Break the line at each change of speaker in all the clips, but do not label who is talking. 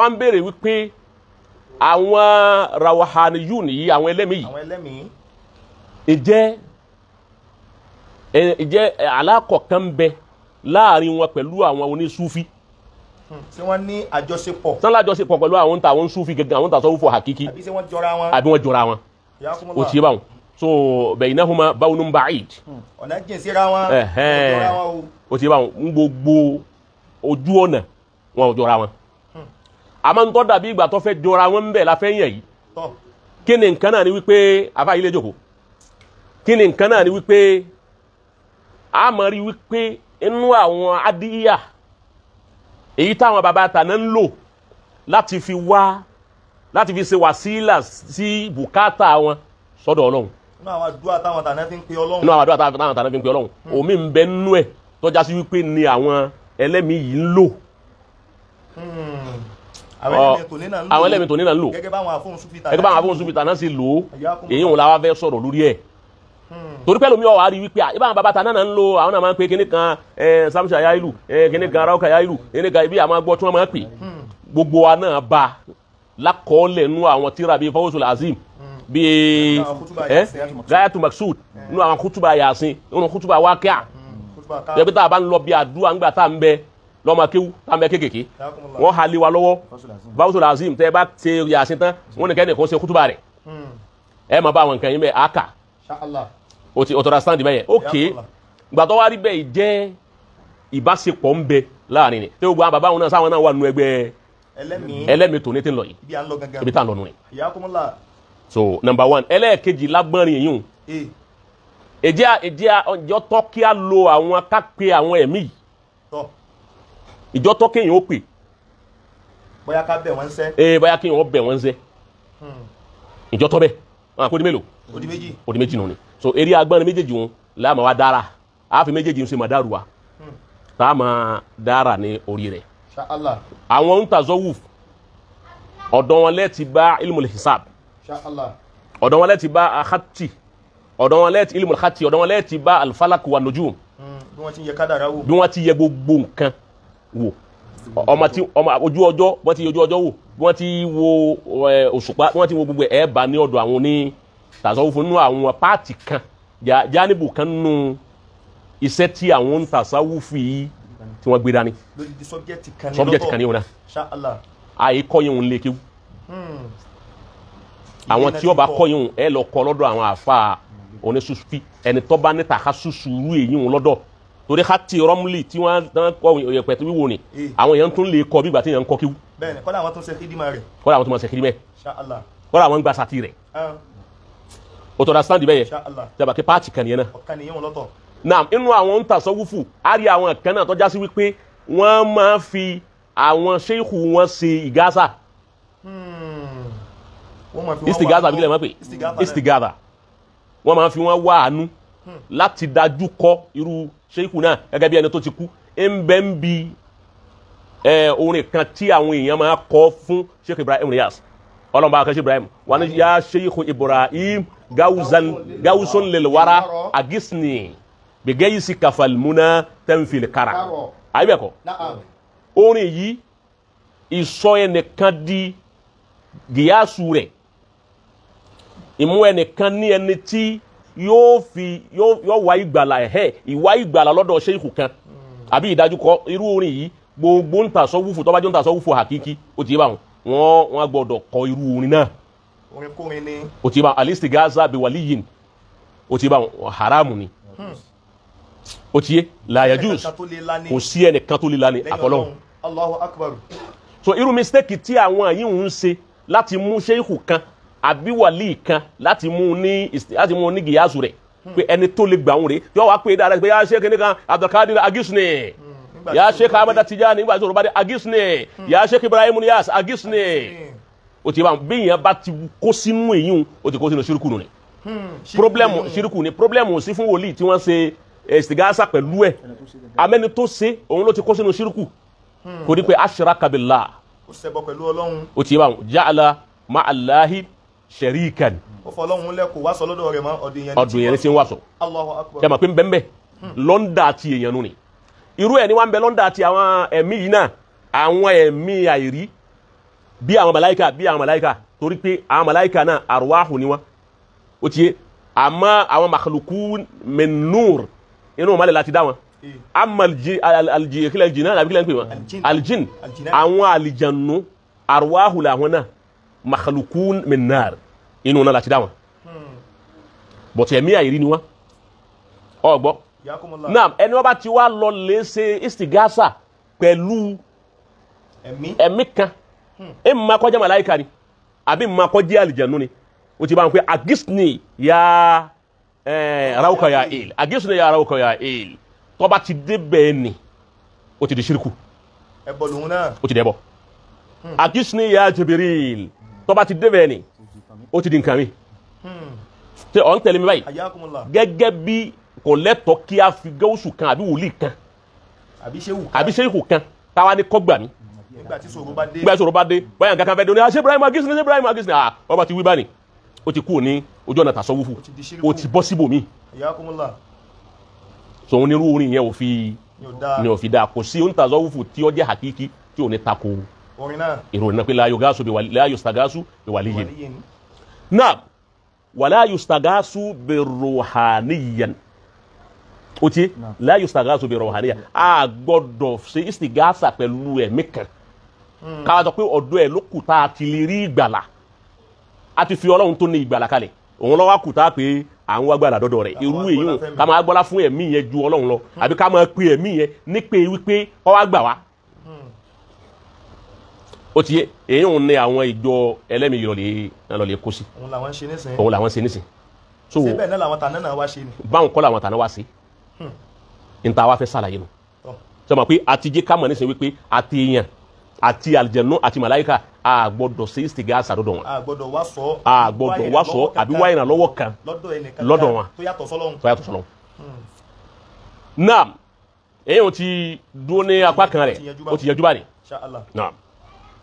Wọ́n ń béèrè wípé àwọn rawhaniyun yìí, àwọn ẹlẹ́mìí yìí,
àwọn ẹlẹ́mìí,
ìjẹ́ alákọ̀ọ́kan ń bẹ láàrin wọn pẹ̀lú àwọn onísúfí?
Ṣé wọ́n ní àjọṣepọ̀?
Sán lájọṣepọ̀ pẹ̀lú àwọn ta àwọn súfí gẹ́gẹ́, àwọn tasawufu hakiki?
Àbí ṣé wọ́n jọra wọn?
Àbí wọ́n jọra wọn? O ti yé báwọn. So baynahuma bawnun ba'id.
Ọ̀nà jìn síra wọn. Wọ́n jọra wọn o.
O ti yé báwọn. Ń gbogbo ojú ọ̀nà wọn ò jọra wọn. Àmọ́ ń tọ́ dàbí ìgbà tó fẹ́ jọra wọn ń bẹ̀ la fẹ́ yàn yìí. Kí ni nǹkan náà ni wípé àfa ilé jòkó? Kí ni nǹkan náà ni wípé a mọ̀ rí wípé inú àwọn adíyà èyí táwọn bàbá tàná ń lò láti fi wá, láti fi ṣe wàsílà sí bùkátà wọn sọ́dọ̀ Ọlọ́run.
Inú àwọn àdúrà táwọn tàná fi ń pe Ọlọ́run.
Inú àwọn àdúrà táwọn tàná fi ń pe Ọlọ́run. Omi ń bẹ nínú ẹ̀ tọ́já sí wípé ni àwọn ẹlẹ́mìí yìí ń lò.
Àwọn
ẹlẹ́mìí tòní náà ń lò.
Gẹ́gẹ́ báwọn àfóhùn súfì tàná.
Gẹ́gẹ́ báwọn àfóhùn súfì tàná sì lò ó. Èyí òun la wá fẹ́ sọ̀rọ̀ lórí ẹ̀. Torí pẹ́lú mi ọ̀ wá rí wípé ìbáwọn bàbá tàná náà ń lo àwọn náà máa ń pe kíní kan Samsa Yailu, kíní kan Rauka Yailu, kíní kan ibi àwọn agbọ́ tí wọ́n máa ń pè. Gbogbo wa náà bá lákọọ́lẹ̀ nú àwọn tíra bíi Fawzul Azim, bíi Gayatu Maksud, nú àwọn kútùbà Yasin, nú kútùbà Wákíà. Yẹ tá a bá ń lọ bí àdúrà ńgbà tá à ń bẹ lọ́mọ kéwú tá à ń bẹ kékèké, wọ́n ha lé wa lọ́wọ́ Fawzul Azim. Tẹ́ ẹ bá ṣe Yasin tán, wọ́n ní kẹ́ni kó ṣe kútùbà rẹ̀. Ẹ máa bá àwọn nǹkan yín bẹ́ẹ̀ á kà. O ti ọ̀tọ̀ra stand bẹ́yẹn. Ok, gbàtọ́ wá rí bẹ́ẹ̀ jẹ́ ìbáṣepọ̀ ń bẹ láàrin ni. Tí gbogbo àwọn bàbá wọn náà sáwọn náà wà nù ẹgbẹ́ ẹlẹ́mìí tòní tí ń lọ yìí, ibi tá à ń lọ nù ni. So number one, ẹlẹ́ẹ̀kejì lágbọ́nrin yìí, ìjẹ́ ìjọ tọ́ kí á lo àwọn kápẹ́ àwọn ẹ̀mí yìí, ìjọ tọ́ kéèyàn ó pè.
Bóyá ká bẹ̀ wọ́n sẹ́.
Bóyá kéèyàn ó bẹ̀ wọ́n sẹ́. Ìjọ tọ́ bẹ́ẹ̀ wọn àpò di mélòó?
Ó di méjì.
Ó di méjì nù ni. So eré agbọ́nrin méjèèjì wọn láàmú wa dára, a fi méjèèjì ń ṣe máa dáru wa, tá a máa dára ní orí rẹ̀. Àwọn ń tasawuf, ọ̀dọ̀ wọn lẹ́ẹ̀tì bá ilmul hisab, ọ̀dọ̀ wọn lẹ́ẹ̀tì bá akhati, ọ̀dọ̀ wọn lẹ́ẹ̀tì ilmul khati, ọ̀dọ̀ wọn lẹ́ẹ̀tì bá alfalak wa nujum.
Bí wọ́n ti yẹ kádàrá wò.
Bí wọ́n ti yẹ gbogbo nǹkan wò. Ọmọ tí ọmọ ojú ọjọ́, wọ́n ti yẹ ojú ọjọ́ wò, bí wọ́n ti wo òṣùpá, bí wọ́n ti wo gbogbo ẹ̀ bá ní ọ̀dọ̀ àwọn ní tasawufu nínú àwọn páàtì kan, jánibù kan nínú iṣẹ́ tí àwọn ń tasawufu yìí tí wọ́n gbé dání.
Sọ́bjẹ́tì
kan ní wọn náà. Àyè kọ́ yẹn òun lè kéwú. Àwọn tí ó bá kọ́ yẹn òun ẹ lọ kọ́ lọ́dọ̀ àwọn àfa onísúfí, ẹni tó bá ní tàka ṣùṣùrù èyí òun lọ́dọ̀. Torí hati rọmúlì tí wọ́n kọ́ ìyẹ̀pẹ̀ wíwo ni àwọn èèyàn tún lè kọ́ bí ìgbà tí èèyàn ń kọ́ kéwú.
Bẹ́ẹ̀ni, kọ́lá àwọn tó ṣe kídìmá rẹ̀.
Kọ́lá àwọn tó máa ṣe kídìmá rẹ̀. Kọ́lá àwọn ń gba sàtì rẹ̀. O tọ́ra stand bẹ́ẹ̀ yẹ jaba kí paati kan yẹn náà.
Ọ̀kan nìyẹn lọ́tọ̀.
Naam, inú àwọn ń tasawufu a rí àwọn kan náà tó já sí wípé wọ́n máa fi àwọn ṣéìkù wọn ṣe ìgásà. Istigasa bí kílẹ̀ máa pè istigasa. Wọ́n máa fi wọ́n wá àánú láti dájú kọ irú ṣéìkù náà gẹ́gẹ́ bí ẹni tó ti kú. Ń bẹ́ ń bi orin kan tí àwọn èèyàn máa kọ fún Sheikh Ibrahim Niyas. Ọlọ́mọba akẹ́ṣẹ́ Ibrahim wọ́n ní ya Sheikh Ibrahim gawusun lilwara agisni bigayisi kafalmuna tẹ́nfìlì kara. Àyè bẹ́ẹ̀ kọ́, orin yìí ìsọ ẹnìkan di gíyàsù rẹ̀, ìmú ẹnìkan ní ẹni tí yóò fi yóò wá ìgbàlà ẹ̀hẹ́ ìwá ìgbàlà lọ́dọ̀ Sheikh kan àbí ìdájú kọ irú orin yìí. Gbogbo ń tasawufu tó bá jẹ́ ń tasawufu hakiki, ó ti yé báwọn, wọ́n gbọ́dọ̀ kọ irú orin náà.
Orin kórin ni.
O ti bá alistigaza bi waliyin, o ti bá haramu ni. O ti yé la yajuz, kò sí ẹnìkan tó lè lani àfọlọ́hun.
Allahu akbar.
So irú mistake tí àwọn yìí ń ṣe láti mú ṣéìkù kan àbí wàlíì kan láti mú ní gìyàsù rẹ̀ pé ẹni tó lè gbà ń rè yóò wá pé dáadáa pé yá ṣe kíní kan Abdulkadir agisni, yá Sheikh Ahmad Tijani nígbà tí Yorùbá dé agisni, yá Sheikh Ibrahim Niyas agisni. O ti bá bí yẹn bá ti kó sínú èyí o ti kó sínú ṣírùkù nù ni. Problemu ṣírùkù ni. Problemu sí fún wòlíì tí wọ́n ṣe istigasa pẹ̀lú ẹ̀, amẹ́ni tó ṣe òun ló ti kó sínú ṣírùkù. Kò ní pé ashraka billah.
Ó ṣẹbọ pẹ̀lú Ọlọ́run.
O ti bá ja'ala ma'allahi sharikan.
Ó fọ Ọlọ́run lẹ́ kó wá sọ lọ́dọ̀ rẹ̀ mọ́,
ọdún yẹn ti ń wá sọ.
Allahu akbar.
Jẹ́ mọ̀ pé nbẹ́nbẹ́ lọ́ndà àti èèyàn nù ni. Irú ẹ̀ ni wọ́n ń bẹ lọ́ndà àti àwọn ẹ̀mí yìí náà, àwọn ẹ̀mí àìrí. Bí àwọn màláíkà, bí àwọn màláíkà, torí pé àwọn màláíkà náà arwahu ni wọ́n. Ó ti yé, àmọ́ àwọn makhlukun min nur, inú ìmọ́lẹ̀ láti dá wọn. Amma kílẹ̀ jìnnà àbí kílẹ̀ ń pè wọ́n? Aljin. Àwọn àlìjànú arwahu làwọn náà, makhlukun min nar, inú náà láti dá wọn. Bọ̀tí ẹ̀mí àìrí ni wọ́n. Ọgbọ́ náà ẹni wọ́n bá ti wá lọ lè ṣe istigasa pẹ̀lú ẹ̀mí kan, ẹ̀ máa kọjá màláíkà ni àbí máa kọjá àlìjànú ni. Ó ti bá wọn pé agisni ya rauka ya il, agisni ya rauka ya il. Tó bá ti dé bẹ́ẹ̀ ni ó ti di ṣírkù, ó ti dẹ́bọ̀. Agisni ya Jibril, tó bá ti dé bẹ́ẹ̀ ni ó ti di nǹkan mi. Ṣé ọ̀ ń tẹ̀lé mi báyìí? Gẹ́gẹ́ bí kò lẹ́tọ̀ọ́ kí a fi gáúsù kan àbí wòlíì kan àbí ṣéhù kan táwa ní kọ́gbà mi
nígbà tí ṣòro
bá dé, báyà nǹkan kan fẹ́ dé ní ṣé Ibrahim agisni, ṣé Ibrahim agisni, ọba ti wí báyìí, ó ti kúrò ní ojú ọ̀nà tàṣọ́wúfù, ó ti bọ́ síbòmí. So òun nírú orin yẹn ò fi ni ò fi dáa. Kò sí onítasọ́wúfù tí ó jẹ́ hakiki tí ò ní tako ìròyìn náà pé la yustagasu bi waliyyin. Náà wala yustagasu bi ruhaniyan. Ó ti la yustagasu bi ruhaniyan, a gbọ́dọ̀ ṣe istigasa pẹ̀lú ẹ̀mí kan káwá sọ pé ọ̀dọ̀ ẹ̀ ló kù tá a ti lè rí ìgbàlà. A ti fi Ọlọ́run tó ní ìgbàlà kalẹ̀, òun lọ́wọ́ kù tá a pé à ń wá gbàlà dọ́dọ̀ rẹ̀. Irú èyí ká máa gbọ́lá fún ẹ̀mí yẹn ju Ọlọ́run lọ, àbí ká máa pe ẹ̀mí yẹn ní pé wípé kó wá gbà wá. Ó ti yé, èyí òun ní àwọn ìjọ ẹlẹ́mìí lọ́lẹ̀ kó sí.
Òun làwọn ṣe nísìn.
Òun làwọn ṣe nísìn.
Síbẹ̀ náà làwọn tàná náà wá ṣe ni.
Báwọn kọ́ làwọn tàná wá ṣe. Níta wá fẹ́ ṣàlàyé nu. Sọ ma pé àtijọ́ ká mọ̀ nísìn wípé àti èèyàn àti àlìjẹ̀nú àti màláíkà a gbọ́dọ̀ ṣe istigasa lọ́dọ̀ wọn.
A gbọ́dọ̀ wá sọ.
A gbọ́dọ̀ wá sọ àbí wá ìrànlọ́wọ́ kan lọ́dọ̀ wọn
tó yàtọ̀ sọ́lọ́hun.
Tó yàtọ̀ sọ́lọ́hun. Naam, èyí ò ti dúró ní apá kan rẹ̀, ó ti yanjú báyìí. Naam,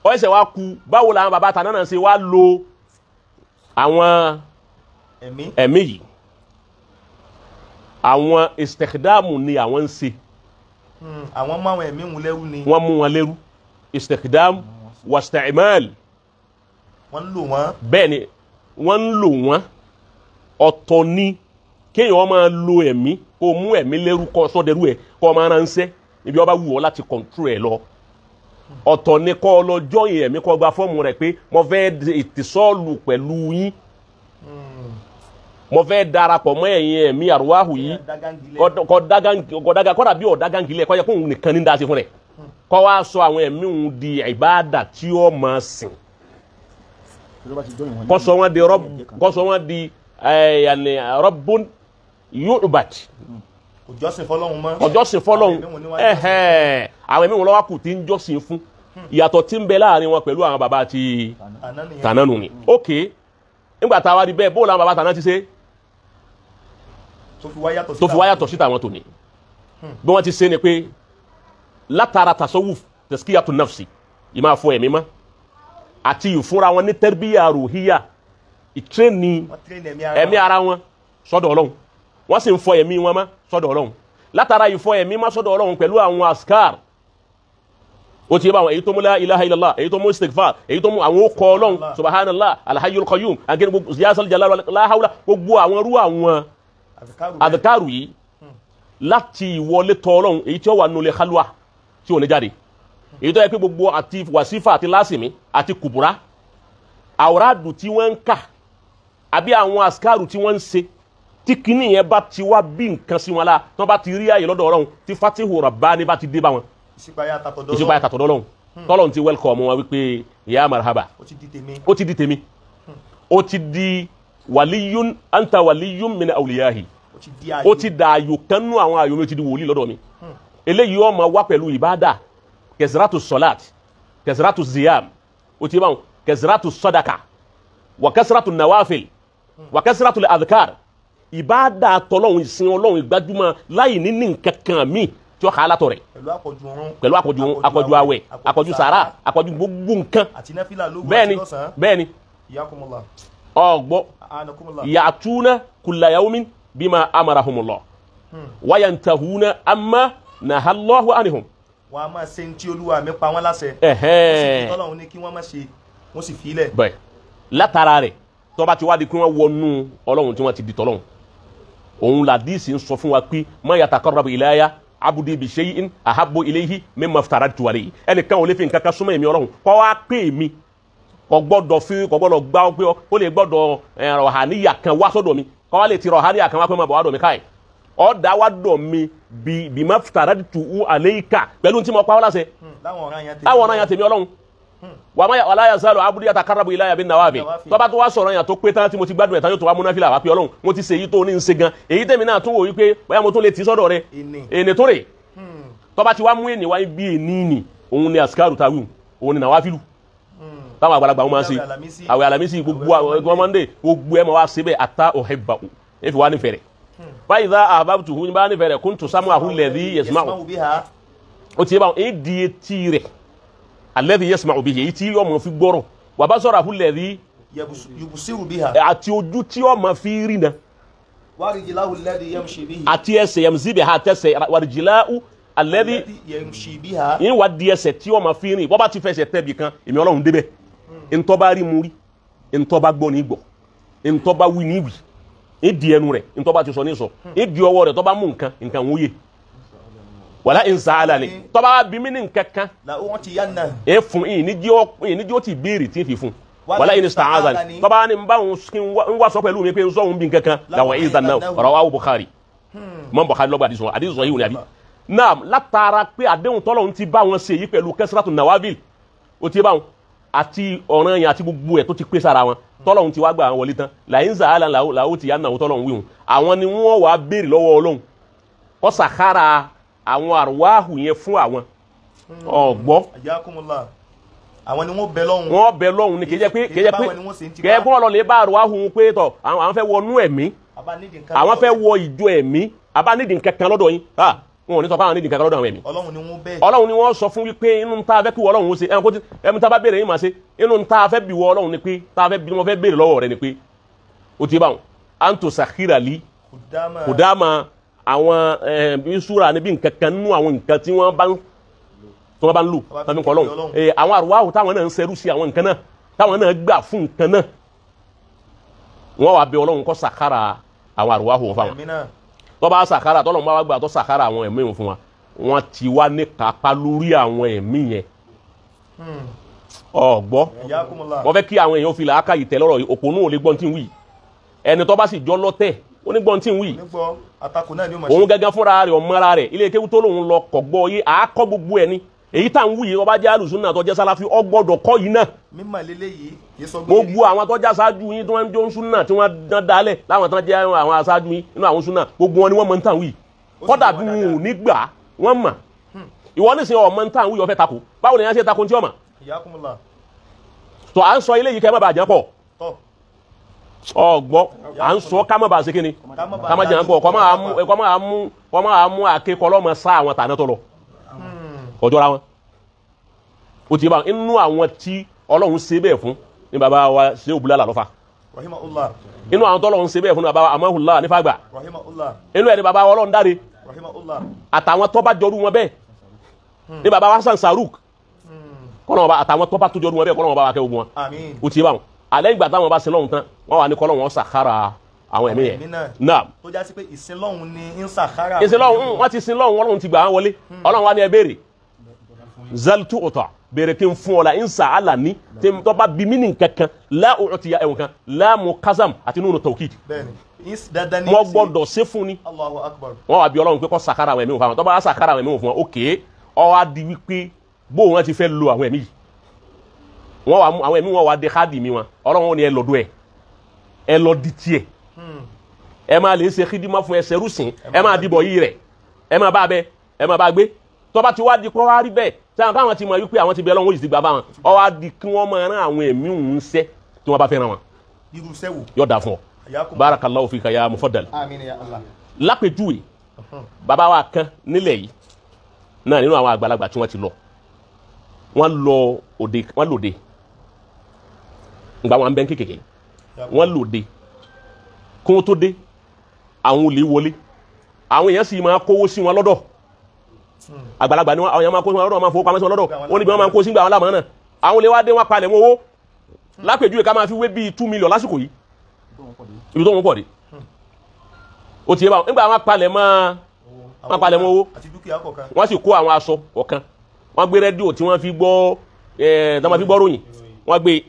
ó ẹsẹ̀ wá ku báwo làwọn bàbá tàná náà ṣe wá lo àwọn ẹ̀mí yìí. Àwọn istikhdamu ni àwọn ń ṣe.
Àwọn mú àwọn ẹ̀mí wọn lẹ́rú ni.
Wọ́n mú wọn lẹ́rú. Istikhdam wa isti'mal.
Wọ́n ń lò wọ́n.
Bẹ́ẹ̀ ni wọ́n ń lò wọ́n. Ọ̀tọ̀ ni kéèyàn máa lo ẹ̀mí, kó mú ẹ̀mí lẹ́rú, kó sọ́dẹ̀rú ẹ̀, kó máa ránṣẹ́ ibi ọba wù ọ́ láti kọ̀ǹtúrò ẹ̀ lọ. Ọ̀tọ̀ ni kó lọ jọ́yìn ẹ̀mí, kó gba fọ́ọ̀mù rẹ̀ pé mo fẹ́ ìtìsọ́ọ̀lù pẹ̀lú yín, mo fẹ́ darapọ̀ mọ́ ẹ̀yin ẹ̀mí àrùwáhù yìí, kọ́dà bí ọ̀dágangilẹ̀ kọ́ yẹ kóun nìkan ní dá sí fún rẹ̀, kọ́ wá sọ àwọn ẹ̀mí òun di ìbáàdà tí ó máa sìn, kọ́ sọ wọ́n di kọ́ sọ wọ́n di rabbun yu'bad.
Ọjọ́sìn fọlọ́hun mọ́.
Ọjọ́sìn fọlọ́hun. Àwọn ẹ̀mí wọn lọ́wọ́ kù tí ń jọ́sìn fún. Ìyàtọ̀ tí ń bẹ láàrin wọn pẹ̀lú àwọn bàbá ti tànánù ni. Ok, nígbà tá a wá rí bẹ́ẹ̀, bó làwọn bàbá tàná ti ṣe tó fi wá yàtọ̀ sí tàwọn tòní. Bí wọ́n ti ṣe ni pé látara tasawuf tẹ̀síkíyàtò nafsi, ìmáa fọ ẹ̀mí mọ́ àti ìfúnra wọn ní tẹ́rbíyà rùhíyà, ìtírẹ́nì ẹ̀mí ara wọn sọ́dọ̀ Ọlọ́run. Wọ́n sì ń fọ ẹ̀mí wọn mọ́ sọ́dọ̀ Ọlọ́run. Látara ìfọ ẹ̀mí mọ́ sọ́dọ̀ Ọlọ́run pẹ̀lú àwọn askar, ó ti yé báwọn, èyí tó mú la ilaha illallah, èyí tó mú istighfar, èyí tó mú àwọn okọ̀ Ọlọ́run subhanallah alhayyul qayyum agẹ́ni gbogbo yasal jalal la hawla, gbogbo àwọn rú àwọn adhkaru yìí láti ìwọlé tọ Ọlọ́run, èyí tí ó wà nulẹ̀ khalwa tí ò ní jáde, èyí tó yẹ pé gbogbo àti wàsífà àti lásìmí àti kùbùrá àwòrádù tí wọ́n ń kà àbí àwọn àsìkárù tí wọ́n ń ṣe, tí kinní yẹn bá ti wá bí nǹkan sí wọn la, tí wọ́n bá ti rí àyè lọ́dọ̀ Ọlọ́run, tí fatihu rabbani bá ti dé bá wọn,
ìṣípayá
tàtọ̀dọ̀ Ọlọ́run, tọ́lọ́run ti welcome wọn wípé ya marhaba,
ó ti di tèmi,
ó ti di tèmi, ó ti di waliyun anta waliyun min awliyahi, ó ti da àyò kan nú àwọn àyò mi, ó ti di wòlíì lọ́dọ̀ mi. Eléyìí ó máa wá pẹ̀lú ìbádà, kẹsìrátù sọlát, kẹsìrátù ziyam, ó ti báwọn, kẹsìrátù sọdaka, wà kẹsìrátù nawafil, wà kẹsìrátù adhkar. Ìbádà tọlọ́hun, ìsìn Ọlọ́hun, ìgbájúmọ̀ láì ní ní nǹkan kan míì tí ó kà á látọ̀ rẹ̀, pẹ̀lú àpọ̀jù àpọ̀jù àwẹ̀, àpọ̀jù sàrà, àpọ̀jù gbogbo nǹkan. Bẹ́ẹ̀ni, bẹ́ẹ̀ni, ọgbọ́ ya'tuna kulla yawmin bima amarahumullah wa yantahuna amma nahallahu anhum
Wọ́n á máa ṣe ní tí Olúwa mi pa wọ́n láṣẹ. Wọ́n sì fi tọ́lọ́run ní kí wọ́n má ṣe, wọ́n sì fi ilẹ̀.
Bẹ́ẹ̀ látara rẹ̀ tó bá ti wá di kí wọ́n wọnú Ọlọ́run tí wọ́n ti di tọ́lọ́run, òun làdíìsì ń sọ fún wa pé ma yataqarrabu ilayya abudi bi shay'in ahabbu ilayhi mimma aftaradtu alayhi. Ẹnìkan ò lè fi nǹkan kan súnmọ́ èmi Ọlọ́run kọ́ wá pé èmi kò gbọ́dọ̀ fi kò gbọ́dọ̀ gbá pé ó lè gbọ́dọ̀ rọ̀hánìyà kan wá sọ́dọ̀ mi, kọ́ wá lè ti rọ̀hánìyà kan wá pé má bọ̀ wá dọ̀ mi káyì, ọ̀dà wá dọ̀ mi bima aftaradtu alayka pẹ̀lú tí mo pa ọ́ láṣẹ láwọn ọ̀ràn yẹn tèmi Ọlọ́run. Wàlá yazalu abudi yataqarrabu ilayya bin nawafil. Tọ́ba tó wá sọ̀rọ̀ yẹn tó pé tán tí mo ti gbádùn ẹ̀ tán yóò tó wá múnáfìlà wá pé Ọlọ́run mo ti ṣe èyí tó ní ń ṣe gan, èyí tèmi náà tún wò wípé bóyá mo tún lè tì sọ́dọ̀ rẹ ènì tó rè. Tọ́ba ti wá mú ènì wáyé bí ènì nì, òun ni àsìkárù tawíù, òun ni nàwáfìlù táwọn àgbàlagbà wọn máa ń ṣe àwẹ̀ Àlàmísì gbogbo àwọn Monday gbogbo ẹ̀ máa wá síbẹ̀ ata uhibbahu ẹ fi wá nífẹ̀ẹ́ rẹ̀. Báyìí dá ahbabtuhu bá nífẹ̀ẹ́ rẹ̀ kuntu sam'ahu alladhi yasma'u, ó ti yé báwọn èyí di etí rẹ̀ alladhi yasma'u bihi èyí tí yóò máa fi gbọ́rọ̀, wa basarahu alladhi
yubsiru biha
àti ojú tí yóò máa fi rí na,
wa rijlahu alladhi yamshi bihi
àti ẹsẹ̀ yamshi biha àtẹsẹ̀ wa rijlahu alladhi
yamshi biha
yín wá di ẹsẹ̀ tí yóò máa fi rìn. Bọ́ bá ti fẹsẹ̀ tẹ̀bi kan èmi Ọlọ́run débẹ̀, ntọ́ bá rí mu rí, ntọ́ bá gbọ́ ní gbọ́, ntọ́ bá wí ní wí, ìdí ẹnu rẹ̀ ntọ́ bá ti sọ ní sọ, ìdí ọwọ́ rẹ̀ tọ́ bá mú nǹkan nǹkan wọ́n yé, wàlá ìnsàlà ni tọ́ bá bí mí ní nǹkan kan ẹ fún ìníjí ó ti béèrè tí ń fi fún, wàlá ìnsàlà ni tọ́ bá ní bá ń wá sọ pẹ̀lú mi pé ń sọ òun bí nǹkan kan làwọn ìzànà rawahu Bukhari mọ́ Bukhari lọ́gbà àdìsọ àdìsọ yìí wò ni àbí. Naam, látara pé àdéhùn tọ́lọ́run ti bá wọn ṣe yìí pẹ̀lú kẹsìrátù nawafil ó ti bá wọn àti ọ̀ràn yẹn àti gbogbo ẹ̀ tó ti pé sára wọn tọ́lọ́run ti wá gbà wọn wọlé tán làyín zàhálà làwọn ti yá náà tọ́lọ́run wíhun àwọn ni wọ́n wàá béèrè lọ́wọ́ Ọlọ́run kó sàkárà àwọn àrùwáhù yẹn fún àwọn ọ̀gbọ́.
Àwọn ni wọ́n bẹ lọ́hùn.
Wọ́n bẹ lọ́hùn ni kì í jẹ́ pé kì í jẹ́ pé kì í jẹ́ pé wọ́n lọ lè bá àrùwáhù pé tọ̀ àwọn fẹ́ wọnú ẹ̀mí, àwọn fẹ́ wọ ìjọ ẹ̀mí, àbá nídìí nǹkan kan lọ́dọ̀ yín, wọn ò ní sọ fún àwọn nídìí kankan lọ́dọ̀ àwọn ẹ̀mí. Ọlọ́run ni wọ́n sọ fún wípé inú ta fẹ́ kí wọ́n Ọlọ́run ó ṣe ẹ̀mú ẹ̀mú tá a bá béèrè yín máa ṣe inú ta fẹ́ bí wọ́n Ọlọ́run ni pé tá a fẹ́ bí wọ́n fẹ́ béèrè lọ́wọ́ rẹ ni pé ó ti bá wọn. Anto sakhira li kùdámà àwọn ìṣúra níbi nǹkan kan nínú àwọn nǹkan tí wọ́n bá ń lò tàbí nǹkan Ọlọ́run àwọn àrùwáhù táwọn náà ń ṣerú sí àwọn nǹkan náà táwọn náà gbà fún nǹkan náà wọ́n wá bẹ̀ Ọlọ́run kó sàkárà àwọn àrùwáhù wọn fáwọn tó bá sàkárà tọ́lọ́run bá wá gbà tó sàkárà àwọn ẹ̀mí wọn fún wa wọ́n ti wá ní kápá lórí àwọn ẹ̀mí yẹn. Ọ̀gbọ́ wọ́n fẹ́ kí àwọn èèyàn fi làákàyè tẹ̀ lọ́rọ̀ yìí, òpònú ò lè gbọ́n tí ń wí, ẹni tó bá sì jọ lọ́tẹ̀ ó ní gbọ́n tí ń wí, òun gángan fúnra rẹ̀ ọmọra rẹ̀ ilé kéwú tó lòun lọ kọ̀ gbọ́ yé àákọ́ gbogbo ẹ̀ ni èyí tá à ń wí yìí ọba jẹ́ alùsùn náà tó jẹ́ sálàfí ó gbọ́dọ̀ kọ́ yìí náà. Gbogbo àwọn tó jẹ́ aṣáájú yín tí wọ́n ń jó ń súnà tí wọ́n dálẹ̀ láwọn tó jẹ́ àwọn aṣáájú yín nínú àwọn súnà gbogbo wọn ni wọ́n mọ̀ ń tàn wí kọ́dà bí wọn ò ní gbà wọ́n mọ̀. Ìwọ nísìnyí ọmọ ń tàn wí ó fẹ́ takò, báwo ni wọ́n ṣe takò tí ọmọ. Tó à ń sọ ilé yìí kẹ́ má bàa jẹ́ pọ̀ ọgbọ́ à ń sọ ká má bàa ṣe kíni ká má jẹ́ pọ̀ kọ́ máa mú àkékọ́ lọ́mọ sá àwọn tàná tó lọ ọjọ́ ra wọn. Ó ti bá inú àwọn tí Ọlọ́run ṣe bẹ́ẹ̀ fún ní baba wa ṣe òbúlá lọ́fà, inú àwọn tọ́lọ́run ṣe bẹ́ẹ̀ fún ní baba wa amahula nífàgbà, inú ẹ̀ ní baba wa Ọlọ́run dáre àtàwọn tó bá jọrú wọn bẹ́ẹ̀ ní baba wa Hasan Saruk kọ́nà ọba àtàwọn tó bá tó jọrú wọn bẹ́ẹ̀ kọ́nà ọba wa kẹ́ ogun wọn. Ó ti bá wọn alẹ́ ìgbà táwọn bá sin lọ́hùn tán wọ́n wà ní kọ́lọ́ wọn sàkárà àwọn ẹ̀mí yẹn. Náà
tó já sí pé ìsìn lọ́hùn ni ń sàkárà.
Ìsìn lọ́hùn wọ́n ti sin lọ́hùn Ọlọ́run ti gbà wọ́n wọlé. Ọlọ́run wa ní ẹ béèrè zalitu ọ̀tọ̀ béèrè kí n fún ọ la ń sa àlà ní tí n tọ́ba bí mí ní nǹkan kan láwùjọ ti ya ẹ̀wọ̀n kan láàmú kazam àti nínú tawkid. Wọ́n gbọ́dọ̀ ṣe fún ni. Wọ́n wà bí Ọlọ́run pé kó sàkárà àwọn ẹ̀mí wọn fún wọn tọ́ba sàkárà àwọn ẹ̀mí wọn fún wọn ókè ó wá di wípé bó wọn ti fẹ́ lo àwọn ẹ̀mí yìí wọ́n wà àwọn ẹ̀mí wọn wà dé káàdì mi wọn Ọlọ́run wọn ni ẹ lọ́dọ̀ ẹ ẹ lọ di tiẹ̀ ẹ máa lè ṣe kídímọ́ fún ẹsẹ̀ rúsìn ẹ máa dìbò yìí rẹ̀ ẹ máa bá bẹ ẹ máa bá gbé tọ́ba ti wá di kọ́ wá rí bẹ́ẹ̀ sáwọn káwọn ti mọ̀ wípé àwọn ti bẹ Ọlọ́run ó sì ti gbà bá wọn ó wá di kí wọ́n máa rán àwọn ẹ̀mí òun ṣẹ́ tí wọ́n bá fẹ́ rán wọn. Yóò dà fún ọ. Barakallahu fika ya mufaddal. Lápèjúwe bàbá wa kan nílẹ̀ yìí náà nínú àwọn àgbàlagbà tí wọ́n ti lọ wọ́n lọ òde wọ́n lòde ngba wọn bẹ́ kékeré wọ́n lòde kí wọ́n tó dé àwọn olè wọlé àwọn èèyàn sì máa kówó sí wọn lọ́dọ̀ Àgbàlagbà ni wọn, àwọn èèyàn máa kó sí wọn lọ́dọ̀, wọn máa fowó pamọ́ sí wọn lọ́dọ̀, wọn níbi wọn máa kó sí gbà wọn lámọ̀ náà. Àwọn olè wá dé, wọn palẹ̀ mọ́ owó. Lápèjúwe ká máa fi wé bíi 2 million lásìkò yìí, ibi tó ń pọ̀ dé. Ó ti yé báwọn, nígbà wọn palẹ̀ mọ́, wọn palẹ̀ mọ́ owó, wọ́n sì kó àwọn aṣọ kọ̀ọ̀kan, wọ́n gbé rédíò tí wọ́n fi gbọ́ tí wọ́n fi gbọ́ ròyìn, wọ́n gbé.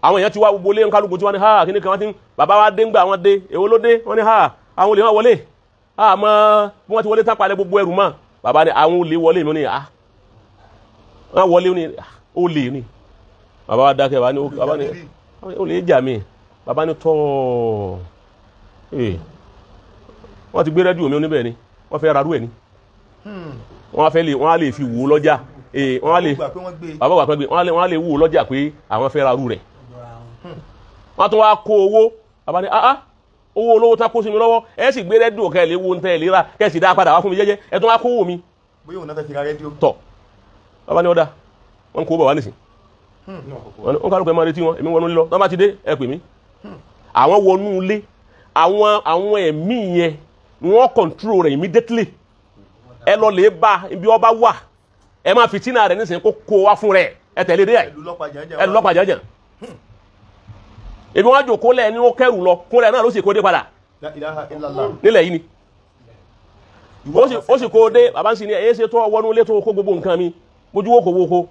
Àwọn èèyàn ti wá gbogbo ilé nkálukú tí wọ́n ní ha kíní kan, wọ́n ti ń bàbá wa dé ńgbà wọ́n dé, èwo ló dé? Wọ́n ní ha àwọn olè wọn wọlé, àmọ́ bí wọ́n ti wọlé tán palẹ̀ gbogbo ẹrù mọ́. Bàbá ní àwọn olè wọlé mi ní à wọ́n wọlé ní olè ní. Bàbá wa dákẹ́, bàbá ní olè jà mí. Bàbá ní tọ́ wọ́n ti gbé rédíò mi oníbẹ̀ ni, wọ́n fẹ́ rarú ẹ̀ ni, wọ́n fẹ́ lè, wọ́n á lè fi wò ó lọ́jà, wọ́n á lè, bàbá wà pẹ́ gbé, wọ́n á lè wò ó lọ́jà pé àwọn fẹ́ rarú rẹ̀. Wọ́n tún wá kó owó. Bàbá ní ah owó olówó tán kó sí mi lọ́wọ́, ẹ sì gbé rédíò kẹ́ ẹ lè wo ń tẹ́ ẹ lè ra, kẹ́ ẹ sì dá padà wá fún mi jẹ́jẹ́, ẹ tún wá kó owó mi.
Bóyá òun náà fẹ́ fi ra rédíò.
Tọ̀ bàbá ní ọ̀dà, wọ́n kó bọ̀ wá nísìn, wọ́n kálukú ẹ máa retí wọn, èmi wọnú lílọ, tọ́ bá ti dé ẹ pè mí. Àwọn wọnú ilé, àwọn ẹ̀mí yẹn wọ́n control rẹ̀ immediately. Ẹ lọ lè bá ibi ọba wà, ẹ máa fìtínà rẹ̀ nísìnyí kó kó wá fún rẹ̀, ẹ tẹ̀lé dé ẹ̀ ẹ lọ́pàá jẹ́jẹ́. Ebi wọn jòkó lẹ ní ó kẹrù lọ kún rẹ̀ náà ló sì kó dé padà nílẹ̀ yìí ni. Ó sì kó dé, bàbá ń sin ní ẹ ṣe tó wọnú ilé tó kó gbogbo nǹkan mi, mojú wo kò wo ko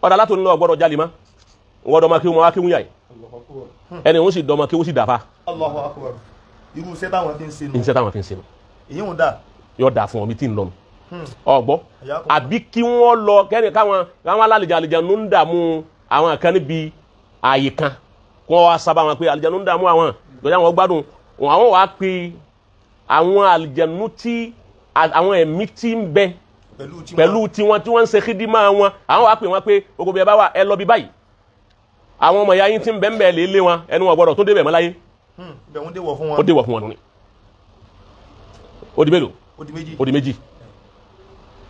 ọ̀dà látò nínú ọgbọ́dọ̀ jalè mọ́, wọ́n dọ́mọ kí wọ́n wá kí wọ́n yà yìí, ẹni òun sì dọ́mọ kí wọ́n sì dàfa.
Allahu Akbar. Irú iṣẹ́ táwọn fi ń ṣe nù.
Iṣẹ́ táwọn fi ń ṣe nù.
Èyí ń dà.
Yóò dà fún ọ mi tí ń lọ nù. Ọgbọ́ àbí kí wọ́n lọ kẹ́ni káwọn alálejò àlejànú ń dààmú àwọn kan níbi ààyè kan, kí wọ́n wá sábà wọn pé àlejànú ń dààmú àwọn lọ́jà wọn gbádùn. Àwọn wàá pe àwọn àlejànú tí àwọn ẹ̀mí tí ń bẹ pẹ̀lú tiwọn tí wọ́n ń ṣe kídímà wọn, àwọn wàá pè wọ́n pé gbogbo bí ẹ bá wà ẹ lọ bí báyìí, àwọn ọmọ ìyá yín tí ń bẹ ń bẹ lè lé wọn, ẹnu wọn gbọ́dọ̀ tó débẹ̀ mọ́ láyé. Ó déwọ̀ fún wọn nù ni. Ó di mélòó? Ó di méjì.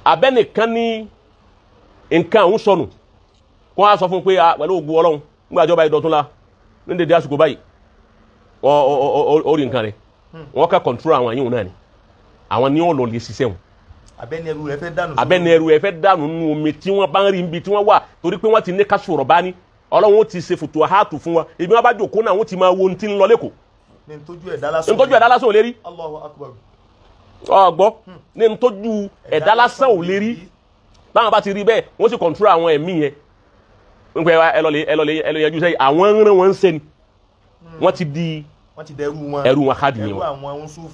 Abẹ́nìkan ní nǹkan òun sọnù, kó wá sọ fún un pé pẹ̀lú ògùn Ọlọ́run nígbà ìjọba ìdọ̀tún la ní dédé àsìkò báyìí ó rí nǹkan rẹ̀, wọ́n ká kọ̀ǹtúrò àwọn àyẹ̀wò náà ni, àwọn ní ó lọ lè ṣiṣẹ́ wọn.
Abẹ́ni ẹrù rẹ̀ fẹ́ dànù.
Abẹ́ni ẹrù rẹ̀ fẹ́ dànù nínú omi tí wọ́n bá ń rí ibi tí wọ́n wà, torí pé wọ́n ti ní káṣù bá ní Ọlọ́run ó ti ṣe fòtò àhátù fún wa, ibi wọn bá jòkó náà wọ́n ti máa wo ohun tí ń lọ lẹ́kọ̀ọ́.
Ní ntójú ẹ̀dá lásán.
Ntójú ẹ̀dá lásán ò lè rí.
Allahu Akbar.
Ọgbọ́ ní ntójú ẹ̀dá lásán ò lè rí. Báwọn bá ti rí bẹ́ẹ̀, wọ́n sì kọ̀ǹtúrò àwọn ẹ̀mí yẹn. Wípé ẹ lọ lè ẹ lọ lè ẹ lọ yanjú sẹ́yìn, àwọn ń rán wọn ń sẹ́ni. Wọ́n ti di ẹrú wọn káàdì yẹn wọn.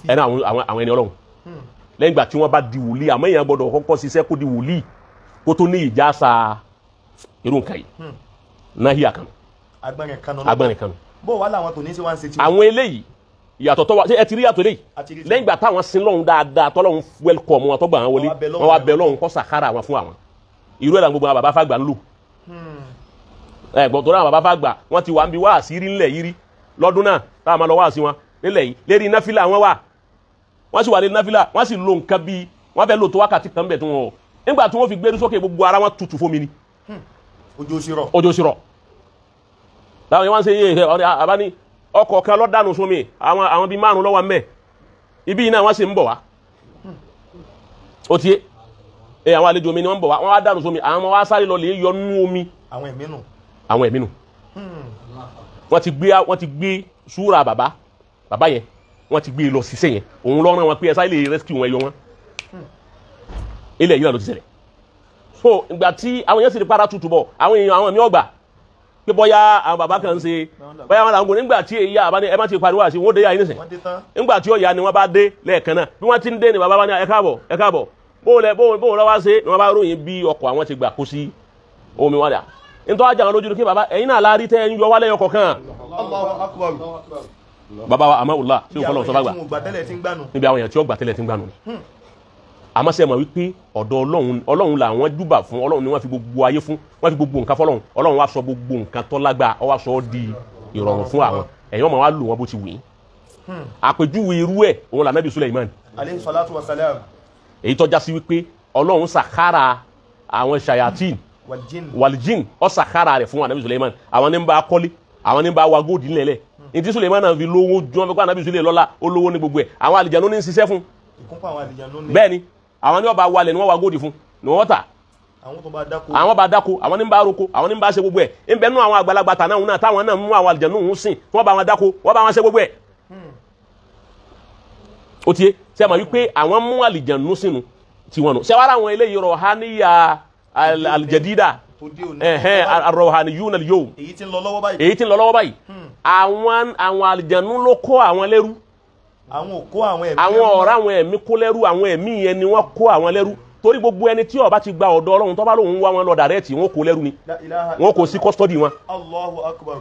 Ẹnu àwọn ẹni Ọlọ́run. Lẹ́yìn ìgbà tí wọ́n bá di wòlíì, àmọ́ èèyàn gbọ́dọ̀ kọ́kọ́ ṣiṣẹ́ kó di wòlíì kó tó ní ìjàsà irú nǹkan yìí. Náhíà kan. Agbọ́nrin kan.
Bó wà láwọn tó ní sí wá ń ṣe tí.
Àwọn eléyìí ìyàtọ̀ tó wà, ṣé ẹ ti rí yàtọ̀ eléyìí? Lẹ́yìn ìgbà táwọn sin lọ́hùn dáadáa tọ́lọ́hùn welcome wọn tó gbà wọn wọlé, wọn wá bẹ lọ́hùn kó sàkárà wọn fún àwọn. Irú ẹ̀ là gbogbo àwọn bàbá fàgbà ń lò. Ẹ gbọ́n tó dáhùn bàbá fàgbà wọ́n ti wà ń bi wáàsí rí ńlẹ̀ yìí rí lọ́dún náà táwọn máa lọ wáàsí wọn nílẹ̀ yìí lérí náfìlà wọn wà. Wọ́n sì wà lé náfìlà, wọ́n sì lo nǹkan bíi wọ́n fẹ́ lò tó wákàtí kan bẹ̀ tó wọn o. Nígbà tí wọ́n fi gbérí sókè gbogbo ara wọn tutù fómi ni.
Ojú sí rọ̀.
Ojú sí rọ̀. Láwọn yẹn wọ́n ń ṣe yé ẹ̀ àbá ní ọkọ̀ kan lọ́dànù sómi, àwọn bíi márùn-ún ló wà ńbẹ̀. Ibi yìí náà wọ́n sì ń bọ̀ wá. Ó ti yé. Ẹ àwọn àlejò mi ni wọ́n ń bọ̀ wá, wọ́n wá dànù sómi, àwọn ọmọ wa sáré lọ lè yọ nú omi.
Àwọn ẹ̀mí nù.
Àwọn ẹ̀mí nù. Wọ́n ti gbé súra bàbá bàbá yẹn, wọ́n ti gbé lọ ṣiṣẹ́ yẹn, òun ló rán wọn pé ẹ sáré lè rescue wọn yọ wọn. Ilẹ̀ yìí náà ló ti ṣẹlẹ̀. So ìgbà tí àwọn èèyàn sì ti para tutù bọ̀, àwọn èèyàn àwọn ẹ̀mí ọgbà pé bóyá àwọn bàbá kan ń ṣe bóyá wọn làwọn nígbà tí èyí àbá ní ẹ má ti pariwo àti wọn ó dé yà yín nísìn. Nígbà tí ó yà ni wọ́n bá dé lẹ́ẹ̀kan náà, bí wọ́n ti ń dé ni bàbá wa ní ẹ káàbọ̀ ẹ káàbọ̀, bóun lọ́wọ́ ṣe ni wọ́n bá ròyìn bí ọkọ̀ àwọn ti gbà kó sí omi wọn dà. Nítorí ajá wọn lójú ni kí bàbá ẹ̀yin náà láàrí tẹ́ ń yọ wálé ọkọ̀ kan.
Allahu Akbar.
Bàbá wa àmọ́ òlà tí òun fọlọ́ sọ bá gbà níbi àwọn èèyàn tí ó gbà tẹ́lẹ̀ tí ń gbà nù ni. Àmọ́ ṣé mọ̀ wípé ọ̀dọ̀ Ọlọ́run Ọlọ́run làwọn júbà fún, Ọlọ́run ni wọ́n fi gbogbo ayé fún, wọ́n fi gbogbo nǹkan fọlọ́run. Ọlọ́run wá sọ gbogbo nǹkan tó lágbàá, ó wá sọ ọ́ di ìrọ̀rùn fún àwọn ẹ̀yin ọmọ wa lò wọ́n bó ti wù yín. Àpèjúwe irú ẹ̀ òun là Nábì Suleiman
alayhi salatu wa salam,
èyí tó já sí wípé Ọlọ́run sàkárà àwọn ṣayatin wàlìjìn, ó sàkárà rẹ̀ fún Ànábì Suleiman. Àwọn ní ń bá kọ́lé, àwọn ní ń bá wa góòdì ńlẹ̀lẹ̀. Ní tí Suleiman náà fi lówó jọ fẹ́ kó Ànábì Suleiman lọ́lá, ó lówó ní gbogbo ẹ̀. Àwọn àlìjànú ní ń ṣiṣẹ́ fún. Bẹ́ẹ̀ ni Àwọn ní ọba walẹ̀ ni wọ́n wa góòdì fún ni wọ́n tà. Àwọn bá dáko, àwọn ní bá roko, àwọn ní bá ṣe gbogbo ẹ̀. Ń bẹ nú àwọn àgbàlagbà tà náà táwọn náà mú àwọn àlìjẹ̀nú ń sìn, tí wọ́n bá wọn dáko, wọ́n bá wọn ṣe gbogbo ẹ̀. Ó tiẹ̀ ṣe àmọ́ wípé àwọn mú àlìjẹ̀nú sínú tiwọn nù. Ṣé wàá àwọn eléyìí rọ̀háníyà àlìjẹ̀dídà ar-ruhaniyun al-yawm,
èyí tí ń lọ lọ́wọ́ báyìí,
èyí tí ń lọ lọ́wọ́ báyìí, àwọn àlìjẹ̀nú ló kó àwọn lẹ́rú.
Àwọn kó àwọn ẹ̀mí,
àwọn ọ̀rá àwọn ẹ̀mí kó lẹ́rú, àwọn ẹ̀mí yẹn ni wọ́n kó àwọn lẹ́rú. Torí gbogbo ẹni tí ó bá ti gba ọ̀dọ̀ Ọlọ́run tó bá lóun wá wọn lọ dàrẹ́ẹ̀tì, wọn kó lẹ́rú ni, wọn kò sí kọ́sítọ́dì wọn.
Allahu akbar.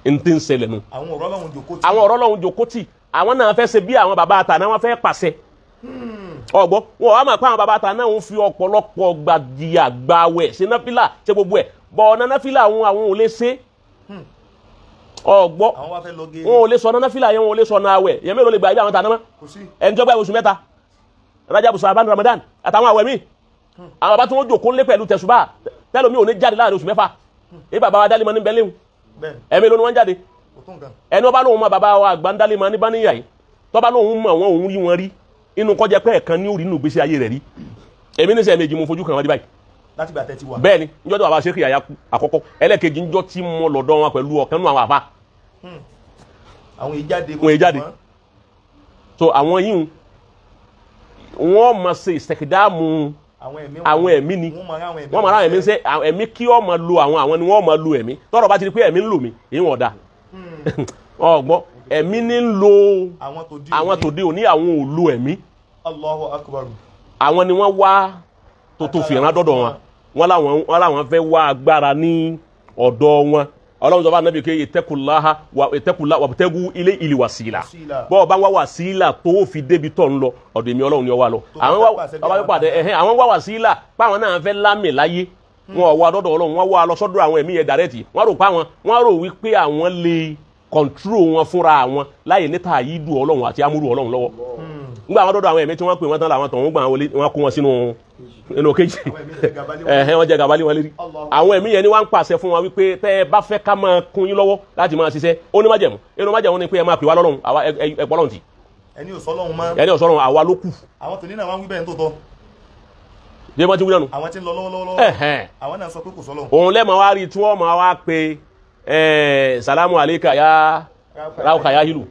N tí ń ṣẹlẹ̀ nu.
Àwọn ọ̀rọ̀ Ọlọ́run jòkó tì.
Àwọn ọ̀rọ̀ Ọlọ́run jòkó tì. Àwọn náà fẹ́ ṣe bí àwọn bàbá àtà náà wọ́n fẹ́ pàṣẹ. Ọ̀gbọ́ wọn wá máa pa àwọn bàbá àtà náà ń fi ọ̀pọ̀lọpọ̀ gbàdìyà gbàwẹ̀ ṣe náfìlà ṣe gbogbo ẹ̀ bọ̀ ọ̀nà náfìlà àwọn ò lè ṣe. Ọ̀gbọ́ wọn ò lè sọ náfìlà yẹn, wọn ò lè sọ náà àwẹ̀ yẹn. Mélòó lè gbà ibi àwọn tà náà mọ́? Ẹni tó gbà oṣù mẹ́ta Rajabu Sàbán Ramadan àtàwọn àwẹ̀ míì. Àwọn bàbá tí wọ́n jòkó ńlé pẹ̀lú tẹ̀sùbá tẹ́lómi ò ní jáde láàrin oṣù mẹ́fà. Èyí bàbá wa dálé mọ́ ní bẹ́lẹ́hùn ẹ̀mí ló ní wọ́n jáde. Ẹni wọ́n bá lóun mọ bàbá wa àgbà ń dálé mọ́ ní bá níyà yìí, tọ́ bá lóun mọ̀ wọn òun rí wọn rí inú kọjá pé ẹ̀kan ní orí inú ìgbésí ayé rẹ̀ rí. Èmi ní sẹ́ méjì mo fojú kan wọn rí báyìí.
Láti gbà tẹ́tí wa.
Bẹ́ẹ̀ ni njọ́ tí bàbá Sheikh Yahya kú àkọ́kọ́, ẹlẹ́kejì njọ́ tí mo lọ́dọ̀ wọn pẹ̀lú ọ̀kan nínú àwọn àfa.
Àwọn ìjáde.
Wọn ìjáde. So àwọn yìí wọ́n máa ṣe ìsẹ̀kídáàmù àwọn ẹ̀mí ni
wọ́n
wọ́n máa ra ẹ̀mí ṣe ẹ̀mí kí wọ́n máa lo àwọn ni wọ́n máa lo ẹ̀mí. Tọ́rọ̀ bá ti di pé ẹ̀mí ń lò mí, èyí wọ́n da. Ọ̀gbọ́n ẹ̀mí ní ń lo àwọn tòde òní, àwọn ò lo ẹ̀mí.
Allahu akbar.
Àwọn ni wọ́n wá tó fìràn dọ́dọ̀ wọn. Wọ́n láwọn fẹ́ wá agbára ní ọ̀dọ̀ wọn. Ọlọ́run sọ fún Ànábì pé ìtẹ́kùláha ìtẹ́kùlá wàbùtẹ́gù ilé ìlì wàsílà. Bọ́ọ̀ bá wá wàsílà tó fi débi tọ̀ ń lọ ọ̀dọ̀ èmi Ọlọ́run ni ọ wá lọ. Àwọn wá wàsílà páwọn náà fẹ́ lámì láyé. Wọn ò wá dọ́dọ̀ Ọlọ́run, wọ́n wá lọ sọ́dọ̀ àwọn ẹ̀mí yẹn dàrẹ́tì. Wọ́n rò páwọn, wọ́n rò wípé àwọn lè kọ̀ǹtúrò wọn fúnra àwọn láyè níta àyídù Ọlọ́run àti amúrú Ọlọ́run lọ́wọ́. Nígbà àwọn dọ́dọ̀ àwọn ẹ̀mí tí wọ́n pè wọ́n tán làwọn tọ̀hún gbà wọ́n kó wọn sínú inú kejì. Wọ́n jẹ gàba lé wọn lérí. Àwọn ẹ̀mí yẹn ni wọ́n ń pàṣẹ fún wa wípé tẹ́ ẹ bá fẹ́ ká máa kún yín lọ́wọ́ láti máa ṣiṣẹ́, ó ní májẹ̀mú. Inú májẹ̀mú ni pé ẹ máa pè wá lọ́lọ́run, àwa ẹ pọ́ lọ́run tì.
Ẹni ò sọ́lọ́run mọ́.
Ẹni ò sọ́lọ́run, àwa ló kù.
Àwọn tòní náà wọ́n ń wí bẹ́ẹ̀ tó tọ́.
Ṣé wọ́n ti wí nánu?
Àwọn tí ń lọ lọ́wọ́lọ́wọ́. Àwọn náà sọ pé kò sọ́lọ́run.
Òun lẹ́mọ̀ wá rí tí wọ́n máa wá pe salamu aleyka ya rauka ya hilu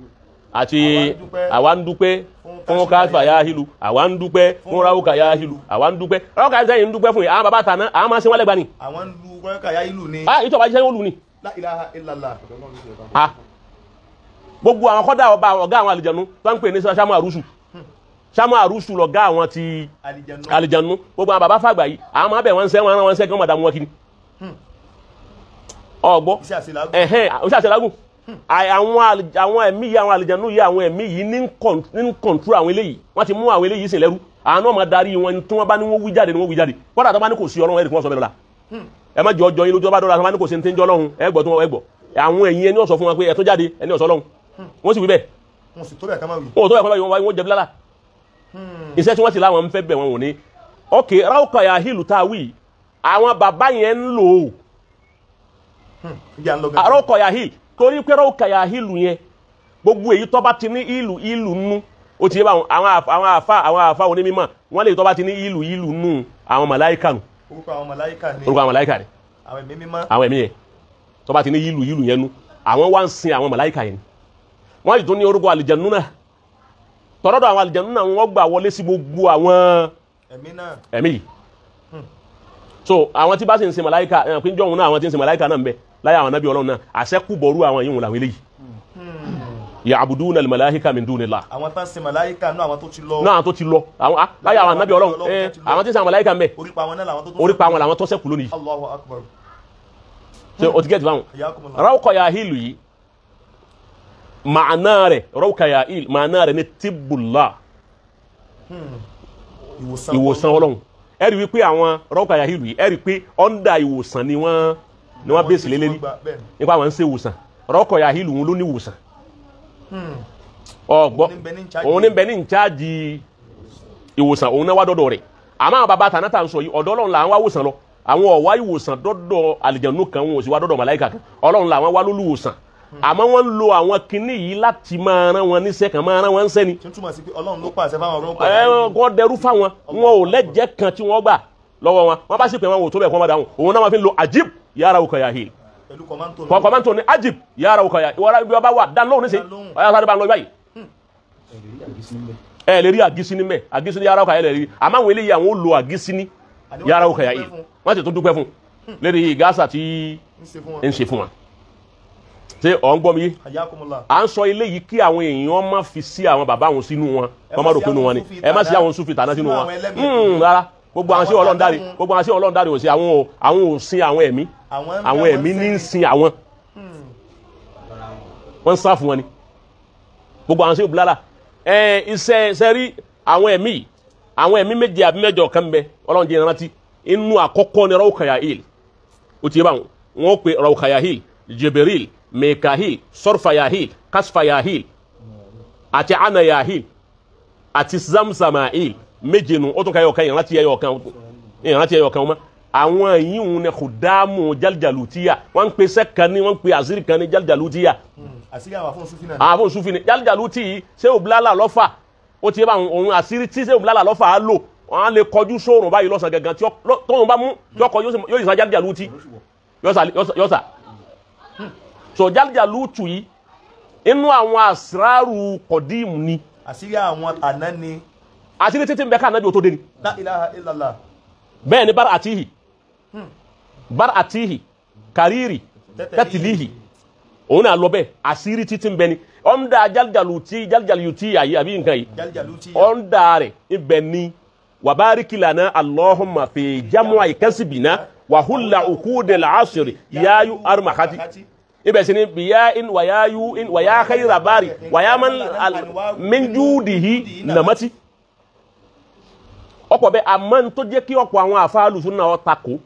àti àwa ń dúpẹ́ fún káfà ya hilu, àwa ń dúpẹ́ fún rauka ya hilu, àwa ń dúpẹ́ rauka ya hilu ń dúpẹ́ fún yìí. Àwọn bàbá tàná àwọn máa ń ṣe wọ́n lẹ́gba ni.
Àwọn ń lu rauka ya hilu ni.
Ah, ìtọ́ bá jẹ́ wọ́n lù ni.
La ilaha illallah.
Ah, gbogbo àwọn kọ́dà ọba ọ̀gá àwọn àlìjẹ̀nu tó ń pè ní Sámú Àrúsù. Sámú Àrúsù lọ̀gá àwọn ti àlìjẹ̀nu. Gbogbo àwọn bàbá fàgbà yìí àwọn máa bẹ̀ wọ́n ń sẹ́ wọn rán wọn sẹ́ kí wọ́n máa dààmú wọn kiri. Ọgbọ́ ẹ̀hẹ́n iṣẹ́ àṣelágùn. Àwọn ẹ̀mí yìí, àwọn àlìjẹ̀nú yìí, àwọn ẹ̀mí yìí ní ń kọ̀ǹtúrò àwọn eléyìí. Wọ́n ti mú àwọn eléyìí sìn lẹ́rú. Àwọn náà máa darí wọn tí wọ́n bá ní wọ́n wí jáde ni wọ́n wí jáde. Kọ́dà tó bá ní kò sí Ọlọ́run ẹ̀rì kí wọ́n sọ bẹ́ẹ̀ lọ́la. Ẹ má jọ ọjọ́ yín lójú ọba dọ́là tó bá ní kò sí ní tí ń jọ Ọlọ́run ẹ gbọ́ tí wọ́n ẹ gbọ́. Àwọn ẹ̀yìn ẹni ó sọ fún wọn pé ẹ tó jáde ẹni ó sọ Ọlọ́run. Wọ́n sì wí bẹ́ẹ̀.
Wọ́n sì tó bẹ́ẹ̀ ká má wí.
Wọ́n tó bẹ́ẹ̀ ká má wí, wọ́n jẹ bílálà. Iṣẹ́ tí wọ́n sì láwọn ń fẹ́ bẹ̀ wọn ò ní. Ok, Ráùkà ya hílù tá a wí, àwọn bàbá yẹn ń lò ó. Ráùkà ya hílù torí pé Ráùkà ya hílù yẹn gbogbo èyí tó bá ti ní ìlù ìlù nú ó ti yé báwọn àwọn àfa onímọ̀ wọ́n lè tó bá ti ní ìlù ìlù nú àwọn màláíkà nù.
Orúkọ àwọn màláíkà ni.
Orúkọ àwọn màláíkà ni.
Àwọn ẹ̀mí mímọ́.
Àwọn ẹ̀mí yẹn tó bá ti ní ìlù ìlù yẹn nú àwọn wá ń sin àwọn màláíkà yẹn. Wọ́n yìí tó ní orúkọ àlìjẹ̀nú náà tọ́rọ́dọ̀ àwọn àlìjẹ̀nú náà wọ́n gbà wọlé sí gbogbo àwọn ẹ̀mí yìí. So àwọn tí bá sì ń sin màláíkà ẹ̀ pé jọ̀hún náà àwọn tí ń sin màláíkà náà ń bẹ láyé àwọn anábì Ọlọ́run náà àṣẹ́kùbọ̀rú àwọn yìí wọn làwọn eléyìí. Ya'buduna al-malaika min dunillah.
Àwọn tán sin màláíkà náà àwọn tó ti lọ.
Náà tó ti lọ àwọn láyé àwọn anábì Ọlọ́run àwọn tí ń sin màláíkà ń bẹ.
Orípa wọn náà làwọn tó
orípa wọn làwọn tó ṣẹ́kù lónìí.
Allahu akbar.
Ṣé o ti gẹ́tì báwọn? Ráùkà ya hílù yìí màánà rẹ̀ Ráùkà ya hílù màánà rẹ̀ ní tibullah. Ìwòsàn Ọlọ́run. Ẹ rí wípé àwọn Ráùkà ya hílù yìí ẹ rí pé ọ̀ndà ìwòsàn ni wọ́n bèsì lélẹ́rí nípa àwọn ń ṣe ìwòsàn. Ráùkà ya hílù wọn ló ní ìwòsàn. Ọgbọ́ òun ní bẹ ní ìcháàjì ìwòsàn òun náà wá dọ́dọ̀ rẹ̀. Àmọ́ àwọn bàbá tànátà ń sọ yìí ọ̀dọ̀ Ọlọ́run là ń wá wòsàn lọ. Àwọn ọ̀wá ìwòsàn dọ́dọ̀ àlìjẹ̀nú kan wọn ò sì wá dọ́dọ̀ màláìkà kan. Ọlọ́run làwọn wá lólùwòsàn. Àmọ́ wọ́n ń lo àwọn kinní yìí láti máa rán wọn níṣẹ́ kan, máa rán wọn níṣẹ́ ni.
Tí ń túmọ̀ sí pé Ọlọ́run ló pàṣẹ fáwọn ọ̀rọ̀ pàṣẹ.
Kọ́ dẹrú fáwọn, wọn ò lẹ́jẹ̀ kan tí wọ́n gbà lọ́wọ́ wọn. Wọ́n bá sì pé wọn ò tó bẹ̀ kọ́ wọn dáhùn. Òun náà máa fi ń lo ajib yàrá òkè yahil.
Pẹ̀lú kọ́mántò.
Kọ́mántò ni ajib yàrá òkè yahil. Ìwọ́n bí wọ́n bá wà dá lóhùn níṣẹ́. Ọ̀yà sáré bá ń lọ báyìí. Ẹ lè rí àgísí ní mẹ́, àgísí ní yàrá òkè yahil lè rí. Àmọ́ àwọn eléyìí àwọn ò lo àgísí ní yàrá òkè yahil. Wọ́n sì tún dúpẹ́ fún lérí ìgásà tí ń ṣe fún wa. Ṣé ọ̀ ń gbọ́ mi yé? À ń sọ eléyìí kí àwọn èèyàn má fi sí àwọn bàbá wọn sínú wọn, kọ́ má rò pé inú wọn ni. Ẹ má sí àwọn Sufi tàná sínú wọn. Rárá, gbogbo àwọn sí Ọlọ́run dáre, gbogbo àwọn sí Ọlọ́run dáre ò sí àwọn ò sin àwọn ẹ̀mí, àwọn ẹ̀mí ní ń sin àwọn. Wọ́n ń sá fún wọn ni. Gbogbo àwọn sí òbúlára. Ẹ iṣẹ́ ṣe rí àwọn ẹ̀mí, àwọn ẹ̀mí méje àbí mẹ́jọ kan bẹ, Ọlọ́run jẹ́ ìrántí. Inú àkọ́kọ́ ni Rawkayahil. Ó ti yé báwọn, wọ́n pe Rawkayahil, Jibril, Mekahil, Sorfayahil, Kasfayahil, àti Anayahil, àti Zamzamail, méje nu, ó tún ka ẹyọkan, ìrántí ẹyọkan, ìrántí ẹyọkan mọ́. Àwọn yìí ń ní kùdámù Jaljalutiya, wọ́n ń pe sẹ́kàn ní, wọ́n ń pe àṣírí kan ní Jaljalutiya.
Àṣírí àwọn àfọ̀n Sufi náà.
Àwọn àfọ̀n Sufi ni Jaljaluti yìí, ṣé òbúlálà lọ́fà, ó ti yé báwọn, òun àṣírí tí ṣé òbúlálà lọ́fà á lò, wọ́n á lè kọjú sóòrùn báyìí lọ́sàn gangan tí tóun bá mú, tí ọkọ̀ yóò sá Jaljaluti, yóò sá. So Jaljalutu yìí inú àwọn àsìrárù kọ̀díìmù ni.
Àṣírí àwọn àná ni.
Àṣírí títí ń bẹ ká ànábì ó tó dé ni.
La ilaha illallah.
Bẹ́ẹ̀ ni bar àtìhì, bar àtìhì, kàrírì, tẹ́tìlíhì, òun náà lọ bẹ́ẹ̀. Àṣírí títí ń bẹ ni. Ọ̀ndà Jaljaluti, Jaljaluti yìí àbí nǹkan yìí.
Jaljaluti.
Ọ̀ndà rẹ̀ ibẹ̀ ni wàbáríkì lànà Allahumma fi jamu'a kasbina wàhùlà òkúdẹ̀ làásìrì yáyú armahati. Ibẹ̀ sì ni biya in wàyá yu in wàyá khayra bari wàyá man min judihi nàmátì. Ọ̀pọ̀ bẹ́ẹ̀, àmọ́ n tó jẹ́ kí ọ̀pọ̀ àwọn àfa alùsùn náà takò,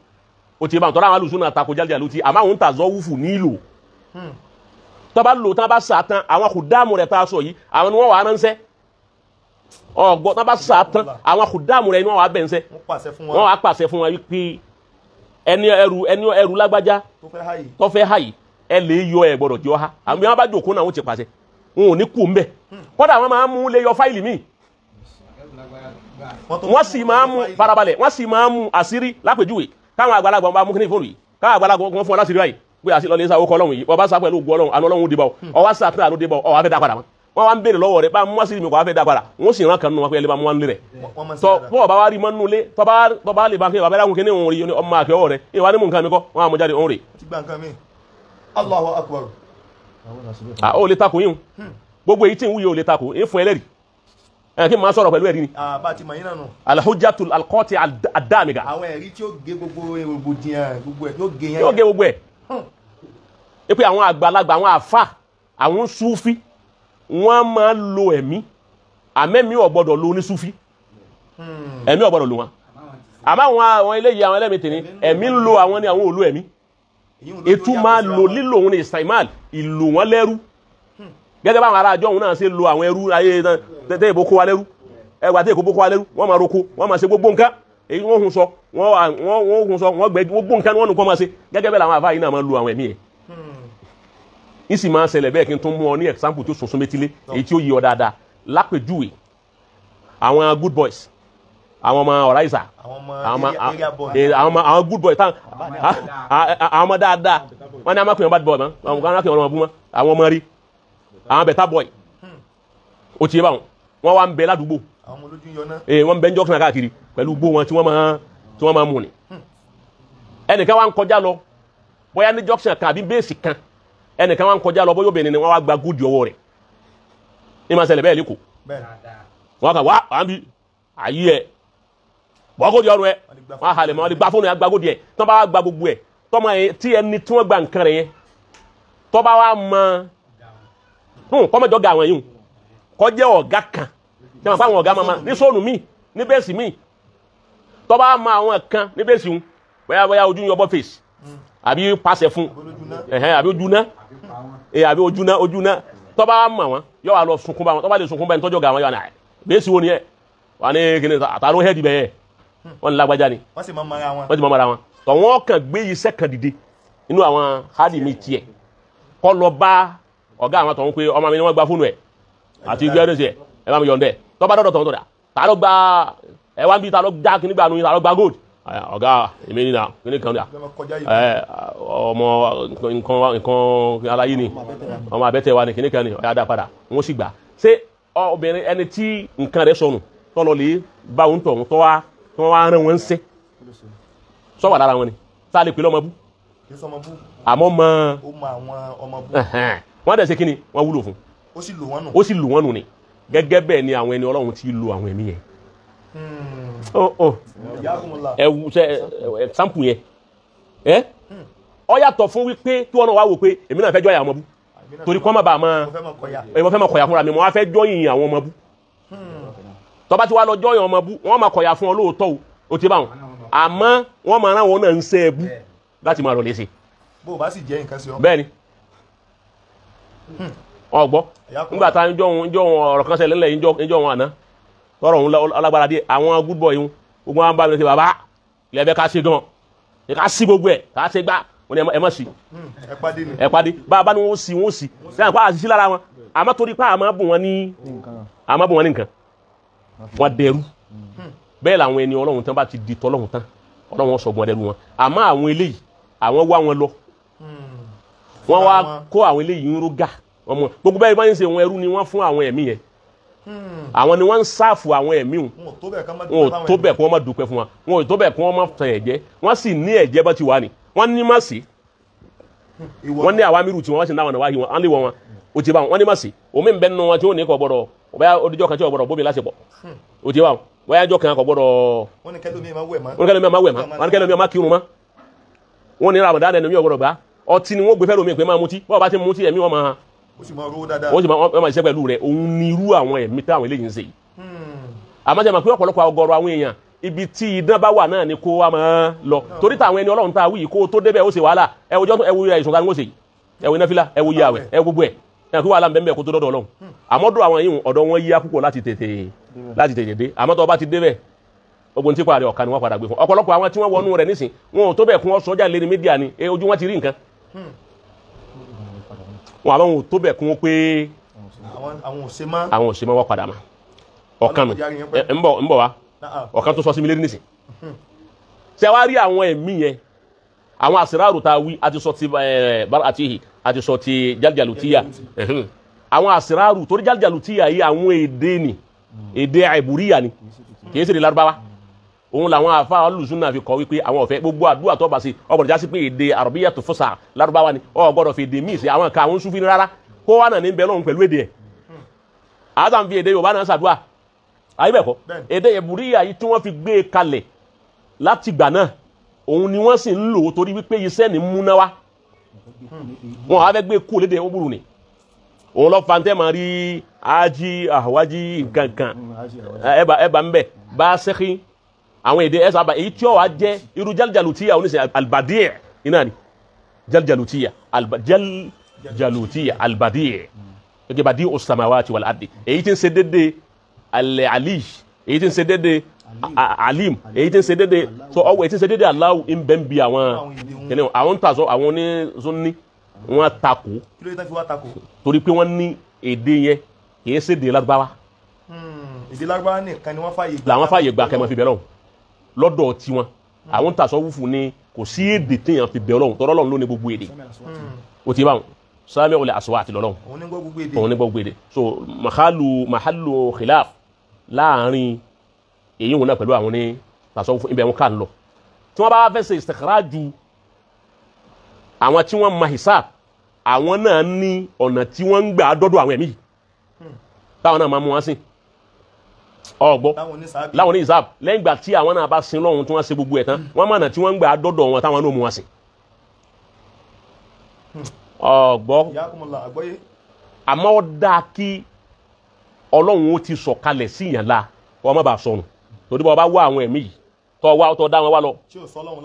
ó ti bá wọn tọ́ra àwọn alùsùn náà takò Jaljaluti, àmọ́ àwọn ń tà zọ́ wúfù nílò. Tó bá lò tán bá sà tán, àwọn kùdáàmù rẹ̀ tá a sọ yìí, àwọn ni wọ́n wà á ránṣẹ́. Ọ̀gbọ́n tán bá sà tán, àwọn kùdáàmù rẹ̀ ni wọ́n wà á bẹ̀ ń sẹ́. Wọ́n wà á pàṣẹ fún wọn wípé ẹni ẹrù, ẹni ẹrù lágbájá tó fẹ́ háyì, ẹ lè yọ ẹ gbọ́dọ̀ jọ ha. Àwọn bí wọ́n bá jòkó náà wọ́n ti pàṣẹ, wọn ò ní kú ńbẹ̀. Kódà wọ́n máa ń mú lè yọ fáìlì míì, wọ́n sì máa ń mú farabalẹ̀, wọ́n sì máa ń mú àṣírí lápèjúwe. Káwọn àgbàlagbà wọn bá mú kíní fóònù yìí, káwọn àgbàlagbà wọn fún ọ láṣìírí báyìí pé àṣírí lọ lè sa owó kọ Ọlọ́run yìí, wọ́n bá sá pẹ̀lú ògùn Ọlọ́run, àná Ọlọ́run ó dé bá ọ, ọwọ́ sá tán àná ó dé bá ọ, ọwọ́ afẹ́ dá padà mọ́. Wọ́n wá ń béèrè lọ́wọ́ rẹ̀ bá mú àṣírí mi kò wá fẹ́ dá padà, wọ́n sì rán kan nínú wọn pé ẹ lè bá mú wọn lé rẹ̀. Tọ́ bọ́ọ̀ bá wá rí mọ́ nínú ilé, tọ́ bá lè bá kí bàbá dáhùn kíní òun rí ọmọ àkẹ́ ọwọ́ rẹ̀, ìwà ní mú nǹkan mi kọ́, wọ́n á mú jáde òun rè.
Allahu akbar.
Ó lè takò yín gbogbo èyí tí ń wúyẹ ò lè takò, ń fún ẹlẹ́rìí. Ẹ kí n máa sọ̀rọ̀ pẹ̀lú ẹ̀rí ni.
Bá ti mọ̀ yín náà nù.
Al-hujjatul al-qati ad-damiga.
Àwọn ẹ̀rí tí ó gé gbogbo rògbòdìyàn gbogbo ẹ̀ yóò gé yẹn.
Yóò gé gbogbo ẹ̀. Ẹ pé àwọn àgbàlagbà, àwọn àfà, àwọn Súfí, wọ́n máa ń lo ẹ̀mí, àmẹ́mí ò gbọ́dọ̀ lo onísúfí. Ẹ̀mí ò gbọ́dọ̀ lo wọn. Àmọ́ àwọn eléyìí, àwọn ẹlẹ́mìí tèmi, ẹ̀mí ń lo àwọn ni àwọn ò lo ẹ̀mí. Ètú máa lo lílo òun ní istimal, ìlò wọn lẹ́rú. Gẹ́gẹ́ báwọn ará àjọ òun náà ṣe lo àwọn ẹrú ayé tẹ́ ìbò kó wa lẹ́rú. Ẹgbà tí èkó bó kó wa lẹ́rú, wọ́n máa roko, wọ́n máa ṣe gbogbo nǹkan. Èyí wọ́n hun sọ, wọ́n hun sọ, wọ́n gbẹ gbogbo nǹkan ni wọ́n nù kọ́ máa ṣe. Gẹ́gẹ́ bẹ́ẹ̀ làwọn àfáà yìí náà máa lo àwọn ẹ̀mí ẹ̀. Ìsì máa ń ṣẹlẹ̀ bẹ́ẹ̀ kí n tún mú ọ ní example tó sùn métílé, èyí tí ó yí ọ dáadáa. Lápèjúwe, àwọn good boys, àwọn ọmọ ọ̀ráìsà, àwọn good boys, àwọn ọmọ dáadáa, wọ́n ní amákùnrin bad boy mọ́, àwọn amákùnrin ọmọ bú mọ́, àwọn ọmọ rí, àwọn better boy, ó ti yé báwọn, wọ́n wá ń bẹ ládùúgbò, wọ́n ń bẹ ń jọ́kìnrin káàkiri pẹ̀lú gbó wọn tí wọ́n máa mú ni. Ẹnìkan wá ń kọjá lọ, bóyá ní jọ́kìnrin kan àbí bẹ́ẹ̀sì kan, ẹnìkan wá ń kọjá lọ, bóyá obìnrin ni wọ́n wá gba gúdì ọwọ́ rẹ̀. Ní máa ṣẹlẹ̀ bẹ́ẹ̀ lẹ́kọ̀ọ́. Wọ́n kà wá à ń bi ayé ẹ̀ bọ́kọ́ di ọrùn ẹ̀, wọ́n á halẹ̀ mọ́, wọ́n lè gba fóònù yẹn, gba gúdì ẹ̀, tọ́ bá wá gba gbogbo ẹ̀, tọ́mọ yẹn tí ẹni tí wọ́n gba nǹkan rẹ̀ yẹn, tọ́ bá wá mọ kọ́mọjọ́ ga àwọn yìí kọ́ jẹ́ ọ̀gá kan tí wọ́n fáwọn ọ̀gá máa ní sóònù míì ní bẹ́ẹ̀sì míì, tọ́ bá mọ àwọn kan ní bẹ́ẹ̀sì ń bóyá bóyá ojú yọbọ fèsì àbí pàṣẹ fún àbí ojú ná àbí ojú ná ojú ná, tọ́ bá mọ àwọn yọ wà lọ sunkún bá wọn, tọ́ bá lè sunkún bá ẹni tọ́jọ́ ga àwọn yọ wà ní bẹ́ẹ̀sì wo ni ẹ wà ní kíni àtàrò hẹ́ẹ̀dì bẹ́ẹ̀ wọ́n ní lágbájá ni
wọ́n sì máa mara wọn.
Wọ́n ti máa mara wọn. Tọ́ wọ́n kàn gbé iṣẹ́ kan dìde inú àwọn hádì mi tiẹ̀ Kọ́ lọ bá ọ̀gá àwọn tọ̀hún pé ọmọ mi ni wọ́n gba fóònù ẹ̀ àti gbé ẹ̀ ẹ bá mi yọ̀ǹdẹ̀ tọ́ bá dọ̀dọ̀ tọ̀hún tọ̀dà ta ló gba ẹ wá ń bí ta ló já kíní gbà nù yín ta ló gba gold ọ̀gá èmi nínà kíní kan dà ọmọ nǹkan aláyé ni ọmọ abẹ́tẹ̀ wa ni kíní kan ni ọ̀yá dá padà wọ́n sì gbà. Ṣé obìnrin ẹni tí nǹkan rẹ̀ sọnù tọ́lọ lè bá òun tọ̀hún tọ́ wá tí wọ́n wá rán wọn ń ṣe sọ́wà lára wọn ni tá a lè pè lọ́mọ bú àmọ́ mọ́ wọ́n dẹ̀ ṣe kíni wọ́n wúlò fún
ó sì lù wọ́n nù
ó sì lù wọ́n nù ni gẹ́gẹ́ bẹ́ẹ̀ ni àwọn ẹni Ọlọ́run ti lu àwọn ẹ̀mí yẹn. Ẹ wù sẹ ẹ sample yẹn ẹ ọ yàtọ̀ fún wípé kí wọn náà wá wò pé èmi náà fẹ́ jọ́ àwọn ọmọ bú torí kọ́ má bàa mọ́ ẹ mo fẹ́ máa kọ̀yà fúnra mi mo wá fẹ́ jọ́yìn àwọn ọmọ bú tó bá ti wá lọ jọ́yìn ọmọ bú wọ́n máa kọ̀yà fún ọ lóòótọ́ o ó ti bá wọn àmọ́ wọ́n máa rán wọn náà ń sẹ́ ẹ bú láti máa rọ̀ léṣe.
Bó o bá sì jẹ́ nǹkan sí ọ.
Bẹ́ẹ̀ ni ọgbọ́ nígbà tá ń jọ ọ̀rọ̀ kan ṣẹlẹ̀ ńlẹ̀ ń jọ wọn àná tọrọ òun alágbára díẹ̀ àwọn good boy ń gbogbo wọn bá mi ṣe bàbá ilẹ̀ bẹ́ẹ̀ ká ṣe gan ẹ ká sí gbogbo ẹ̀ ká ṣe gbá wọn ni ẹ má sí ẹ pàdé bá a bá ní wọn sí wọn sí sẹ́yìn pa àṣìṣe lára wọn àmọ́ torí pa àmọ́ bùn wọn ní àmọ́ bùn wọn ní nǹkan wọn dẹrú bẹ́ẹ̀ làwọn ẹni Ọlọ́run tán bá ti di tọ́lọ́run tán Ọlọ́run sọ̀gbọ́n dẹrú wọn àmọ́ àwọn eléyìí àwọn wá wọn lọ wọ́n wá kó àwọn eléyìí ń rógà ọmọ gbogbo bẹ́ẹ̀ bá ń ṣe wọn ẹrú ni wọ́n fún àwọn ẹ̀mí yẹn àwọn ni wọ́n ń sáàfù àwọn ẹ̀mí wọn ò tó bẹ́ẹ̀ kí wọ́n má dúpẹ́ fún wa wọn ò tó bẹ́ẹ̀ kí wọ́n má tàn ẹ̀jẹ̀ wọ́n sì ní ẹ̀jẹ̀ bá ti wà ní wọ́n ní má sí wọ́n ní àwa mírù tí wọ́n sì náwọn wáyé wọn á lè wọ́n wọn ó ti bá wọn wọ́n ní má sí omi ń bẹ nínú wọn tí wọ́n ní kò gbọ́dọ̀ ọ̀bẹ́ odijọ́ kan tí wọ́n gbọ́dọ̀ bómi láṣepọ̀ ó ti bá wọn wọ́n yájọ́ kan kò gbọ́dọ̀
wọ́n ní kẹ́lómi máa wẹ̀ mọ́
wọ́n ní kẹ́lómi máa kírun mọ́ wọ́n ní Ramadan ẹnu mi ò gbọ́dọ̀ gbá ọtí ni wọ́n gbé fẹ́ lómi pé máa mutí bọ́ọ̀ bá ti mutí ẹ̀mí wọn máa
ó sì máa rówó dáadáa
ó sì máa ṣiṣẹ́ pẹ̀lú rẹ̀ òun ni irú àwọn ẹ̀mí táwọn eléyìí ń ṣe yìí. Àmọ́ ṣe mọ̀ pé ọ̀pọ̀lọpọ̀ ọ̀gọ̀rọ̀ àwọn èèyàn ibi tí idán bá wà náà ni kó wa máa lọ torí táwọn ẹni Ọlọ́run tá a wí yìí kó tó débẹ̀ ó ṣe wàhálà ẹ wo ẹ wo ìṣùn kan ó ṣe yìí ẹ wo ináfílà ẹ wo iye àwẹ̀ ẹ wo gbogbo ẹ ẹ kí wàhálà ń bẹ́ẹ̀ kó tó dọ́dọ̀ Ọlọ́run àmọ́ dọ̀ àwọn yìí ọ̀dọ̀ wọn yíyá púpọ̀ láti tètè dé àmọ́ tó bá ti débẹ̀ ogun tí parí ọ̀kan ni wọ́n padà gbé fún ọ̀pọ̀lọpọ̀ àwọn tí wọ́n wọnú rẹ̀ nísìn wọn ò tó bẹ̀ kún ọ sọ́jà lé ní mídíà ni ojú wọn ti rí nǹkan wọn àwọn ò tó bẹ̀ kún pé àwọn òsè mọ́ wọ́n padà mọ́ ọ̀kan nù ń bọ̀ wá ọ̀kan tó sọ sí mi lérí nísìn ṣé wàá rí àwọn ẹ̀mí yẹn àwọn àsìráàrù tá a wí àti sọ ti àti àti sọ ti jáljalùtíyà àwọn àsìráàrù torí jáljalùtíyà yìí àwọn èdè ni èdè àìbúríyà ni kì í ṣe èdè Lárúbáwá òun làwọn àfa olùsúnà fi kọ wípé àwọn ọ̀fẹ́ gbogbo àdúrà tó bá ṣe ọgbọ̀dọ̀ jásí pé èdè àrọ̀bíyà tó fọ́sà Lárúbáwá ni ó gbọ́dọ̀ fi èdè míì sí àwọn kan àwọn Súfì rárá kó wà náà ní bẹ́ẹ̀ lọ́hùn pẹ̀lú èdè ẹ̀ àtàn fi èdè Yorùbá náà ṣàdúrà ayé bẹ́ẹ̀ kọ́ èdè ẹ̀bùríyà yìí tí wọ́n fi gbé e kalẹ̀ láti gbà náà òun ni wọ́n sì ń lò ó torí wípé iṣẹ́ ní múná wá wọn á fẹ́ gbé kú lédè ó ni òun lọ fantẹ́ máa rí ájí àwájí nǹkankan ẹ̀bà ń bẹ̀ bá sẹ́kí àwọn èdè ẹ̀ sábà èyí tí ó wà jẹ́ irú jáljalùtíyà oníṣẹ́ albadíẹ̀ iná ni jáljalùtíyà jáljalùtíyà albadíẹ̀ gẹ́gẹ́ bàdí os-samawati wal ardi èyí tí ń ṣe dédé al-ali èyí tí ń ṣe dédé alim èyí tí ń ṣe dédé so ọwọ́ èyí tí ń ṣe dédé Allahu ń bẹ́ ń bi àwọn kìnìún àwọn ń tàṣọ àwọn oníṣúnní wọ́n takò torí pé wọ́n ní èdè yẹn kìí ṣe èdè Lárúbáwá.
Èdè Lárúbáwá nìkan ni wọ́n fààyè gbà.
Làwọn fààyè gbà kẹ́ máa fi bẹ̀ lọ́hùn lọ́dọ̀ tiwọn àwọn ń tàṣọ wúfù ni kò sí èdè téèyàn fi bẹ̀ lọ́hùn tọ́rọ́ lọ́hùn ló ní gbogbo èdè o ti báwọn sami olè aswat lọ́lọ́hùn òun ní gbogbo èdè so mahalu khilaf láàrin èyí wọn náà pẹ̀lú àwọn ní tàṣọ wúfù ibẹ̀ wọn kà ń lọ tí wọ́n bá fẹ́ ṣe istikhraju àwọn tí wọ́n ma hisab àwọn náà ní ọ̀nà tí wọ́n ń gbà dọ́dọ̀ àwọn ẹ̀mí táwọn náà máa mú wọn sìn ọgbọ́ láwọn ní hisab lẹ́yìn ìgbà tí àwọn náà bá sin lọ́hun tí wọ́n ṣe gbogbo ẹ̀ tán wọ́n mọ̀nà tí wọ́n ń gbà dọ́dọ̀ wọn táwọn náà mú wọn sìn ọgbọ́ àmọ́ ó dáa kí Ọlọ́run ó ti sọ̀kalẹ̀ sí ìyàn la wọ́n má bàa sọnù torí bá wá àwọn ẹ̀mí yìí tọ́ wá tọ́ dá wọn wá lọ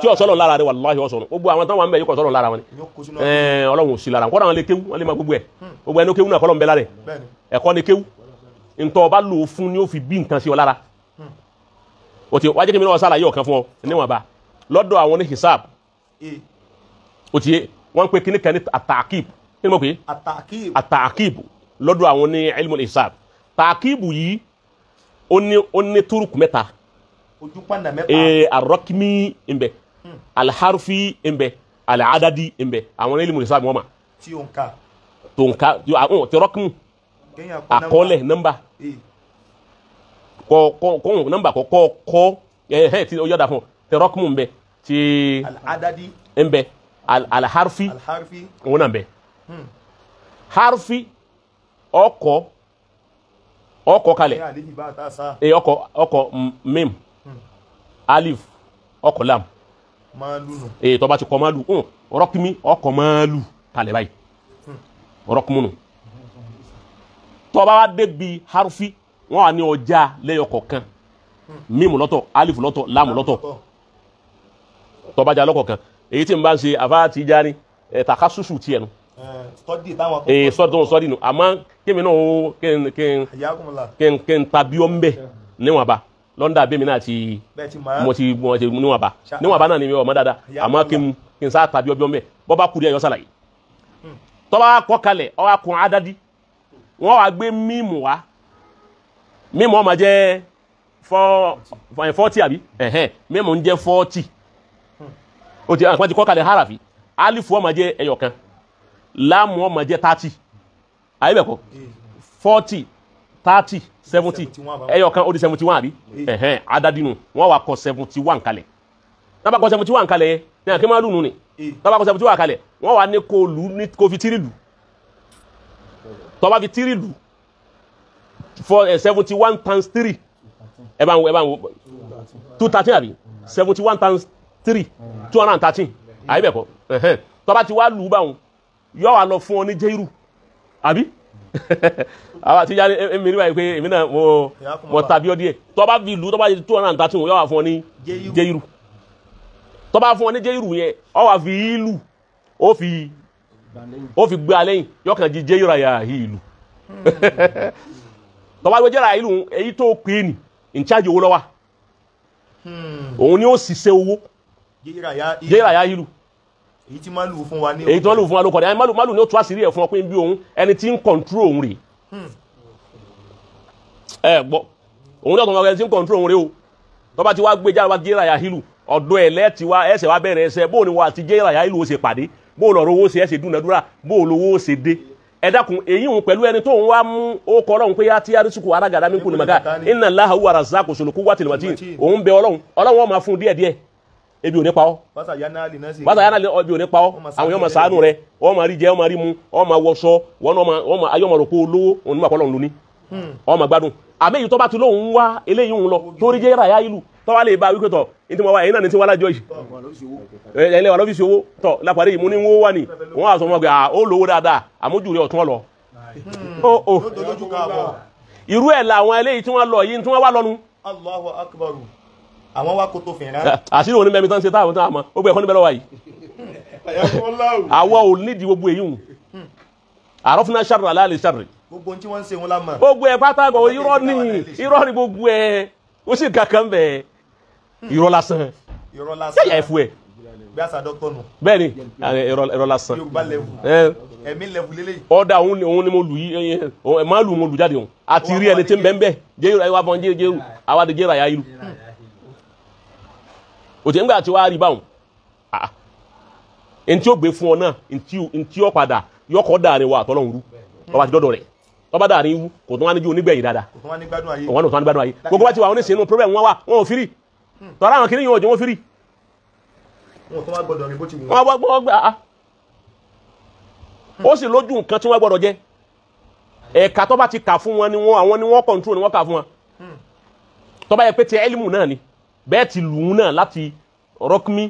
tí ò sọ́lọ̀ lára rẹ̀ wàláhì ọ̀sọ̀nù gbogbo àwọn tán wà ń bẹ̀ yìí kò sọ́lọ̀ lára wọn ni Ọlọ́run ò sí lára wọn kọ́ra wọn lè kéwú wọn lè máa gbogbo ẹ̀ gbogbo ẹni ó kéwú náà kọ́lọ̀ ń bẹ lára ẹ̀ ẹ̀kọ́ ni kéwú ntọ́ ọba lò ó fún ni ó fi bí nǹkan sí ọ lára o ti wájú kí mi náà sàlàyé ọ̀kan fún ọ níwọ̀nba lọ́dọ̀ àwọn ní hisab o ti yé wọ́n ń pe kíní kan ní atakib Kí ni mo pè é? Àtàkìb lọ́dọ̀ àwọn ní ilmul hisab. Tàkìbù yìí ó ní túrùkù mẹ́ta.
Ojúpànà mẹ́ta.
Arọ́kìmí ń bẹ, alharfi ń bẹ, aladadi ń bẹ. Àwọn ní ilmul hisab wọ́n mà.
Tí o ń ka.
Tó ń ka tí rọ́kìmù àkọọ́lẹ̀ nọ́mbà kọ́ nọ́mbà kọ́ kọ́ ẹ̀ tí ó yọ̀dà fún tí rọ́kìmù ń bẹ tí
aladadi
ń bẹ, alharfi òun náà ń bẹ. Harfi ọkọ ọkọ kalẹ̀ ọkọ ọkọ mim alif ọkọ lam tó bá ti kọ máàlù rọ́kìmí ọkọ máàlù kalẹ̀ báyìí rọ́kìmù nù. Tó bá wá débi harfi wọ́n wà ní ọjà lẹ́yọ kọ̀ọ̀kan, mímu lọ́tọ̀, alif lọ́tọ̀, láàmù lọ́tọ̀. Tó bá já lọ́kọ̀ọ̀kan èyí tí n bá ń ṣe àfa ti já ní takasusu tiẹ̀ nu sọ́dí nù. Àmọ́ kémi náà ó kí n ta bí ọ́ ń bẹ̀ níwọ̀nba lọ́ndà bẹ́ẹ̀ mi náà ti mo ti níwọ̀nba níwọ̀nba náà ni mi ò mọ̀ dáadáa. Àmọ́ kí n sá ta bí ọ́ ń bẹ̀ bọ́ bá kú díẹ̀ yọ sàlàyé. Tó bá kọ́ kalẹ̀ ọ wá kun adadi wọ́n wá gbé mímu wá. Mímu ó máa jẹ́ 40 àbí mímu ń jẹ́ 40. O ti àwọn ti kọ́ kalẹ̀ harafi alifu ó máa jẹ́ ẹyọ kan, láàmù ó máa jẹ́ 30. Àyè bẹ̀ kọ́ 40 30 70 ẹyọ kan ó di 71 àbí adadinu wọ́n wá kọ 71 kalẹ̀. Tá bá kọ 71 kalẹ̀ yẹn ní àkè máa lù nù ni. Tá bá kọ 71 kalẹ̀ wọ́n wá ní kó lù ní kó fi tírì lù. Tó bá fi tírì lù 71 times 3 ẹ bá ń wo 213 àbí 71 times 3 213 àyè bẹ̀ kọ́. Tó bá ti wá lù báwọn yọ wá lọ fún ọ ní jẹ́rù àbí àwọn àti yára èmi níwáyé pé èmi náà mo tàbí ọ díẹ̀. Tó bá fi lù tó bá yẹ 213 yọ wá fún ọ ní jẹ́rù. Tó bá fún ọ ní jẹ́rù yẹn ọ wá fi ìlù ó fi gbé alẹ́yìn yọ kàn jí jẹ́rù àyà ìlù. Tó bá gbé jẹ́rù àyà ìlù èyí tó pè é nì in charge owó lọ́wọ́ òun ni ó ṣiṣẹ́ owó jẹ́rù àyà ìlù
èyí tí málù fún wa ní
èyí tí wọ́n lù fún wa ló kọ̀ ní málù ní ó tú àṣírí ẹ̀ fún ọ pé bí òun ẹni tí ń kọ̀ǹtró òun rè ẹ gbọ́ òun ní ọ̀tún ẹni tí ń kọ̀ǹtró òun rè o. Tó bá ti wá gbé jáde wá jẹ́rà ya hílù ọ̀dọ̀ ẹ̀ lẹ́ẹ̀tì wá ẹsẹ̀ wá bẹ̀rẹ̀ ẹsẹ̀ bóò ni wà á ti jẹ́rà ya hílù ó ṣe pàdé, bóò lọ̀rọ̀ owó ṣe ẹ̀ ṣe dúnadúrà, bóò lówó ṣe dé. Ẹ dákun èyí òun pẹ̀lú ẹni tó ń wá mú ó kọ ọlọ́run pé yá tí arísùkù arágàdá mi kú ni màgá inna Allaha huwa razzaqu zul quwwatil matin. Òun bẹ ọlọ́run ọlọ́run ó máa fún díẹ̀díẹ̀ ebi ò ní pa ọ́, bàtà yánà ebi ò ní pa ọ́. Àwọn yóò máa ṣàánú rẹ, wọ́n máa rí jẹ, wọ́n máa rí mu, wọ́n máa wọṣọ, wọ́n máa ayọ́ máa rò pé olówó òun ní màkọ́ lọ́run lóní, wọ́n máa gbádùn. Àmì èyí tó bá ti lóun wá eléyìí òun lọ torí jẹ́ ràyà ìlú tó wá lè bá wípé tọ̀ ní tí mo wá ẹ̀yin náà ní tí wọ́n lájọ yìí ẹ̀yin wà lọ́fíìsì owó tọ̀ lápàdé yìí mo ní wọ́n wà ní wọ́n á sọ fún wọn pé ó lówó dáadáa àmójú rẹ̀ ọ̀tún ọ̀lọ́. Irú ẹ̀ làwọn eléyìí tí wọ́n lọ yìí tí wọ́n wá lọ́nu.
Allahu akbar. Àwọn wa kò tó fìràn.
Àṣírí òní mẹ́mi tán ṣe táwọn tán àmọ́ ó gbé ẹ̀kọ́ níbẹ̀ lọ́wọ́ yìí. Àwa ò nídìí gbogbo èyí hùn. Àrọ́fúnná ṣàrù aláàlè ṣàrù.
Gbogbo ohun tí wọ́n ń ṣe wọn la mọ̀.
Gbogbo ẹ̀ pátákó irọ́ ni irọ́ ni gbogbo ẹ̀ ó sì kankan bẹ̀ irọ́ lásán.
Irọ́ lásán.
Ṣé ẹ̀fù ẹ̀?
Bí àṣà dọ́kítọ̀ nù.
Bẹ́ẹ̀ni irọ́ lásán.
Yorùbá lẹ́wù. Ẹ̀mí lẹ́wù lélẹ́yìí.
Ọ̀dà òun ni mo lù yí máàlù mo lù jáde òun àti rí ẹni tí ń bẹ́ ń bẹ́ jẹ́rù àwa bọ́n jẹ́rù àwa di jẹ́rù àyà ìlú. Òtí ńgbà tí wàá rí báwọn ntí ó gbé fún ọ náà ntí ó padà yọkọ̀ dàrin wa àtọ́lọ́hún rú ọba ti dọ́dọ̀ rẹ̀ ọba dàrin wú kò tún wá níjú onígbẹ̀yìn dáadáa
Kò tún wá ní gbádùn ayé.
Òun náà tún wá ní gbádùn ayé. Gbogbo bá ti wà oníṣẹ́ inú problem wọn wà wọn ò fírì tọ́ra àwọn kìnìún yóò jẹ́ wọn fírì.
Wọn tún wá gbọ́dọ̀ rìn bó ti wù
wọ́n. Wọ́n gbà ó sì lójú nǹkan tí wọ́n gbọ́dọ̀ jẹ. Ẹ̀ka tó bá ti kà fún wọn ni wọ́n àwọn ni wọ́n control ni wọ́n kà fún wọn. Tó bá yẹ pé ti ẹlímù náà ni bẹ́ẹ̀ ti lù ú náà láti rọ́kmi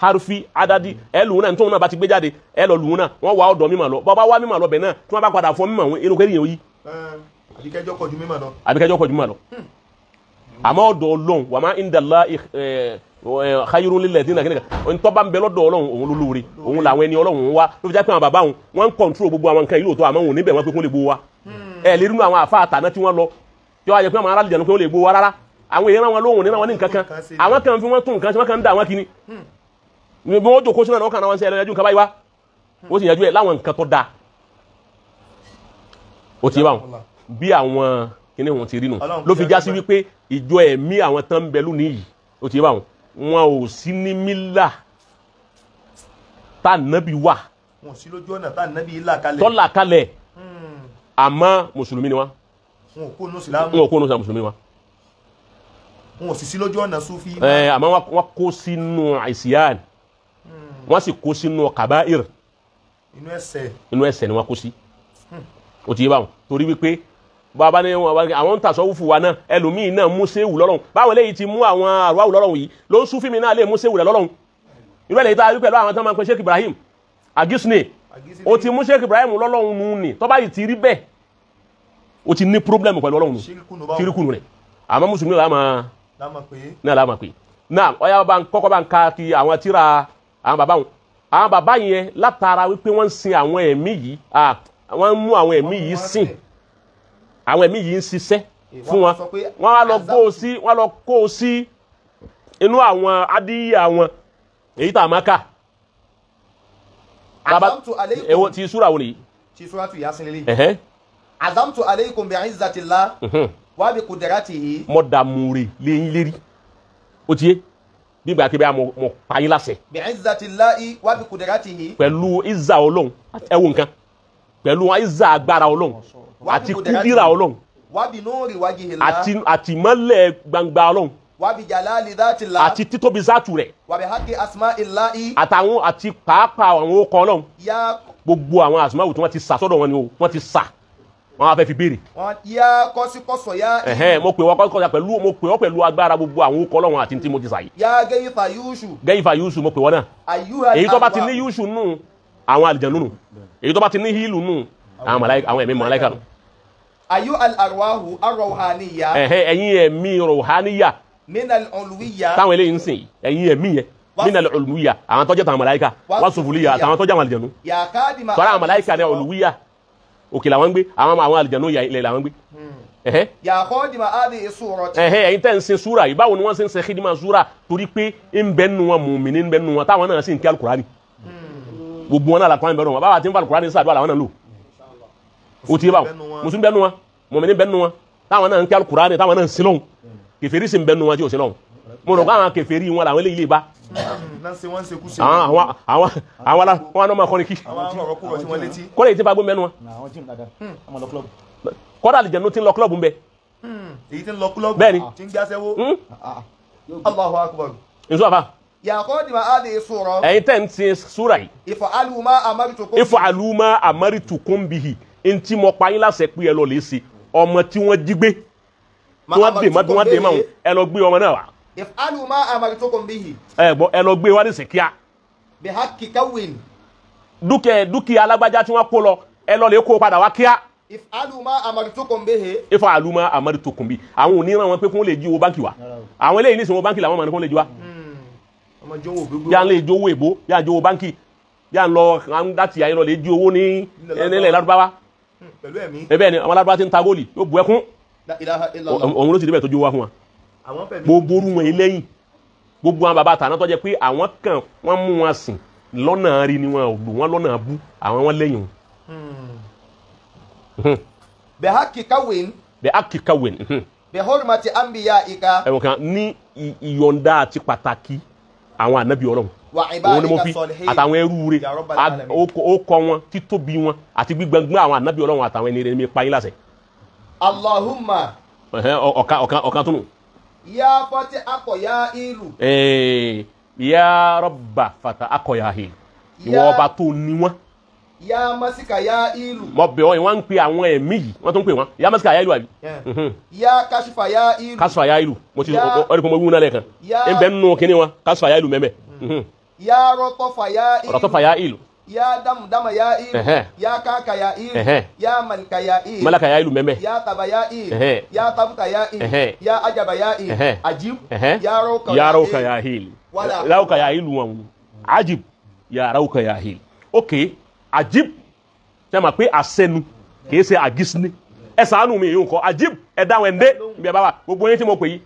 harufi adadi ẹ lù ú náà nítorí náà bá ti gbé jáde ẹ lọ lù ú náà wọ́n wá ọ̀dọ̀ mímọ̀ lọ bọ́ bá wá mímọ̀ lọ bẹ̀ náà tí wọ́n bá padà fọ mímọ̀ wọn inú kẹ́rì yẹn ó yí.
Àbíkẹ́jọ́ kọjú mímọ̀ lọ.
Àbíkẹ́jọ́ kọjú mímọ̀ lọ. Àmọ́ ọ̀dọ̀ Ọlọ́run wà má indala khayrun lilladhina kìnìkan ntọ́ bá ń bẹ lọ́dọ̀ Ọlọ́run òun ló lóore òun làwọn ẹni Ọlọ́run wá ló fi jẹ́ pé àwọn bàbá òun wọ́n ń kọ̀ǹtúrò gbogbo àwọn nǹkan ìlú òótọ́ àmọ́ òun níbẹ̀ wọ́n pé kó lè gbowó wa. Ẹ lè rí nínú àwọn àfa àtàná tí wọ́n lọ tí wọ́n á yẹ pé àwọn aráàlú jẹ̀nu pé ó lè gbowó wa rárá. Àwọn èèyàn wọn lóhùn nínú àwọn ní nǹkan kan àwọn kan fi wọ́n tún nǹkan tí wọ́n kan ń dà wọ́n kiri bí wọ́n jòkó sínú àwọn kan náà wọ́n ń sẹ́ ẹ lọ́yẹ́jú nǹkan báyìí wá ó sì yẹjú ẹ láwọn nǹkan tó dáa. Ó ti bá wọn bí àwọn kíní wọn ti rí nù ló fi já sí wípé ìjọ ẹ̀mí àwọn tán ń bẹ lónìí yìí. Ó ti bá wọn wọn ò sí ní mílà tá nábì wà.
Wọn ò sí lójú ọ̀nà tá nábì là kalẹ̀.
Tọ́lá kalẹ̀. Àmọ́ mùsùlùmí ni wọn.
Wọn ò kó nù sílámù.
Wọn ò kó nù sílámù, mùsùlùmí ni wọn.
Wọn ò sì sí lójú ọ̀nà súfì.
Àmọ́ wọn kó sínú àìsíyàn. Wọ́n sì kó sínú kàbáìr.
Inú ẹ̀ṣẹ̀.
Inú ẹ̀ṣẹ̀ ni wọ́n kó sí. Ó ti yé báwọn torí wípé bàbá ní wọn àwọn ń tàṣọ wúfù wa náà ẹlòmíín náà mú séwù lọ́rùn báwọn eléyìí ti mú àwọn àrùwáwù lọ́rùn yìí ló ń súnfì mi náà lè mú séwù rẹ̀ lọ́rùn. Irú ẹ̀ lè ta wí pẹ̀lú àwọn tó máa ń pe Sheikh Ibrahim Agisne ó ti mú Sheikh Ibrahim lọ́lọ́run nù ní tó bá yìí ti rí bẹ́ẹ̀ ó ti ní pírọ́blẹ̀mù pẹ̀lú Ọlọ́run ṣíríkùnù rẹ̀. Àmọ́ mùsùlùmí náà láàmà pé náà ọ̀yà kọ́kọ́ bá ń ka ti àwọn tíra àwọn bàbá wọn. Àwọn bàbá yẹn látara wípé wọ́n ń sin àwọn ẹ̀mí yìí, wọ́n ń mú àwọn ẹ̀mí yìí sìn, àwọn ẹ̀mí yìí ń ṣiṣẹ́ fún wọn. Wọ́n á lọ kó o sí, wọ́n á lọ kó o sí inú àwọn adíyà wọn èyí tá a máa kà. Èwo ti súra wo nìyí?
Ti súra tu Yasin lélẹ̀. Azamtu aleikum bi'izzatillah wa bi qudratihi.
Mo dààmú rè léyìn lérí. Ó ti yé? Bí ìgbà kí bẹ́ẹ̀ mo pa yín láṣẹ.
Bi'izzatillahi wa bi qudratihi.
Pẹ̀lú ìzà Ọlọ́run, ẹ wo nǹkan. Pẹ̀lú ìzà agbára Ọlọ́run àti kúdírà Ọlọ́run.
Wa bi nuri wajhillah.
Àti ìmọ́lẹ̀ gbangba Ọlọ́run.
Wa bi jalali dhatillah.
Àti títóbi zátù rẹ̀.
Wa bi haqqi asma'illahi.
Àtàwọn àti pàápàá àwọn okọ̀ Ọlọ́run. Gbogbo àwọn àsùnmáwò tí wọ́n ti sà sọ́dọ̀ wọn ni o, wọ́n ti sà. Wọ́n á fẹ́ fi béèrè.
Ya kọ́síkọ́sọ̀ ya.
Mo pè wọ́n kọ́síkọ́sọ̀ pẹ̀lú, mo pè wọ́n pẹ̀lú agbára gbogbo àwọn okọ̀ Ọlọ́run àti tí mo ti sà yìí.
Ya gẹ́yìfà yúṣù.
Gẹ́yìfà yúṣù mo pè wọ́n náà. Èyí tó bá ti ní yúṣù nù àwọn àlìjànú nù. Èyí tó bá ti ní hílù nù àwọn ẹ̀mí màláíkà nù.
Ayu al-arwahu ar-ruhaniyya.
Ẹ̀yin ẹ̀mí ruhaniyya.
Minal uluwiyya.
Táwọn eléyìí ń sìn ẹ̀yin ẹ̀mí yẹn. Minal uluwiyya àwọn tó jẹ́ tàwọn màláíkà. Wọ́n sufuliyya àtàwọn tó jẹ́ àwọn àlìjànú. Tọ́lá àwọn màláíkà ní uluwiyya. Òkè làwọn ń gbé, àwọn àlìjànú ilẹ̀ làwọn ń gbé. Ẹ̀yin tẹ́ ń sin súra yìí, báwo ni wọ́n ṣe ń ṣe khidima súra torí pé ń bẹ nù wọn mùmíní ń bẹ nù wọn táwọn náà sì ń kí alukurani. Gbogbo wọn náà làkúránì bẹ nù wọn, báwa ti ń fa alukurani sàdúrà làwọn náà lò. Ó ti yé báwọn, mùsùlùmí bẹ nù wọn, mùmíní bẹ nù wọn, táwọn náà ń kí alukurani táwọn náà ń sin lọ́hùn. Kèfèrí sì ń bẹ nù wọn tí ò sin lọ́hùn. Mo rò pé àwọn kèfèrí wọn làwọn eléyìí lè bá. Àwọn àwọn ọmọ akọni kí. Kọ́lá yìí ti fa gbó mẹ́nu wọn. Kọ́lá àlìjẹ̀nu ti ń lọ kílọ̀bù ń bẹ.
Èyí ti ń lọ kílọ̀bù.
Bẹ́ẹ̀ni.
Ti ń gbáṣẹ́wó. Allahu akbar.
Nsú àfa. Ẹ̀yin tẹ́ ń sin súra yìí.
If'alu ma amartukum.
If'alu ma amartukum bihi. Ntí mo pa yín láṣẹ pé ẹ lọ lè ṣe ọmọ tí wọ́n jí gbé. Tí wọ́n dè mọ́ tí wọ́n dè mọ́ ẹ lọ gbé ọmọ náà wá.
If'alu ma amartukum bihi.
Ẹ gbọ́ ẹ lọ gbé wá ní sèkíà.
Bihaqqi kawin.
Dúkìá alágbájá tí wọ́n kó lọ ẹ lọ lè kó padà wá kíá.
If'alu ma amartukum bihi.
If'alu ma amartukum bihi. Àwọn oníran wọn pé kó lè jí owó báńkì wá. Àwọn eléyìí nísìnyí owó báńkì làwọn máa ní kó lè jí wá. Yà ń lè jí owó èbó, yà ń jí owó báńkì, yà ń lọ láti àyìn lọ lè jí owó ní nílẹ̀ Lárúbáwá. Bẹ́ẹ̀ ni àwọn Lárúbáwá ti ń ta góòlì yóò bu ẹkún. Òun ló ti débẹ̀ tó jí owó wá fún wa. Gbogbo orú wọn lẹ́yìn gbogbo àwọn bàbá tàná tó jẹ́ pé àwọn kan wọ́n mú wọn sìn lọ́nà rí ni wọn ò lò wọ́n lọ́nà bú àwọn wọn lẹ́yìn wọn.
Bihaqi kawin.
Bihaqi kawin.
Bihurmati anbiyaika.
Ẹ̀wọ̀n kan ní ìyọ̀ǹda àti pàtàkì àwọn ànábì Ọlọ́run. Òun ni mo fi àtàwọn ẹrú rẹ̀ ó kọ wọn títóbi wọn àti gbígbẹ́ngbẹ́ àwọn ànábì Ọlọ́run àtàwọn ẹni rẹ̀ mi pa yín láṣẹ.
Allahumma.
Ọ̀kan tó nù.
Ya fati akọ ya ilu.
Ya Rabba fata akọ ya ilu. Ìwọ ọba tó ní wọn.
Ya masika ya ilu.
Mo bẹ̀ ọ́ wọ́n ń pe àwọn ẹ̀mí yìí wọ́n tún ń pè wọ́n. Ya masika ya ilu àbí.
Ya kashifa ya ilu.
Kashifa ya ilu. Mo ti ọ̀rẹ́ kò mọ wíwú náà lẹ́ẹ̀kan. Ń bẹ nínú kíní wọn kashifa ya ilu mẹ́mẹ́.
Ya rọtọfa ya ilu.
Rọtọfa ya ilu.
Ya damdama ya ilu. Ya kaka ya ilu. Ya malika ya ilu.
Malaka ya ilu mẹ́mẹ́.
Ya taba ya ilu. Ya tabuta ya ilu. Ya ajaba ya ilu. Ajib. Ya rauka
ya rauka ya ilu. Rauka ya ilu wọn. Ajib. Ya rauka ya ilu. Ok. Ajib. Ṣé ma pé àsẹnu kìí ṣe àgísní. Ẹ ṣàánú mi yìí nǹkan. Ajib ẹ dáhùn ẹ̀ ń dé. Ibi ẹ bá wà. Gbogbo yín tí mo pè yìí.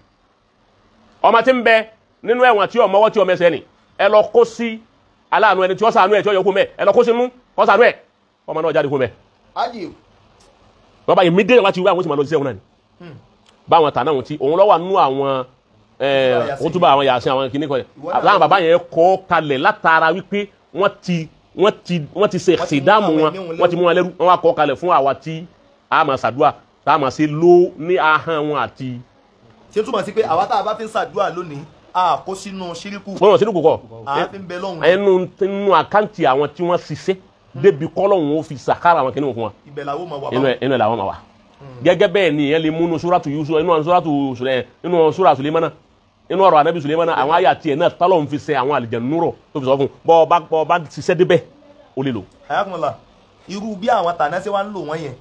Ọmọ tí ń bẹ nínú ẹ̀wọ̀n tí ọmọ ọwọ́ tí ọmọ ẹsẹ̀ nì. Ẹ lọ kó sí aláàánú ẹni tí ó ṣàánú ẹ̀ tí ó yọ kó mẹ́ ẹ lọ kó sínú kó ṣàánú ẹ̀ ọmọ náà jáde kó mẹ́. Wọ́n bá yìí mídé wọn ti wí àwọn tí ma lọ sí ẹ̀wọ̀n náà ni. Báwọn tà náà wọn ti òun lọ́wọ́ nú àwọn òtúbà àwọn yàsín àwọn kìnnìkan yẹn. Láwọn bàbá yẹn kọ́ kalẹ̀ látara wípé wọ́n ti ṣe ìdáàmú wọn, wọ́n ti mú wọn lẹ́rú, wọ́n wá kọ́ kalẹ̀ fún àwa tí a máa ṣàdúrà tá a máa ṣe ló ní ahọ́n wọn àti.
Ṣé túmọ̀ sí pé àwa tá a bá fi ń ṣàdúrà lónìí a kó sínú ṣíríkù.
Wọ́n ṣíríkù kọ́.
A fi ń bẹ lọ́hùn.
Ẹnu nínú àkáǹtì àwọn tí wọ́n ṣiṣẹ́ débi kọ́lọ́hún ó fi sàkárà àwọn kìnìún fún wa.
Ibẹ̀ làwọn máa wà.
Inú ẹ̀ làwọn máa wà. Gẹ́gẹ́ bẹ́ẹ̀ ni ìyẹn lè múnú súrátù Yusuf inú súrátù Sulemana inú ọ̀rọ̀ anabi Sulemana àwọn àyà tiẹ̀ náà tálọ̀ ń fi ṣe àwọn àlìjẹ̀nú rọ̀ tó fi sọ fún bọ́ ọba ṣiṣẹ́ débẹ̀ ó lè lò.
Ayakunla irú bí àwọn tàná ṣe wá ń lò wọ́n yẹn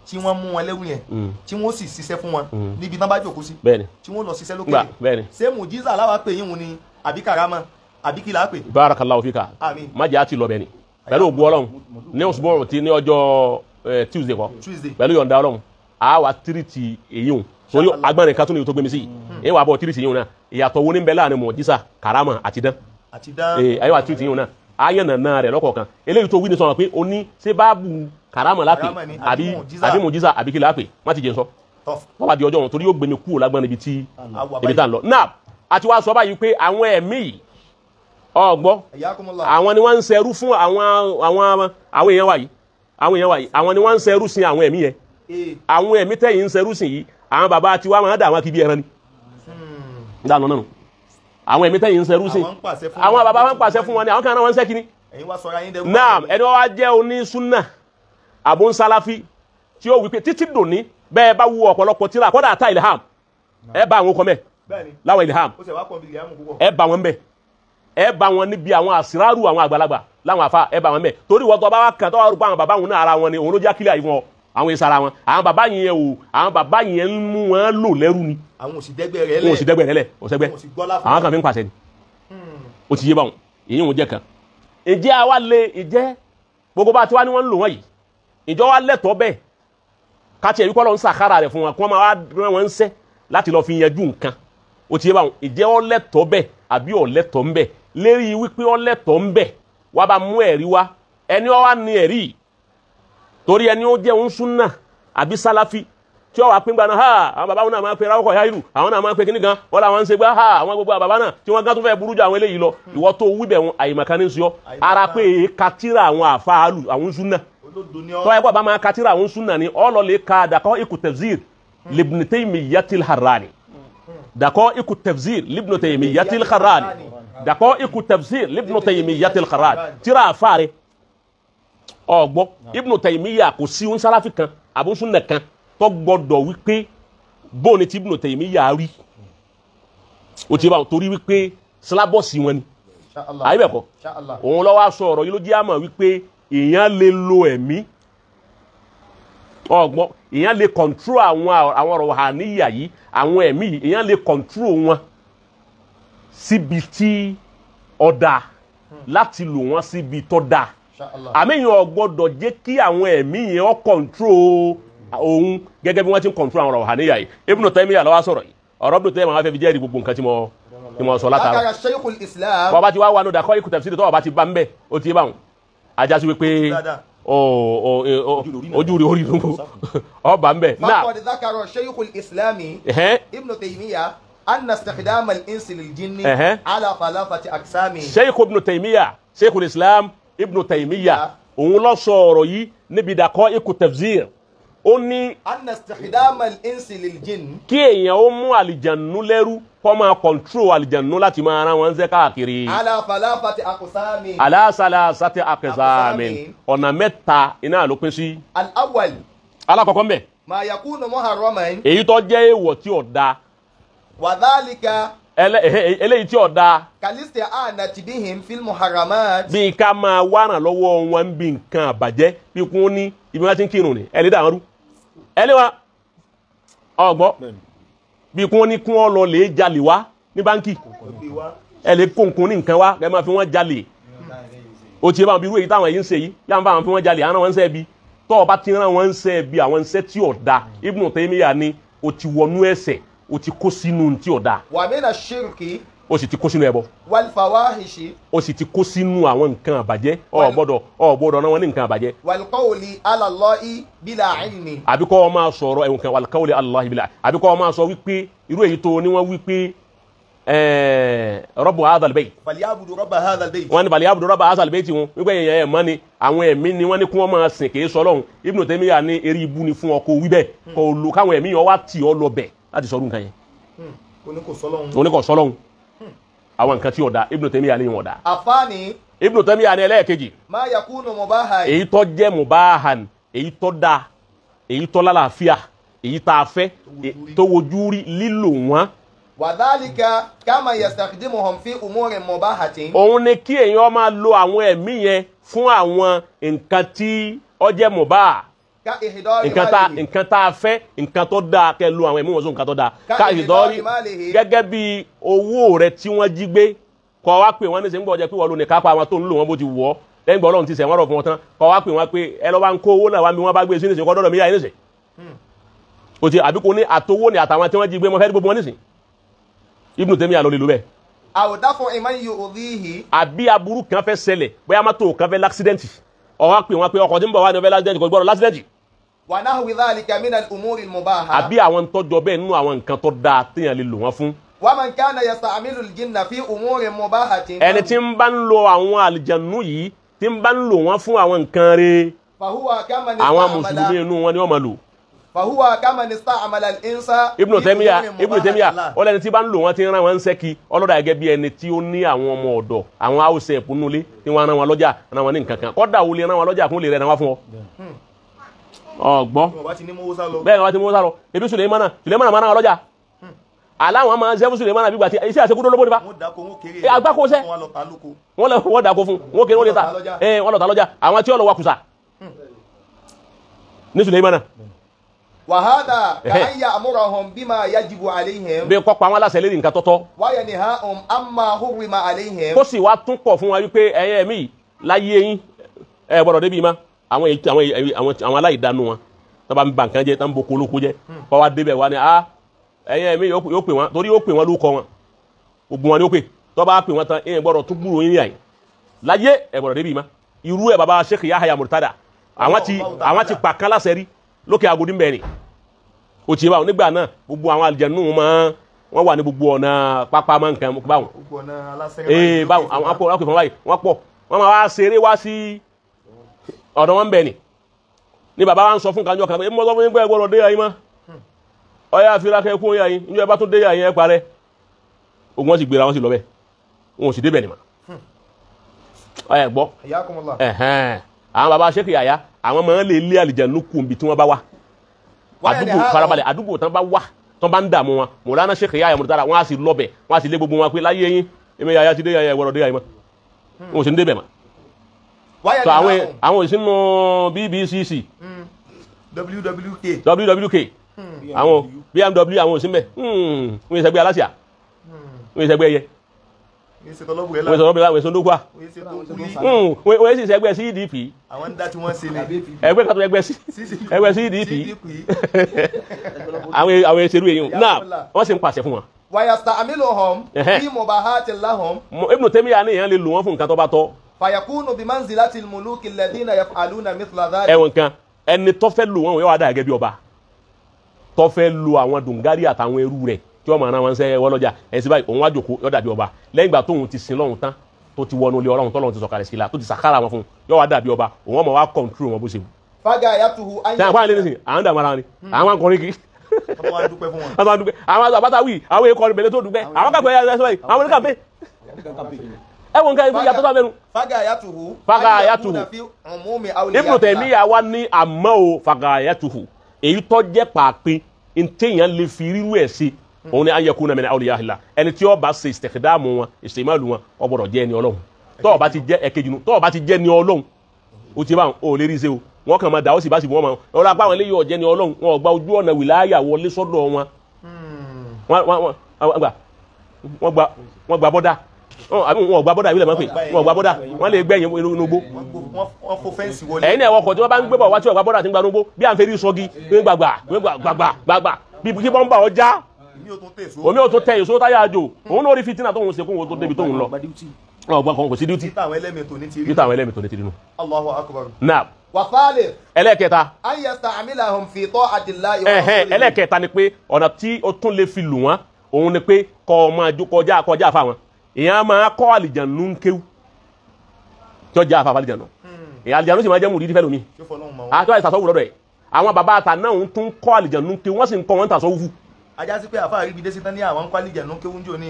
tí wọ́n mú wọn lẹ́rú yẹn tí wọ́n sì ṣiṣẹ́ fún wọn níbi tán bá jókòó sí tí wọ́n lọ ṣiṣẹ́ lókè ṣé mùjísà láwa pè yín ni àbí karama àbí kí la pè.
Barakallahu fika. Má jẹ́ àti lọ bẹ́ẹ̀ ni pẹ̀lú ògùn Ọlọ́run ní oṣù tí ní ọjọ́ Tuesday kọ́ pẹ̀lú yọ̀ǹda Ọlọ́run a wà tírìtì èyí hùn sórí agbọ́nrin kan tó ní tó gbé mi sí yìí èyí wà bọ̀ tírìtì yìí hùn náà ìyàtọ̀ wo ní bẹ láàrin mùjísà karama àti dán èyí wà tírìtì yìí hùn náà ayànnà rẹ̀ lọ́kọ̀ọ̀kan eléyìí tó wí ní sọ̀rọ̀ pé o ní ṣé báàbù karama lápè àbí mùjísà àbí kí lápè má ti jẹ sọ wọ́n bá di ọjọ́ wọn torí yóò gbé mi kúrò lágbọ́n ibi tí ibi tá à ń lọ. Náà àti wá sọ báyìí pé àwọn ẹ̀mí yìí ọgbọ́ àwọn ni wọ́n ń ṣẹrú fún àwọn èèyàn wa yìí àwọn èèyàn wa yìí àwọn ni wọ́n ń ṣẹrú sin àwọn ẹ̀mí yẹn àwọn ẹ̀mí tẹ̀yìn ń ṣẹrú sìn yìí àwọn bàbá tiwa máa dà wọn kí bí ẹran ni dáná náà àwọn ẹ̀mí tẹ̀yìn ń ṣẹrú sìn àwọn bàbá wọn pàṣẹ fún wọn ni àwọn kan náà wọn ń ṣẹ́ kínní. Naam ẹni wọn wá jẹ́ onísúnà àbóńsáláfí tí ó wí pé títí dòní bẹ́ẹ̀ bá wú ọ̀pọ̀lọpọ̀ tíra kọ́dà àtà ilham ẹ bá àwọn kọ́mẹ́ láwọn ilham ẹ bá wọn bẹ́ẹ̀ ẹ bá wọn níbi àwọn àsìrárù àwọn àgbàlagbà láwọn àfa ẹ bá wọn bẹ́ẹ̀ torí wọ́n tó bá wà kàn tó wà rúpa àwọn bàbá wọn náà ara wọn ni òun ló já kílẹ̀ àyè àwọn èsì ara wọn àwọn bàbá yẹn o àwọn bàbá yẹn ń mú wọn lò lẹ́rú ni.
Àwọn ò sì dẹ́gbẹ́ rẹ̀ lẹ̀
wọn ò sì dẹ́gbẹ́ rẹ̀ lẹ̀ ò sẹ́gbẹ́ àwọn kan fi ń pàṣẹ ni ó ti yé báwọn èyí wọn jẹ́ kan. Ǹjẹ́ àwa lè ìjẹ́ gbogbo bá ti wá ní wọ́n ń lò wọ́n yìí ìjọ wa lẹ́tọ̀ọ́ bẹ́ẹ̀ káti ẹ̀rí kọ́ lọ ń sàkárà rẹ̀ fún wọn kí wọ́n máa rán wọn ń sẹ́ láti lọ́ọ́ fi yanjú nǹkan ó ti yé báwọn ìjẹ́ ọ lẹ́tọ̀ọ́ bẹ́ẹ̀ àbí ọ lẹ́tọ̀ọ́ ń bẹ̀ lérí wípé ọ lẹ́tọ̀ọ́ ń bẹ̀ wá bá mú ẹ̀rí wá ẹni ọ wá ní ẹ̀rí yìí torí ẹni ó jẹ́ òun súnà àbí sálàfí tí ó wà pín gbaná ha àwọn bàbá wọn náà máa ń pe ráwọ́kọ̀ yáìrù àwọn náà máa ń pe kíní kan wọ́n làwọn ń ṣe gbá ha àwọn gbogbo bàbá náà tí wọ́n gán tó fẹ́ burú ju àwọn eléyìí lọ ìwọ tó wí bẹ̀ wọn àyèmọ̀kan ní sọ ara pé katira àwọn àfáàlù àwọn súnà tọ́ ẹ kó bá máa katira àwọn súnà ni ọlọ́lẹ̀ ka dàkọ́ ikú tafsir Ibn Taymiyatil Harrani dàkọ́ ikú tafsir Ibn Taymiyatil Harrani dàkọ́ ikú tafsir Ibn Taymiyatil Harrani tíra àfáàrẹ ọgbọ́ Ibn Taymiya kò sí ń sálàfì kan àbí súnà kan tó gbọ́dọ̀ wípé bó ni tí Ibn Taymiya rí o ti bá wọn torí wípé sílábọ̀sì wọn ni àyíbẹ̀kọ́ òun lọ́wọ́ aṣọ ọ̀rọ̀ yìí ló jẹ́ àmọ̀ wípé èèyàn lè lo ẹ̀mí ọgbọ́n èèyàn lè kọ̀ntró àwọn ọ̀rọ̀ àníyà yìí àwọn ẹ̀mí yìí èèyàn lè kọ̀ntró wọn síbi tí ọ̀dà láti lò wọ́n síbi tó dáa àmì èèyàn ò gbọ́dọ̀ jẹ́ kí àwọn ẹ̀mí yẹn ó kọ̀ntró òun gẹ́gẹ́ bí wọ́n ti ń kọ̀ntró àwọn ọ̀rọ̀ àníyà yìí. Ibn Taymiyyah ló wá sọ̀rọ̀ yìí ọ̀rọ̀ Ibn Taymiyyah máa fẹ́ fi jẹ́rìí gbogbo nǹkan tí mo sọ látara.
Lákàrà Shaykhul Islam.
Bọ́ba ti wá wà nù dàkọ́ ikú tafsiri tọ́wọ́ bá ti bá ń bẹ̀ ó ti bá wọn ajásí wípé ojú rí orí nù ọba ń bẹ̀.
Faqad dhakara Shaykhul Islam Ibn Taymiyyah anna istikhdam al-insi lil-jinni ala thalathati aqsami.
Shaykh Ibn Taymiyyah Shaykhul Islam Ibn Taymiyyah òun ló sọ ọ̀rọ̀ yìí níbi dàkọ́ ikú tafsir ó ní.
anna istikhdam al-insi lil-jinn.
Kí èèyàn ó mú àlìjànú lẹ́rú kó máa kọ̀ntró àlìjànú láti máa rán wọn ṣẹ́ káàkiri.
ala thalathati aqsami.
ala thalathati aqsami. Ọ̀nà mẹ́ta iná ló pín sí.
al-awwal.
Alákọ̀ọ́kọ́ mbẹ̀.
ma yakunu muharraman.
Èyí tó jẹ́ èèwọ̀ tí ò da.
wa dhalika.
Eléyìí tí ò da.
kal-isti'anati bihim fil muharramat.
Bí ká máa wá ràn lọ́wọ́ wọn bí nǹkan àbàjẹ́ bí kún ní ibi wọn ti ń kírun ni ẹ lè dà wọn rú ẹlẹ́wà ọgbọ́ bí kún ní kún ọ lọ lè jalè wá ní báńkì ẹ lè kó nǹkan ní nǹkan wá ẹ máa fi wọ́n jalè o ti bá wọn bí irú èyí táwọn èyí ń ṣe yìí yá ń bá wọn fi wọ́n jalè àwọn ń ṣe bí tọ́ ọ bá ti rán wọn ń ṣe bí àwọn ń ṣe tí ò da Ibn Taymiyyah ni o ti wọnú ẹ̀ṣẹ̀ o ti kó sínú tí ò da.
Wa mina shirki.
Ó sì ti kó sínú ẹbọ.
Wal fawahishi.
Ó sì ti kó sínú àwọn nǹkan àbàjẹ́. Ó gbọ́dọ̀ náà wọn ní nǹkan àbàjẹ́.
Wal qawli ala Allahi bila ilmi.
Àbí kọ́ ọ máa sọ̀rọ̀ ẹ̀wọ̀n kan wal qawli ala Allahi bila. Àbí kọ́ ọ máa sọ wípé irú èyí tó ní wọ́n wípé Rabbu hadha al-bayt.
Falyabudu rabba hadha al-bayt.
Wọ́n ní falyabudu rabba hadha al-bayt wọn wípé èèyàn ẹ̀ mọ́ ni àwọn ẹ̀mí ni wọ́n ní kí wọ́n máa sìn kì í sọ Ọlọ́run. Ibn Taymiyyah ní eré ibú ni fún ọkọ̀ wí bẹ́ẹ̀ kò lò káwọn ẹ̀mí yẹn wá tì ọ́ lọ bẹ̀ láti sọ̀rọ̀ nǹkan yẹn. Oníkọ̀ sọ́lọ́hún. Àwọn nǹkan tí ó da Ibn Taymiyyah ní wọn da.
Àfáàní.
Ibn Taymiyyah ní ẹlẹ́ẹ̀kejì.
Ma yakunu mubahan.
Èyí tó jẹ́ mubahan, èyí tó da, èyí tó lálàáfíà, èyí tá a fẹ́, tó wojú rí lílò wọn.
Wadhalika kama yastakhdimuhum fi umurin mubahatin.
Òun ni kí èèyàn máa lo àwọn ẹ̀mí yẹn fún àwọn nǹkan tí ó jẹ́ mubah. Nǹkan tá a fẹ́, nǹkan tó dáa kẹ́ lo àwọn ẹ̀mí wọn sún nǹkan tó dáa. Ká ìdọ́rí gẹ́gẹ́ bí owó rẹ tí wọ́n jí gbé kọ́ wá pé wọ́n ní sẹ́ ń gbọ́ jẹ́ pé wọ́n ló ní kápá wọn tó ń lò wọ́n bó ti wọ̀ ọ́ lẹ́yìn gbọ́ Ọlọ́run ti sẹ̀ wọ́n rọ̀ fún wọn tán kọ́ wá pé wọ́n pé ẹ lọ́ bá ń kó owó náà wá mi wọ́n bá gbé sí nísìnyí kọ́ dọ́dọ̀ mi yá yín nísìnyí. O ti àbí kò ní àtowó ni àtàwọn tí wọ́n jí gbé mọ́ fẹ́ gbogbo wọn nísìnyí. Ibn Taymiyyah ló lè lò bẹ́ẹ̀.
Àwòdáfọ̀ ìmọ̀ yìí ò rí i.
Àbí aburú kan fẹ́ ṣẹlẹ̀ bóyá mọ́tò kan fẹ́ láksidẹ̀ntì ó wá pè wọ́n pé ọkọ̀ tí ń bọ̀ wá ní ọfẹ́ láksidẹ̀ntì kò gbọ́dọ̀ láksidẹ̀ntì.
Wa nahwi dhalika min al-umuri al-mubaha.
Àbí àwọn tọ́jọ bẹ́ẹ̀ nínú àwọn nǹkan tó dáa téèyàn lè lò wọ́n fún.
Wa man kana yasta'milu al-jinna fi umurin mubahatin.
Ẹni tí ń bá ń lo àwọn àlìjànú yìí tí ń bá ń lò wọ́n fún àwọn nǹkan rẹ̀.
Fahuwa kaman
àwọn mùsùlùmí inú wọn ni wọ́n máa lò.
Fahuwa kaman ista'mala al-insa.
Ibn Taymiyyah ó lẹ́ni tí bá ń lò wọ́n ti ń rán wọn ń sẹ́kì ọlọ́dà gẹ́gẹ́ bí ẹni tí ó ní àwọn ọmọ ọ̀dọ̀ àwọn house help nulẹ̀ tí wọ́n rán wọn lọ́jà rán wọn ní nǹkan kan kọ́dà wo lè rán wọn lọ́jà fún lè rẹ̀ náà wá fún ọ. Ọgbọ́n bẹ́ẹ̀ ni wọ́n ti mú sálọ ebi Sulemana máa rán wọn lọ́jà aláwọn máa ń sẹ́fún Sulemana bí gbà tí iṣẹ́ àṣekúdó lóbó nípa agbáko sẹ́ wọ́n dàkó fún wọn kéré wọ́n lè ta wọ́n lọ ta lọ́jà àwọn tí wọ́n lọ wakùsà ní Sulemana.
Wàhádà kàáyà àmúrahùn bímà yajibu alayhim.
Bí kọ́ pa àwọn aláṣẹ lérí nǹkan tọ́tọ́.
Wáyà ni ha amma hurrima alayhim.
Kó sì wá tún pọ̀ fún wa wípé ẹ̀yin ẹ̀mí láyé yín ẹ gbọ́dọ̀ débi ma àwọn aláìdánu wọn tó bá ń ba nǹkan jẹ́ tó ń bo kolóko jẹ́ kọ́ wa débẹ̀ wa ni a ẹ̀yin ẹ̀mí yóò pè wọn torí yóò pè wọn lóko wọn gbogbo wọn ni ó pè tó bá pè wọn tán ẹ̀yin gbọ́dọ̀ tún gbúrò yín yàyìn láyé ẹ gbọ́dọ̀ débi ma irú ẹ̀ baba Sheikh Yahya Murtada àwọn ti pa kán láṣẹ rí lókè Agodi mbẹ́ni o ti báwọn nígbà náà gbogbo àwọn àlìjẹnú máa wọ́n wà ní gbogbo ọ̀nà pápá máa nǹkan báwọn ee báwọn àwọn akọ akọ ìfọ̀n báyìí wọ́n pọ̀ wọ́n máa wá ṣeré wá sí ọ̀dọ̀ wọn bẹ̀ ni ní bàbá wa ń sọ fún kanjọ́ kan pé mọ́ sọ fún yín pé ẹ gbọ́dọ̀ dé yàyín mọ́ ọyá àfihàn kún yàyín níjọ́ ẹ bá tún dé yàyín ẹ parẹ́ ogun wọn sì gbéra wọn sì lọ bẹ́ẹ̀ wọn ò sì débẹ̀ ni mà ọyà gbọ́ àwọn bàbá Sheikh Yahya àwọn máa ń lè lé àlìjẹnú kù níbi tí wọ́n bá wà àdúgbò farabalẹ̀ àdúgbò tán bá wà tán bá ń dààmú wọn Mọ̀lánà Sheikh Yahya Murtada wọn á sì lọ́bẹ̀ wọn á sì lé gbogbo wọn pé láyé yín èmi Yahya ti dé Yahya ìwọ̀rọ̀ dé Yahya mọ́ wọn ò sì ń débẹ̀ mọ́. So àwọn òsínú BBCC WWK àwọn BMW àwọn òsínbẹ̀ wọ́n yẹ sẹ́gbẹ́ aláṣà wọ́n yẹ sẹ́gbẹ́ ẹyẹ wọ́n yẹ sọ́dọ́gbà wọ́n yẹ sẹ́gbẹ́ CDP ẹgbẹ́ kàtó ẹgbẹ́ CDP àwọn ìṣerú èyí náà wọ́n sì ń pàṣẹ fún wọn.
Wayasta'miluhum fi mubahatin lahum.
Ibn Taymiyyah ní èèyàn lè lò wọ́n fún nǹkan tó bá tọ́.
Fayakunu bimanzilati al-muluki alladhina yaf'aluna mithla dhalik.
Ẹ̀wọ̀n kan ẹni tó fẹ́ lò wọ́n yóò wá dà gẹ́gẹ́ bí ọba tó fẹ́ lo àwọn dùngárì àtàwọn ẹrú rẹ̀ tí wọ́n máa rán wọn sẹ́ wọ́n lọ́jà ẹ̀sìn báyìí òun wá jòkó yóò dàbí ọba lẹ́yìn ìgbà tóun ti sin lọ́hùn tán tó ti wọnú ilé ọlọ́run tọ́lọ́run ti sọ̀kalẹ̀ sí la tó ti sàkárà wọn fún yóò wá dàbí ọba òun ọmọ wa kọ̀ǹtúrò wọn bó ṣe wù.
Fága yàtúhù ayé.
Sẹ́yìn àpáyé nísìnyí à ń dààmú ara ni àwọn akọrin kì í. Àwọn àbáta wì àwọn èkó ọ̀rìn bẹ̀lẹ̀ tó dúpẹ́ àwọn kàpẹ́ ẹ̀sọ́ báyìí àwọn oníkàpẹ́ ẹ̀wọ̀n nǹkan ìyàtọ̀ tó mẹ́nu.
Fága yàtúhù.
Fága yàtúhù. Ibn Taymiyyah wa ní àmọ́ o fága yàtúhù èyí tó jẹ́ pàápín ntẹ̀yàn lè fi rírú ẹ̀ sí òun ni an yakuna min awliyaillah ẹni tí ó bá ṣe istikhdamu wọn istimalu wọn ó gbọ́dọ̀ jẹ́ ẹni ọlọ́run tó bá ti jẹ́ ẹ̀kejì nu tó bá ti jẹ́ ẹni ọlọ́run ó ti bá wọn ò lè rí ṣe o wọn kàn máa dà ó sì bá sì wọ́n máa ọlọ́run apá àwọn eléyìí ọ̀jẹ́ ni ọlọ́run wọn ò gba ojú ọ̀nà wìláyà wọlé sọ́dọ̀ wọn wọ́n gba bọ́dà àbí wọn ò gba bọ́dà ìbílẹ̀ máa ń pè wọn ò gba bọ́dà wọn lè gbẹ̀yìn inú igbó. Ẹ̀yin náà ọkọ̀ tí wọ́n bá ń gbé bọ̀ wá tí wọ́n gba bọ́dà tí ń gba inú igbó bí à ń fẹ́rí sọ́gi gbàgbà gbàgbà gbàgbà bí kí bọ́ńbà ọjà Omi ò tún tẹ èso táyà àjò. Òun náà rí fitina tóun ṣe kóun tó débi tóun lọ. Ọgbọ́n kan kò sí díútì.
Títà àwọn ẹlẹ́mìí tó ní ti rí.
Títà àwọn ẹlẹ́mìí tó ní ti rí nù.
Allahu akbar.
Naam.
Wa thalith.
Ẹlẹ́kẹta.
An yasta'milahum fi ta'atillahi wa rasulihi.
Ẹlẹ́kẹta ni pé ọ̀nà tí o tún lè fi lù wọ́n òun ni pé kọ́ ọ máa jó kọjá kọjá fáwọn. Èèyàn máa kọ́ àlìjànú ń kéwú. Tí ó jẹ́ àfàfà àlìjànú. Èèyàn àlìjànú sì máa jẹ́ mùrídìí fẹ́ lómi. Àti wọ́n ìsàsọ́wù lọ́dọ̀ ẹ̀. Àwọn bàbá àtà náà ń tún kọ́ àlìjànú kéwú wọ́n sì ń kọ́ wọn tàsọ́wù.
Ajá sí pé àfáà rí gidé sí tán ní àwọn ń kọ́ àlìjànú kéwú ń jò ní.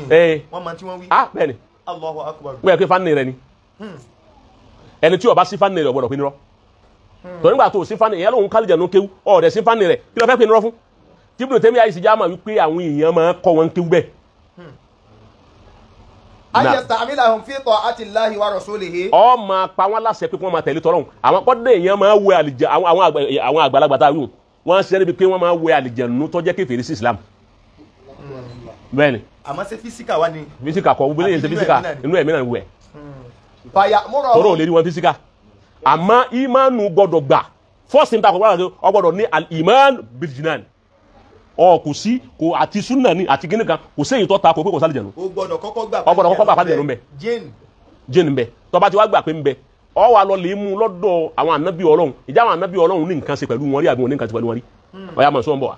Wọ́n mọ tí wọ́n wí.
Ah bẹ́ẹ̀ ni.
Allahu akbar.
Wọ́n yẹ pé fani rẹ ni. Ẹni tí ó bá sí fani rẹ ó gbọ́dọ̀ pé nírọ́. Torí nígbà tó sí fani ìyẹn lòun kálíjà ló kéwú ọ̀rẹ́ sí fani rẹ kí ló fẹ́ pé nírọ́ fún. Tí Ibn Taymiyyah àyè sì já mà wípé àwọn èèyàn máa kọ́ wọn kéwú bẹ́ẹ̀.
An yasta'milahum fi ta'atillahi wa rasulihi.
Ó máa pa wọ́n láṣẹ pé kí wọ́n máa tẹ̀lé tọ́lọ́hun. Àwọn kọ́dé èèyàn máa wẹ àlìjẹ àwọn àgbàlagbà tá a wí wọ́n ṣiṣẹ́ níbi pé wọ́n máa wẹ àlìjẹ̀nú tó jẹ́ kèfèrí sí Islam. Bẹ́ẹ̀ni.
Àmọ́ ṣé físíkà wá ni.
Físíkà kọ́ gbogbo eléyìí ṣe físíkà inú ẹ̀mí náà wẹ̀.
Fàyà múrọ̀.
Tọ́rọ̀ ò lè rí wọn físíkà. Àmọ́ ìmánu gbọ́dọ̀ gbà first thing ta kò gbọ́dọ̀ ọ gbọ́dọ̀ ní al-iman bil-jinan. Ọ kò sí kò àti súnà ni àti kíní kan kò séyìn tó ta kò pé kò sálì jẹ̀nu.
O gbọ́dọ̀ kọ́kọ́ gbà.
Ọ gbọ́dọ̀ kọ́kọ́ gbà pálí jẹ̀nu ń bẹ. Jinn ń bẹ. Tó bá ti wá gbà pé ń bẹ ọ wà lọ lè mú lọ́dọ̀ àwọn ànábì Ọlọ́run. Ìjà àwọn ànábì Ọlọ́run ní nǹkan ṣe pẹ̀lú wọn rí àbí wọn ní nǹkan ṣe pẹ̀lú wọn rí. Ọ̀yà mọ̀ sọ́n bọ̀ wá.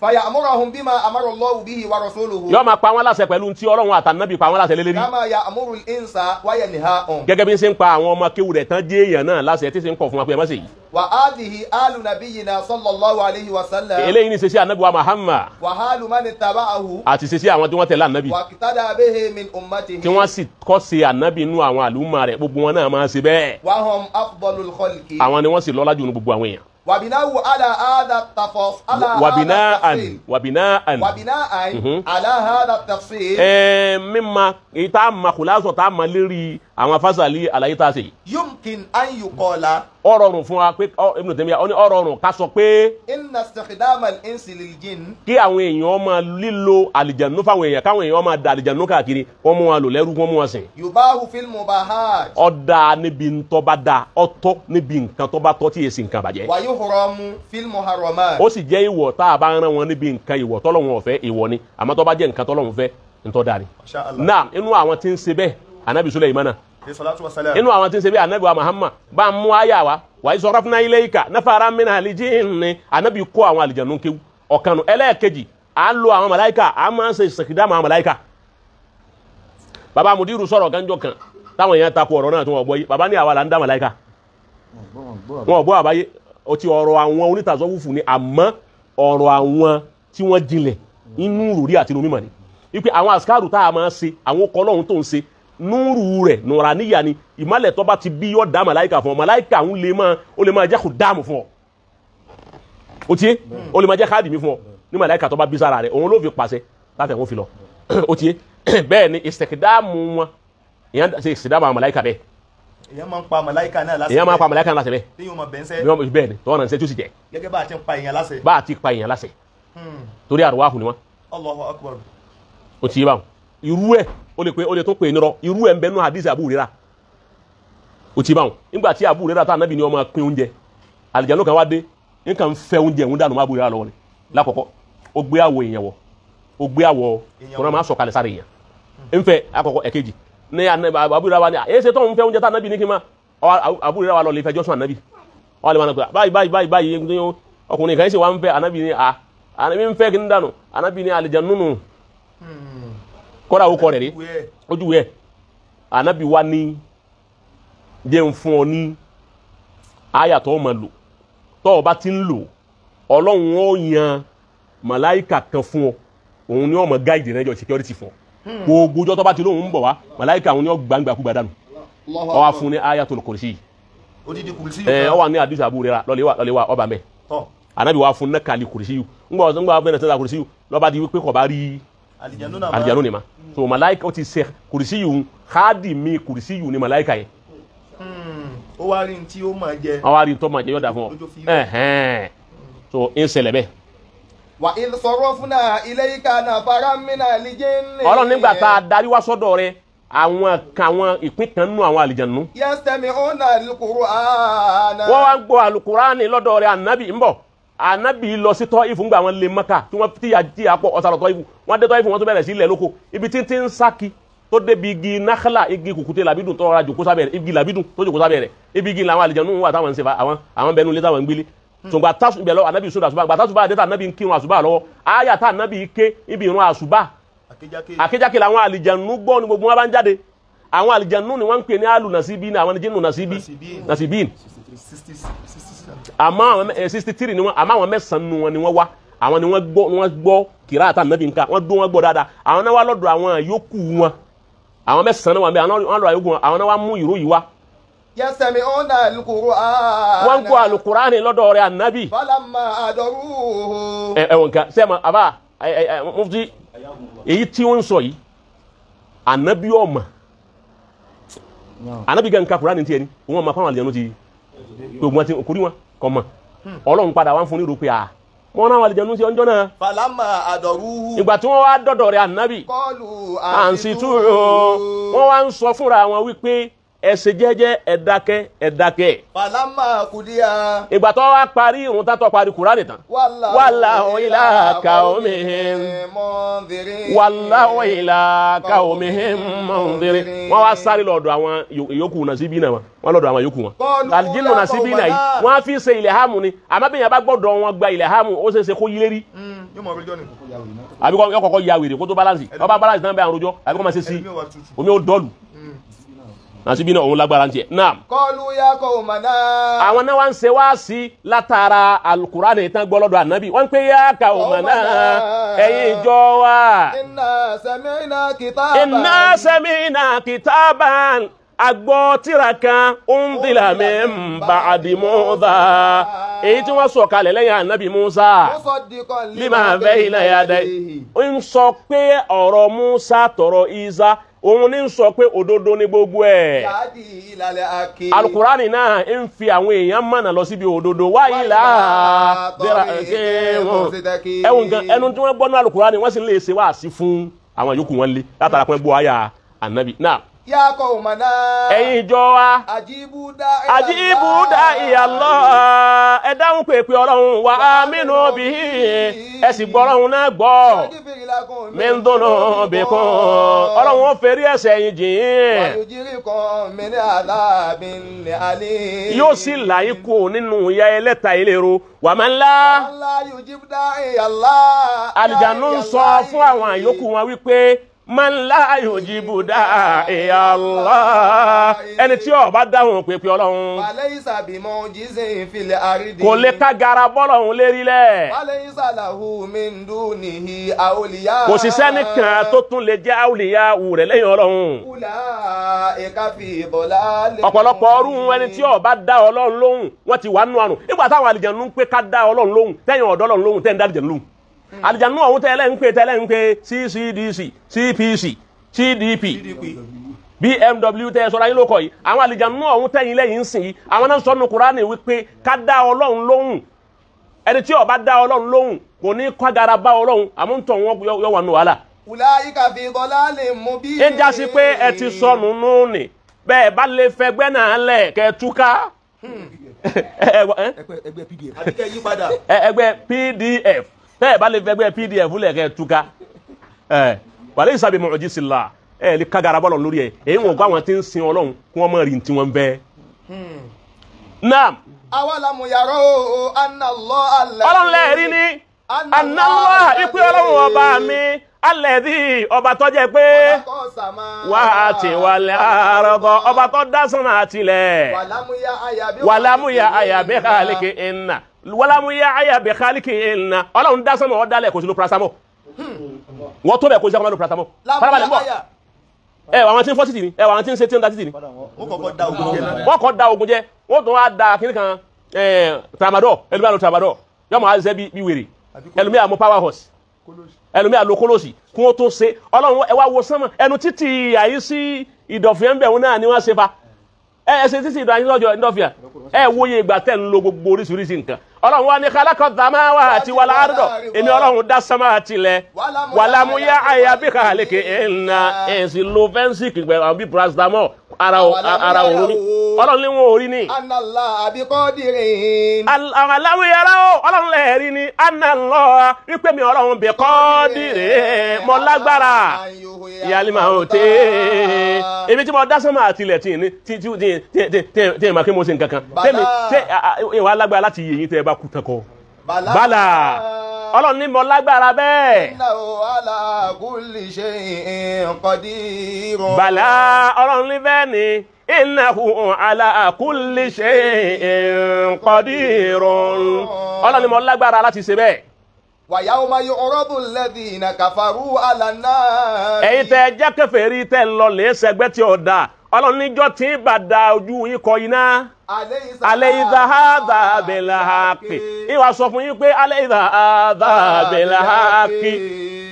Fàyàmúrahum bima amara Allahu bihi wa rasuluhu.
Yóò máa pa wọ́n láṣẹ pẹ̀lú tí Ọlọ́run àtànábì pa wọ́n láṣẹ lélẹ́rí.
Kama ya'muru al-insa wa yanhahum.
Gẹ́gẹ́ bí ń ṣe ń pa àwọn ọmọ kéwù rẹ̀ tán jẹ́ èèyàn náà láṣẹ tí ṣe ń kọ̀ fún wa pé ẹ má ṣe yìí.
Wa hadhihi alu nabiyyina sallallahu alayhi wa sallam.
Eléyìí ni ṣe sí ànábì wa Muhammad.
Wa halu man ittaba'ahu.
Àti ṣe sí àwọn tí wọ́n tẹ̀lé ànábì.
Wa iqtada bihi min ummatihi.
Tí wọ́n sì kọ́ ṣe ànábì inú àwọn àlùmọ̀ rẹ̀ gbogbo wọn náà máa ṣe bẹ́ẹ̀.
Wa hum afdalul khalqi.
Àwọn ni wọ́n sì lọ́lá jù ní gbogbo àwọn èèyàn.
وبناء على هذا التفاصيل
وبناء وبناء
وبناء على هذا التفصيل
mímọ̀ ìta ma kùlásọ̀ tá a ma lérí àwọn fásálì àlàyé tá a ṣe.
يمكن أن يقال
ó rọrùn fún wa pé Ibn Taymiyyah ó ní ó rọrùn ká sọ pé.
إن استخدام الإنس للجن.
Kí àwọn èèyàn máa lílo àlìjànú fáwọn èèyàn káwọn èèyàn máa da àlìjànú káàkiri wọ́n mú wọn lò lẹ́rú wọ́n mú wọn sìn.
يباه في المباحات.
Ó dáa níbi ntọ́ bá dáa ọ̀tọ̀ níbi nǹkan tó bá tọ́ tí èsì nǹkan bàjẹ́.
ويحرم في المحرمات.
Ó sì jẹ́ ìwọ̀ tá a bá ń rán wọn níbi nǹkan ìwọ̀ tọ́lọ́run ò fẹ́ ìwọ̀ ni àmọ́ tó bá jẹ́ nǹkan tọ́lọ́run fẹ́ ntọ́ dáa ni. Naam inú àwọn tí ń ṣe bẹ́ẹ̀ Anabi Sulaimana inú àwọn tí ń ṣe bí anabi wa Muhammad bá ń mú àyà wa wàá sọ̀rọ̀ fún ilayka nafaran min al-jinni anabi kó àwọn àlìjànú kéwú ọ̀kanu ẹlẹ́ẹ̀kejì à ń lo àwọn màláìka à máa ń ṣe ìsèkìdámù àwọn màláìka. Bàbá mudiru sọ̀rọ̀ gánjọ kan táwọn èèyàn takò ọ̀rọ̀ náà tí wọ́n gbọ́ yìí bàbá ní àwa là ń dá màláìka wọn ò gbọ́ àbáyé ó ti ọ̀rọ̀ àwọn onítàzọ́wùfù ni àmọ́ ọ̀rọ̀ àwọn tí wọ́n jinlẹ̀ inú rúrí àti inú mímọ̀ ni wípé àwọn àsìkárù tá a máa ń ṣe àwọn ọkọ̀ ọlọ́run tó ń ṣe núrù rẹ̀ nùràníyà ni ìmọ̀lẹ̀ tó bá ti bí yọ̀ dá màláìka fún ọ màláìka ń lè máa ó lè máa jẹ́ kó dáàmú fún ọ ó tiẹ́ ó lè máa jẹ́ káàdì mi fún ọ ní màláìka tó bá bí sára rẹ̀ òun ló fi pàṣẹ láti ẹ̀wọ̀n fi lọ ó tiẹ́ bẹ́ẹ̀ ni ìsẹ̀kìdáàmù wọn ìyẹn ṣe ìsẹ̀kìdáàmù àwọn màláìka bẹ́ẹ̀.
Ìyẹn máa ń pa màláìka náà láṣẹ.
Ìyẹn máa ń pa màláìka náà láṣẹ bẹ́ẹ̀.
Tí yóò máa bẹ̀ ń sẹ́.
Bẹ́ẹ̀ ni tọ́wọ́n náà ń sẹ́ tí ó sì jẹ́.
Gẹ́gẹ́ bá a ti ń pa èèyàn láṣẹ.
Bá a ti pa èèyàn láṣẹ. Torí àrùwáhù ni wọn.
Allahu akbar.
Ó ti yé báwọn irú ẹ̀ ó lè pé ó lè tún pè nírọ́ irú ẹ̀ ń bẹ nú hadith Abu Hurairah ó ti báwọn nígbà tí Abu Hurairah tá ànábì ni wọ́n máa pín oúnjẹ àlìjánu kan wá dé nǹkan fẹ́ oúnjẹ òun dànù má Abu Hurairah lọ́wọ́ ni lákọ̀ọ́kọ́ ó gbé àwọ̀ èèyàn wọ̀ ó gbé àwọ̀ kọ́nà máa sọ̀kalẹ̀ sáré èèyàn ńfẹ́ àkọ́kọ́ ẹ̀kejì ní Abu Hurairah wa ni èyí ṣe tó ń fẹ́ oúnjẹ tá ànábì ní kí n má Abu Hurairah wa lọ lè fẹjọ́ sùn ànábì wọ́n lè máa pè báyìí báyìí báyìí báyìí ọkùnrin kan ṣe wá ń fẹ́ ànábì ni à ànábì ń fẹ́ kí n dànù ànábì ni àlìjánu nù kọ́ra ó kọ́ rẹ̀ rí ojú ẹ̀ ànábì wa ní jẹ́ ń fún ọ ní àyà tó máa lò tó o bá ti ń lò Ọlọ́run ó yan màláìkà kan fún ọ òun ni ó máa gáìdì rẹ jọ security fún ọ gbogbo ọjọ́ tó bá ti lóun ń bọ̀ wá màláìkà òun ni ó gbangba kú gbadanu ó wá fún ní Ayatul Kursi ẹ ọ wà ní àdìsí Abu Hurairah lọ́lẹ̀ wà ọba mẹ́ ànábì wa fún nákàlí Kursi yìí ńgbà ńgbà bẹ́ẹ̀ náà Kursi yìí lọ́ba di wípé kò bá rí alijanu ni ma so malaika ó ti ṣe kùrìsíyù káàdì mi kùrìsíyù ni malaika yẹn.
Ó wá rí tí ó máa jẹ.
Ó wá rí tó máa jẹ yóò dà fún ọ so ń ṣẹlẹ̀ bẹ́ẹ̀.
Wa idh sarafna ilayka nafaran minal jinni.
Ọlọ́run nígbà tá a darí wá sọ́dọ̀ rẹ àwọn kan àwọn ìpín kan nínú àwọn àlìjànú.
Yastami'una al-Qur'ana.
Wọ́n wá ń gbọ́ alukurani lọ́dọ̀ rẹ ànábì ń bọ̀. Ànábì lọ sí Tọ́ífù ńgbà wọn lé Mẹ́kà tí wọ́n tí a pọ̀ ọ̀sán lọ Tọ́ífù wọ́n dé Tọ́ífù wọ́n tó bẹ̀rẹ̀ sí ilẹ̀ lóko ibi tí ń sáki tó débi igi nákàlà igi kùkùté làbídùn tó rọra jòkó sábẹ́ rẹ̀ igi làbídùn tó jòkó sábẹ́ rẹ̀ ibi igi làwọn àlìjẹnú wà táwọn ń ṣe àwọn bẹnu ilé táwọn ń gbélé tòǹgbà tásù ibẹ̀ lọ ànábì sódà àṣùbà gbà tásùbà àdéta ànábì ń kírun àṣùbà lọ́wọ́ àyà tá ànábì ké ibi ìrun àṣùbà àkéjáké làwọn àlìjẹnú gbọ́ ni gbogbo wọn bá ń jáde àwọn àlìjẹnú ni wọ́n ń pè ní àlù nàṣíbí ní àwọn jínù nàṣíbí nàṣíbíìn àmọ́ àwọn 63 ni wọ́n àmọ́ àwọn mẹ́sàn-án nu wọn ni wọ́n wá àwọn ni wọ́n gbọ́ wọ́n gbọ́ kìrá àtà nàbì nǹkan wọ́n dún wọ́n gbọ́ dáadáa àwọn náà wá lọ́dọ̀ àwọn yòókù wọn àwọn mẹ́sàn-án wà mẹ́ àwọn lọ́dọ̀ àyókù wọn àwọn náà wá mú ìró yìí wá.
Yastami'una al-Qur'an.
Wọ́n ń kó alukur'ani lọ́dọ̀ rẹ̀ ànábì.
Falamma adaruhu.
Ẹ ẹ nǹkan sẹ́ẹ̀ ma àbá ẹ ẹ mufti èyí tí wọ́n ń sọ yìí ànábì ọ̀mà ànábì gan ka kur'ani tiẹ̀ ni wọ́n ma fáwọn àlìyànú ti gbogbo wọn ti kúrí wọn kọ mọ Ọlọ́run padà wá ń fún ní rò pé à wọn náà wà àlìjẹnu sí ọjọ́ náà.
Falamma adaruhu.
Ìgbà tí wọ́n wá dọ̀dọ̀ rẹ̀ ànábì.
Qalu
àǹsìtú wọ́n wá ń sọ fúnra wọn wípé ẹ ṣe jẹ́jẹ́ ẹ dákẹ́ ẹ dákẹ́.
Falamma qudiya.
Ìgbà tó wá parí ìrun tátọ́ parí Kùránì tán. Wallahu ila qaumihim
munzirin.
Wallahu ila qaumihim munzirin. Wọ́n wá sáré lọ́dọ̀ àwọn yòókù nàṣíbí náà wọ́n lọ́dọ̀ àwọn yòókù wọn. Àlìjínú nàṣíbí náà yìí wọ́n á fi ṣe ilẹ̀ hàmù ni àmọ́ bí yẹn bá gbọ́dọ̀ wọn gba ilẹ̀ hàmù ó ṣeé ṣe kó yí lérí. Àbí kọ́ kọ́kọ́ ya wèrè kó tó balance ọba balance náà bẹ́ àrùn rojọ́ àbí kọ́ máa ṣe sí omi ó dọ́ọ̀lù nasibi náà òun lágbára ń tiẹ̀. Naam.
Qalu ya qaumana.
Àwọn náà wá ń ṣe wá sí látara alukurani tán gbọ́ lọ́dọ̀ ànábì wọ́n ń pè ya qaumana ẹ̀yin ìjọ wa.
Inna sami'na kitaban.
Inna sami'na kitaban agbọ́ tírà kan unzila min ba'di Musa èyí tí wọ́n sọ kalẹ̀ lẹ́yìn ànábì Musa lima bayna yadayhi ń sọ pé ọ̀rọ̀ Musa tọ̀rọ̀ Isa òun ní sọ pé òdodo ní gbogbo ẹ̀. Alukurani náà ń fi àwọn èèyàn mọ̀nà lọ síbi òdodo wá ìlà ẹ̀wọ̀n gan ẹnu tí wọ́n gbọ́ ní alukurani wọ́n sì lè ṣe wáàsí fún àwọn yòókù wọn lé látara pé gbọ́ àyà ànábì náà.
Ya qaumana.
Ẹ̀yin ìjọ wa. Ajibu da'i Allah. Ẹ dáhùn pèpè Ọlọ́run wa aminu bihi. Ẹ sì gbọ́ Ọlọ́run náà gbọ́. Min dunubikum. Ọlọ́run ó fẹ́rí ẹ̀ṣẹ̀ yín jìn. Yóò sì là yín kú nínú ìyà ẹlẹ́ta ìlérò. Wa man la. Àlìjánu ń sọ fún àwọn àyókù wọn wípé man la yujibu da'i Allah ẹni tí ó bá dáhùn pèpè Ọlọ́run
falaysa bimujizin fil ardi
kò lè ká gara bọ́lọ́run lérí lẹ̀
falaysa lahu min dunihi awliya
kò sì sẹ́nìkan tó tún lè jẹ́ awliya rẹ̀ lẹ́yìn Ọlọ́run.
Ulaika fi dalalin.
Ọ̀pọ̀lọpọ̀ ọrùn ẹni tí ó bá dá Ọlọ́run lóhùn wọ́n ti wà nù àrùn nígbà táwọn àlìjànú ń pé ká dá Ọlọ́run lóhùn tẹ́yìn ọ̀dọ́ Ọlọ́run lóhùn tẹ́yìn dá àlìjànú lóhùn àlìjànú ọ̀hún tẹ́lẹ̀ ń pè tẹ́lẹ̀ ń pè CCDC CPC CDP BMW tẹ́ sọ́ra yín ló kọ̀ yìí àwọn àlìjànú ọ̀hún tẹ́yìn lẹ́yìn ń sìn yìí àwọn náà sọnù Kúránì wípé ká dá Ọlọ́run lóhùn ẹni tí ó bá dá Ọlọ́run lóhùn kò ní kọ́gara bá Ọlọ́run àmọ́ ń tọ̀ wọ́n yọ wà nù wàhálà.
Ulaika fi dalalin mubin.
Ń jásí pé ẹ ti sọnù nù ní bẹ́ẹ̀ bá lè fẹgbẹ́ náà lẹ̀ kẹ́ túká.
Ẹgbẹ́ PDF. Àbíkẹ́ yí padà.
Ẹgbẹ́ PDF tẹ́ ẹ̀ bá lè fẹgbẹ́ PDF lẹ̀kẹ́ túká ẹ̀ wàlẹ́ ìsàbí mu'jizillah ẹ̀ lè kágara bọ́lọ̀ lórí ẹ̀ èyí wọn kó àwọn tí ń sin Ọlọ́run kí wọ́n mọ̀ rí tí wọ́n bẹ́. Naam.
Awalamu yarau anna Allah alladhi.
Ọlọ́run lẹ́ẹ̀rí ni anna Allah ìpè Ọlọ́run ọba mi alladhi ọba tó jẹ́ pé wà á ti wal arda ọba tó dá sánmà àtilẹ̀ wàlámúyà àyàbí khaliqi inna wàlámù yá àyà bẹ̀ kálíkì ìlànà Ọlọ́run dá sánmọ̀ ọ̀dálẹ̀ kò sí ló paracetamol wọ́n tó bẹ̀ kó sí akọ́mọ́ ló paracetamol farabalẹ̀ bọ̀ ẹ wà àwọn tí ń fọ́ títì ni ẹ wà àwọn tí ń ṣe tí ń da títì ni wọ́n kọ́ da ogun jẹ wọ́n tún wá da kíní kan tramadol ẹlòmíà lo tramadol yọmọ àṣẹ bí wèrè ẹlòmíà mú power horse ẹlòmíà lo kólóòsì kí wọ́n tó ṣe Ọlọ́run ẹ wá wo sánmọ̀ ẹnu títì àyí sí ìdọ̀fẹ́ ń bẹ̀ wọn náà ni wọ́n ṣe fa ẹ ṣe títì ìdọ̀ àyí lọ́jọ́ ìdọ̀fẹ́ ẹ wòye ìgbà tẹ̀ ń lo gbogbo oríṣiríṣi nǹkan Ọlọ́run wa ní khalaqa samawati wal arda èmi Ọlọ́run dá sánmà àtilẹ̀ wàlámúyá àyà bí kàlẹ́kẹ̀ ẹ̀ǹnà ẹ̀sìn lo fẹ́ǹsì pẹ̀lú àwọn bíi paracetamol Ara òun ni ọlọ́run ní wọn ò rí ni.
Anàlá àbíkọ́dìrín.
Aláwọ̀ yàrá o ọlọ́run lẹ̀ rí ni anàlọ́ wípé mi ọlọ́run bí kọ́dìrín mọ lágbára ìyáálé máa ń tẹ́ ebi tí mo dá sánmà àtìlẹ̀ tí ní tí tí tí tí tí ma kí mo ṣe nǹkan kan tẹ́mi ṣé ìwà lágbára láti yè yín tẹ́ ẹ bá kú tán kọ. Bala ọlọ́run ní mo lágbára bẹ́ẹ̀.
Innahu ala kulli shay'in qadir.
Bala ọlọ́run ní bẹ́ẹ̀ ni innahu ala kulli shay'in qadir. Ọlọ́run ní mo lágbára láti ṣe bẹ́ẹ̀.
Wa yawma yu'radu alladhina kafaru ala an-nar.
Ẹ̀yin tẹ́ jẹ́ kèfèrí tẹ́ lọ lè ṣẹgbẹ́ tí ó da ọlọ́run níjọ́ tí ń bá da ojú yín kọ iná. Alaysa hadha bil haqqi. Ìwà sọ fún yín pé alaysa hadha bil haqqi.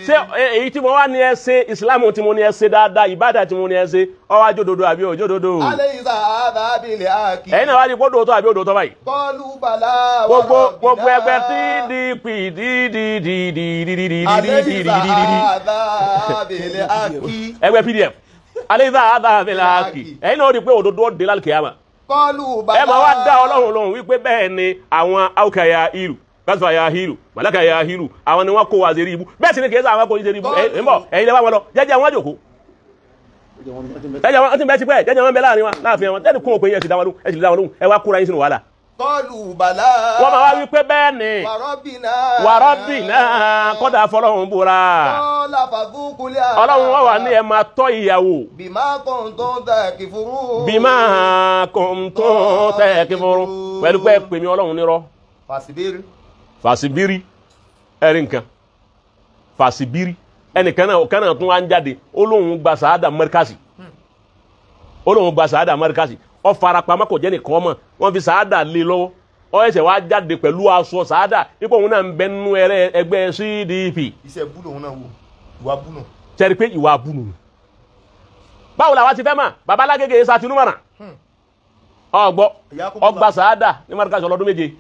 Ṣé èyí tí mo wá ní ẹ ṣe ìsìlámù tí mo ní ẹ ṣe dáadáa ìbádà tí mo ní ẹ ṣe ó wá jódodo àbí òjódodo.
Alaysa hadha bil haqqi.
Ẹ̀yin náà wá ní kó dòótọ́ àbí òdòótọ́ báyìí.
Qalu bala.
Gbogbo ẹgbẹ́ PDP
Alaysa hadha bil haqqi.
Ẹgbẹ́ PDF alaysa hadha bil haqqi. Ẹ̀yin náà rí i pé òdodo ó dé lálùkìyámà. Ẹ máa wá dá ọlọ́run lóhùn wípé bẹ́ẹ̀ ni àwọn awkaya ìlú kásìfà ya hílù màláka ya hílù àwọn ni wọ́n kó wa zeri ibú bẹ́ẹ̀ sì ni kìí sọ àwọn kò ní zeri ibú ẹ̀ ń bọ̀ ẹ̀yin lẹ́wọ́ wọn lọ jẹ́jẹ́ wọn jòkó jẹ́jẹ́ wọn ti bẹ́ẹ̀ ti pẹ́ jẹ́jẹ́ wọn bẹ láàrin wọn láàfin wọn tẹ́lẹ̀ kún òpin yẹn ti dá wọn lóhùn ẹ sì dá wọn lóhùn ẹ wá kóra yín sínú wàhálà.
Qalu bala.
Wọ́n máa wá wípé bẹ́ẹ̀ ni wàrọ́bìnà kọ́dà fọlọ́run búra. Ọlọ́run wọ́n wà ní ẹ máa tọ́ ìyàwó.
Bima kuntum takfurun.
Bima kuntum takfurun. Pẹ̀lú pé pè mí ọlọ́run nírọ́.
Fàṣibírí.
Fàṣibírí ẹ̀rí nǹkan. Fàṣibírí ẹnìkan náà ọ̀kan náà tún wá ń jáde ó lóun gba sàádà mẹ́ríkàsì. Ó lóun gba sàádà mẹ́ríkàsì. Ó farapamọ́ kò jẹ́ nìkan mọ̀ wọ́n fi sàádà lé lọ́wọ́ ó ẹsẹ̀ wá jáde pẹ̀lú aṣọ sàádà ipò òun náà ń bẹ nínú ẹgbẹ́ CDP.
Iṣẹ́ bú lòun náà wò ìwà bú nù.
Sẹ́ni pé ìwà bú nù. Báwo làwa ti fẹ́ mà bàbá alágége sa tinúmọ̀ràn ọgbọ́ ọgbà sàádà ní márùkàsì ọlọ́dún méje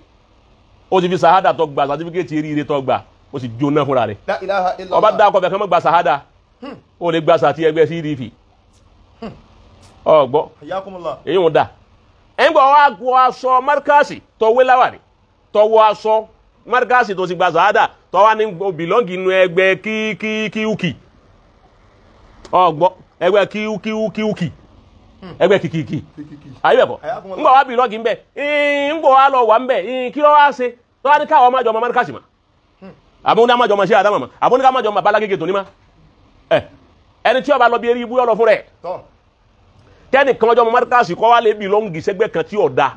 ó ti fi sàádà tó gba sàtífíkẹ́tì eríire tó gbà ó sì jóná fúnra rẹ̀ ọba dá ọkọ̀ fẹ̀kẹ́ mọ́ gba sàádà ó lè gba sàtí ẹgbẹ́ CDP ọgbọ́ èyí wọn dà ẹ̀ ń gbọ́ wá wọ aṣọ márùkàsì tó wé láwàní tó wọ aṣọ márùkàsì tó ti gba sàádà tó wá ní bìlọ́ǹgì inú ẹgbẹ́ kíkíkíukì ọgbọ́ ẹgbẹ́ kíúkíúkíúkì ẹgbẹ́ kìkìkì ayé bẹ̀ kọ́ ńgbọ̀ wá bìlọ́ǹgì ńbẹ ńgbọ̀ wá lọ wà ńbẹ kí ló wá ṣe tó wá ní káwọn ọmọ àjọ ọmọ márùkàsì mà àbúrò ní àmàjọ ọmọ ṣé àdámọ̀ mà àbúrò ní ká àmàjọ ọmọ balágége tó ní ma ẹni tí ó bá lọ bí eré ibú yọ lọ fún rẹ̀ kẹ́nìkan ọjọ́ ọmọ márùkàsì kọ́ wá lè bìlọ́ǹgì sẹ́gbẹ́ kan tí ò da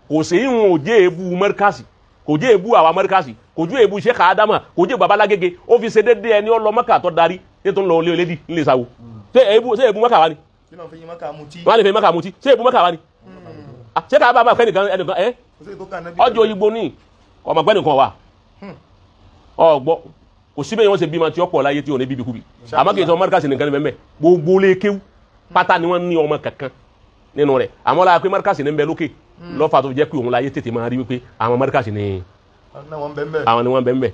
kò sí ìhun òjé èébú márùkàsì kò jẹ́ èébú àwa márùkàsì kò jẹ́ èébú ṣé kàádámà kò jẹ́ babalágége ó fi ṣe déédéé ẹni ọlọ́mọ́kà tó darí ní tó ń lọ olé olédì ńlẹ̀ sáwó ṣé èébú mọ́kà wá ni wọ́n lè fi mọ́kà mutí ṣé èébú mọ́kà wá ni ṣé kàá bá bá fẹ́ nìkan ẹnìkan ẹ ọjọ́ òyìnbó ní ọmọ pẹ́ nìkan wà ọgbọ́ kò síbẹ̀ yẹn wọ́n ṣe bímọ tí ó pọ̀ láyé tí ò ní bíbí kúbi àmọ́ kì í sọ márùkàsì nìkan ní bẹ́ẹ̀ gbogbo lè kéwú pátá ni wọ́n ní ọmọ kankan nínú rẹ̀ àmọ́ la pé márùkàsì ní ń bẹ lókè lọ́fà tó jẹ́ pé òun láyé tètè máa rí wípé àwọn márùkàsì ní àwọn ni wọ́n bẹ ń bẹ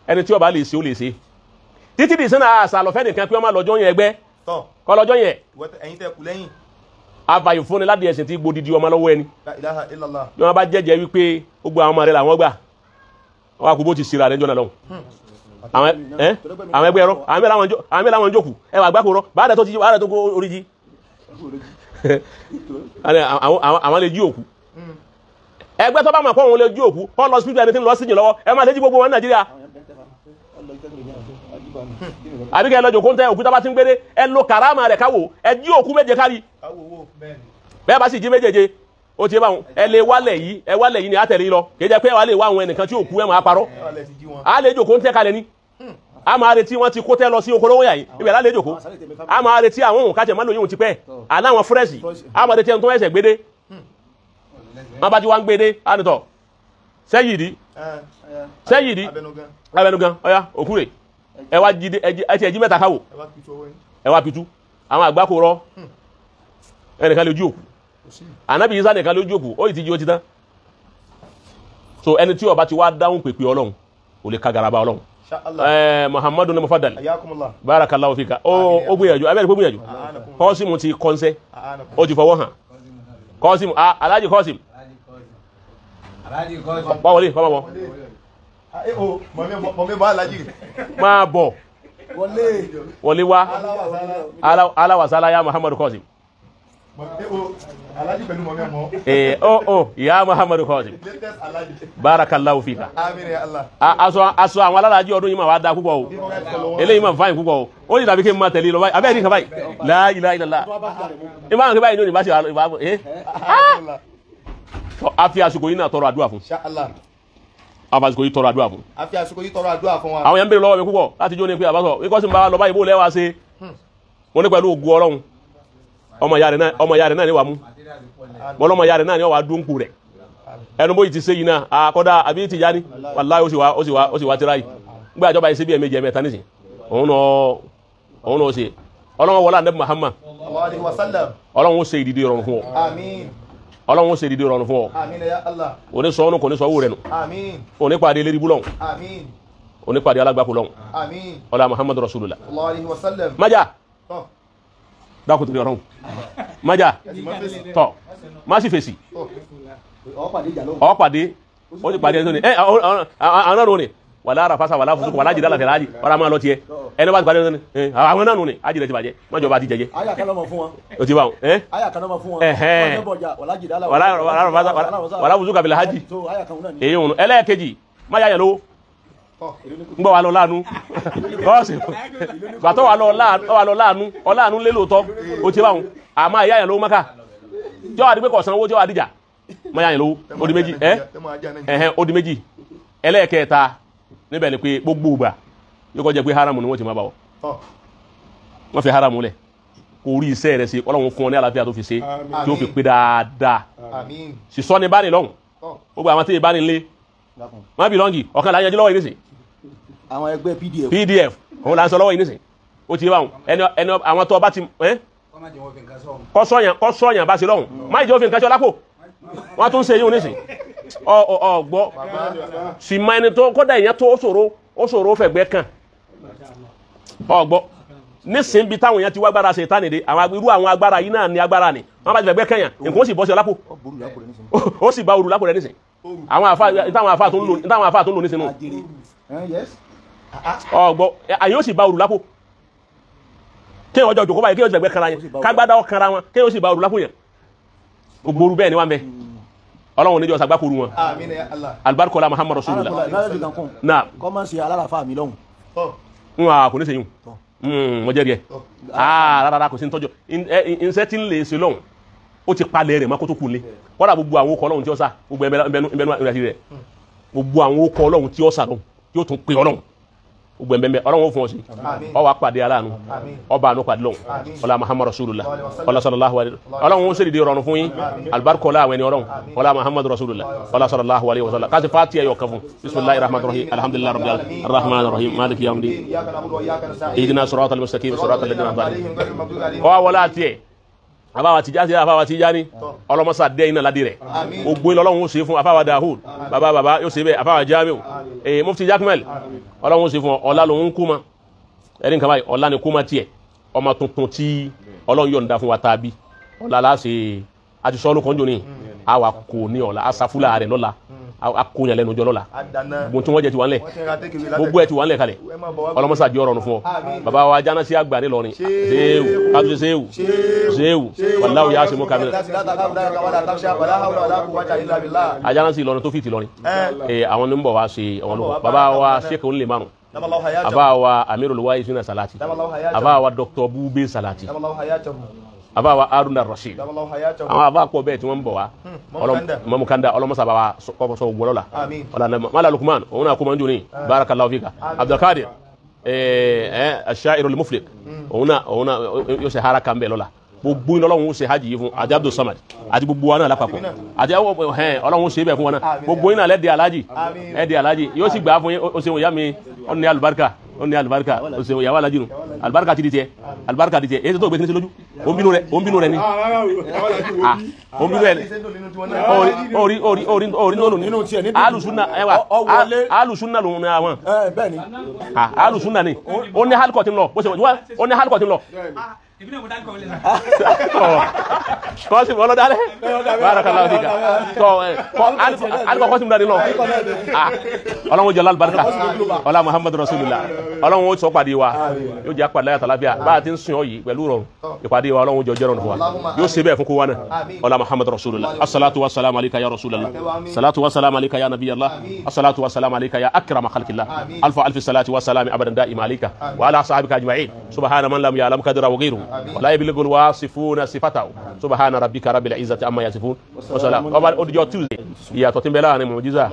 ẹni tí ó bá lè ṣe ó lè ṣe títí di sínú àṣà lọ́fẹ́ nìkan pé wọ́n máa lọ́jọ́ yẹn ẹgbẹ́ kọ́ lọ́jọ́ yẹn àfàyè fúnni láti ẹ̀sìn tí gbódìdí ọmọ lọ́wọ́ ẹni bí wọ́n bá jẹ́jẹ́ wípé gbogbo àwọn ọmọ rẹ̀ làwọn gbà wọ́n á kú bó ti ṣera rẹ̀ jọ́nà lọ́hùn àwọn ẹgbẹ́ ẹ̀rọ àwọn mẹ́lá wọn jókòó ẹwà àgbákò rọ báadà tó ti báadà tó kó orí jí àwọn lè jí òkú ẹgbẹ́ tó bá mọ̀ pé òun lè jí òkú kọ́ lọ síbi ẹni tí ń lọ síjìn lọ́wọ́ ẹ máa lè jí gbogbo wọn ní Nàìjíríà àbí kẹ́ ẹ lọ jòkó ń tẹ òkú tó bá ti ń gbére ẹ lo kàrámà rẹ̀ káwò ẹ jí òkú méje kárí bẹ́ẹ̀ bá sì jí méjèèje ó ti bá wọn ẹ lè wálẹ̀ yìí ẹ wálẹ̀ yìí ni àtẹ̀lé lọ kì í jẹ́ pé wàá lè wá àwọn ẹnìkan tí òkú ẹ máa parọ́ á lè jòkó ń tẹ́ kalẹ̀ ni a máa retí wọn ti kó tẹ́ lọ sí okòrò yà yìí ibẹ̀ lálẹ́ jòkó a máa retí àwọn òun kájẹ̀ má lóyún ti pẹ́ aláwọn fúrẹ́sì a máa retí ẹni tó ẹsẹ̀ gbédé wọn bá ti wá ń gbédé á nìtọ̀ sẹ́yìdì sẹ́yìdì abẹnugan ọ̀yá òkú rè ẹ wá jí ẹ ti ẹjí mẹ́ta káwò ẹ wá pitú àwọn àgbákò rọ ẹnìkan lójú òkú ànábì Ìsá nìkan lójú òkú ó yìí ti jí ó ti tán so ẹni tí ó bá ti wá dáhùn pèpè Ọlọ́run ò lè ka garaba Ọlọ́run. Muhammadu Mufaddal barakallahu fika ó gbìyànjú abẹ́rẹ́ pé gbìyànjú Kọ́símù ti kọ́nsẹ́ ó ti fọwọ́ hàn Kọ́símù Alhaji Kọ́símù wá wọlé kọ́ máa bọ̀ máa bọ̀ wọlé wá aláwàsálà ya Muhammadu Kọ́símù ya Muhammadu Kọ́símù barakallahu fika aṣọ àwọn alálàájì ọdún yìí máa wá da púpọ̀ o eléyìí máa fáyìn púpọ̀ o ó ní tàbí kí n máa tẹ̀lé lọ báyìí abẹ́rẹ́ nìkan báyìí la ilaha illallah ìbáwọn kí báyìí ní òní bá ṣe wà a fi àsìkò yìí náà tọrọ àdúrà fún a fi àsìkò yìí tọrọ àdúrà fún.
A fi àsìkò yìí tọrọ àdúrà fún wa.
Àwọn yẹn ń béèrè lọ́wọ́ mi púpọ̀ láti jó ní pé àbáṣọ wíkọ́ sí ń bá wa lọ báyìí bó lẹ́wà ṣe mo ní pẹ̀lú ògùn Ọlọ́run ọmọ ìyá rẹ̀ náà ní wàá mú mo lọ́mọ ìyá rẹ̀ náà ní wàá dúnkù rẹ̀ ẹnu bóyì ti ṣe yìí náà àkọ́dá àbí ti já ní wàláhì ó sì wá tíra yìí gbé àjọba yìí ṣe bí ẹ̀mejì ẹ̀mẹ́ta nísìn òun náà ṣe Ọlọ́run wọlé ànábì Muhammad Ọlọ́run ó ṣe ìdìde ìrọ̀rùn fún ọ. Ọlọ́run ó ṣe ìdìde ìrọ̀rùn fún ọ. Òní sọ ọ́nù kò ní sọ owó rẹ̀ nù. Òní pàdé eléribú lọ́hùn. Òní pàdé alágbàkú lọ́hùn. Ọlá Muhammadu Rasulullah. Májà dákun torí Ọlọ́run májà tọ má sì fèsì ọ̀pàdé ó ti pàdé ẹni tó ní ẹ àwọn náà nù ní wàlá àràfàṣà wàlá fùsùkù wàlá jìdá làfẹ̀ láàjì wàlá máa lọ tiẹ̀ ẹni bá ti pàdé ẹni tó ní àwọn náà nù ní ájì rẹ̀ ti bàjẹ́ mọ́jọba ti jẹjẹ.
Àyà kan lọ́mọ fún wọn.
O ti bá wọn.
Àyà kan lọ́mọ fún wọn.
Wàlá àràfàṣà wàlá fùsùkù àbílẹ̀ hajj èyí òun ẹlẹ́ẹ̀kejì má yà yẹn lówó ngbọ́ wa lọ láàánú kọ́ọ̀sì bàtọ́ wa lọ láàánú ọláàánú lé lóòótọ́ o ti bá wọn àmọ́ ìyá yẹn lówó mọ́ká jọ́ àdìgbé kọ̀ọ̀sán owó jọ́ àdìjà má yà yẹn lówó ó di méjì ẹ́ ẹ̀hẹ́n ó di méjì ẹlẹ́ẹ̀kẹta níbẹ̀ ni pé gbogbo ìgbà yóò kọ́ jẹ́ pé haramu ni wọ́n ti máa bá wọ wọ́n fi haramu lẹ̀ kò rí iṣẹ́ rẹ̀ ṣe Ọlọ́run fún ọ ní àlàáfíà tó fi ṣe tí ó fi pé dáadáa sísọ ni bá ní lọ́hùn gbogbo àwọn tí ì bá ní lé wọ́n bí lọ́ngì ọ̀kan là ń yanjú lọ́wọ́ yìí nísìn.
Àwọn ẹgbẹ́ PDF.
PDF òun là ń sọ lọ́wọ́ yìí nísìn ó ti báwọn ẹni ẹni àwọn tó bá ti ẹ́ kọ́ sọ̀yàn bá ṣe lọ́hùn má ìjọ fi nǹkan ṣe ọlápò wọ́n tún ṣe yíò nísìn ọ ọ gbọ́ sì máa ẹni tó kódà ìyẹn tó ó ṣòro fẹ̀gbẹ́ kan ọ gbọ́ nísìn bí táwọn èèyàn ti wá gbára ṣe tánìdé àwọn irú àwọn agbára yìí náà ní agbára ni wọ́n bá ti fẹ̀gbẹ́ kẹyàn nǹkan ó sì bọ́ sí ọlápò ó sì bá òrù lápò rẹ nísìn àwọn àfa táwọn àfa tó ń lò táwọn àfa tó ń lò nísìnyí ọgbọ àyè ó sì bá òrù lápò kéèyàn ọjọ́ òjòkó báyìí kéèyàn sì gbẹgbẹ kanra yẹn kágbádá ọkànra wọn kéèyàn ó sì bá òrù lápò yẹn gbogbo orú bẹ́ẹ̀ ni wà ń bẹ Ọlọ́run oníjọ sàgbákòrú wọn alibarikola Muhammadu Rasulullah na
kọ́mọ̀sí alárafà mi lọ́hùn.
n wa kò ní sèyún mo jẹ́rìí ẹ̀ rárá kò sí ní tọ́jọ́ nsẹ́ tí ń lè ṣe lọ́hùn ó ti palẹ̀ rẹ̀ mọ́ kó tó kú lé kọ́dà gbogbo àwọn okọ̀ Ọlọ́run tí ó sà gbogbo ẹ̀mbẹ́nu ìrìnàjò rẹ̀ gbogbo àwọn okọ̀ Ọlọ́run tí ó sà lọ́hùn yóò tún pè Ọlọ́run gbogbo ẹ̀mbẹ́mbẹ́ Ọlọ́run ó fún ọ sí ọ wàá pàdé aláàánú ọba àánú pàdé lọ́hùn ọlá Muhammadu Rasulullah ọlá sallallahu alaihi Ọlọ́run ó sì dìde rọrùn fún yín alibarikola àwọn ẹni Ọlọ́run ọlá Muhammadu Rasulullah ọlá sallallahu alaihi wasallam káṣí fati ẹ̀yọ̀ kan fún bismillahir rahmanir rahim alhamdulillahi rabbil alamin arrahmanir rahim maliki yawmiddin ihdina siratal mustaqim siratal ladina an'amta alaihim ọ wọlé àti ẹ̀ àbáwá Tìjàní sí àbáwá Tìjàní ọlọmọsá dẹ́ iná ládì rẹ̀ ogbó ilé Ọlọ́run ó ṣe fún àbáwá Dahud bàbá bàbá yóò ṣe bẹ́ẹ̀ àbáwá Jamiu Mufti Jakmel Ọlọ́run ó ṣe fún ọlá lòun kú ma ẹni nǹkan báyìí ọlá ni kú ma tiẹ̀ ọmọ tuntun tí Ọlọ́run yọ̀ǹda fún wa tàbí ọlá láṣẹ àti sọ́ọ́lù kan jò ní àwa kò ní ọ̀la asafúlà rẹ̀ lọ́la akóyan lẹ́nu jọ lọ́la gbogbo tí wọ́n jẹ ti wà ńlẹ̀ gbogbo ẹ̀ ti wà ńlẹ̀ kalẹ̀ ọlọ́mọsá di ọ̀rọ̀ fún ọ bàbá wa jáná sí àgbà nílọrin sehu kátó sehu sehu wàláwù yà á ṣe mú kamilẹ ajáná sí Ìlọrin tó fìtì lọrin àwọn ní ń bọ̀ wá ṣe àwọn olùkọ́ bàbá wa sheikh onílé márùn àbá wa amirul wáyé sínú salati àbá wa dr bube salati àbá wa Haruna Rashid àwọn àbá pọ̀ bẹ́ẹ̀ tí wọ́n ń bọ̀ wá mọ̀mú kanda ọlọ́mọsá bá wa kọ́kọ́ sọ wọlọ́ la mala Lukman òun náà kó máa ń jóni barakallahu fika Abdulkadir ash-sha'ir al-mufliq òun náà yóò ṣe hara kan bẹ́ẹ̀ lọ́la Gbogbo iná Ọlọ́run ó ṣe hajj yìí fún àti Abdul Samad àti gbogbo wa náà lápapọ̀ àti Ọlọ́run ó ṣe bẹ́ẹ̀ fún wa náà. Gbogbo iná lẹ́dí alájì, ẹ̀dí alájì yóò sì gbà fún yín. Ó ṣeun ìyá mi, ó ní alùbáríkà, ó ní alùbáríkà, ó ṣeun ìyàwó alájì nù. Alùbáríkà ti di tiẹ̀, alùbáríkà di tiẹ̀. Èyí tó gbé kí ní sí lójú, ó ń bínú rẹ, ó ń bínú rẹ ni, ó ń bínú rẹ ni. Orí orí orí orí nínú alùsùnà ẹwà, alùsùnà lòun ní àwọn alùsùnà ni ó ní hálùkọ̀ tí ń lọ, bó ṣe wọ́n ó ní hálùkọ̀ tí ń lọ. Kọ́sìmù ọlọ́dálẹ́ barakallahu fika tọ́ alikọ kọ́sìmù dání lọ. Ọlọ́run jọlá alibarika ọlá Muhammadu rasulillah. Ọlọ́run ó sọ pàdé wa, yóò jẹ́ apàdé ayàtọ̀ lábíà bá a ti ń sìn ọ́ yìí pẹ̀lú rọrùn ìpàdé wa. Ọlọ́run jọ jẹ́rọ̀rùn fún wa, yóò ṣe bẹ́ẹ̀ fún kó wa náà. Ọlá Muhammadu rasulillah. Asalatu wa salamu alayka ya rasulallah, salatu wa salamu alayka ya nabiyallah, asalatu wa salamu alayka ya akrama khalqillah, alfa alfi salati wa salami abadan da'ima alayka wa ala ashabika ajma'in. Subhana man lam ya'lam qadra wa ghayruhu wa la yablughu alwasifuna sifatahu. Subhana rabbika rabbil izzati amma yasifun wa salam. Ọba odijọ́ Tuesday, ìyàtọ̀ tí ń bẹ láàrin mọ̀jísà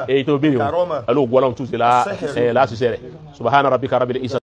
èyí tó béèrè o, pẹ̀lú ògùn Ọlọ́run Tuesday láṣiṣẹ́ rẹ̀. Subhana rabbika rabbil izzati.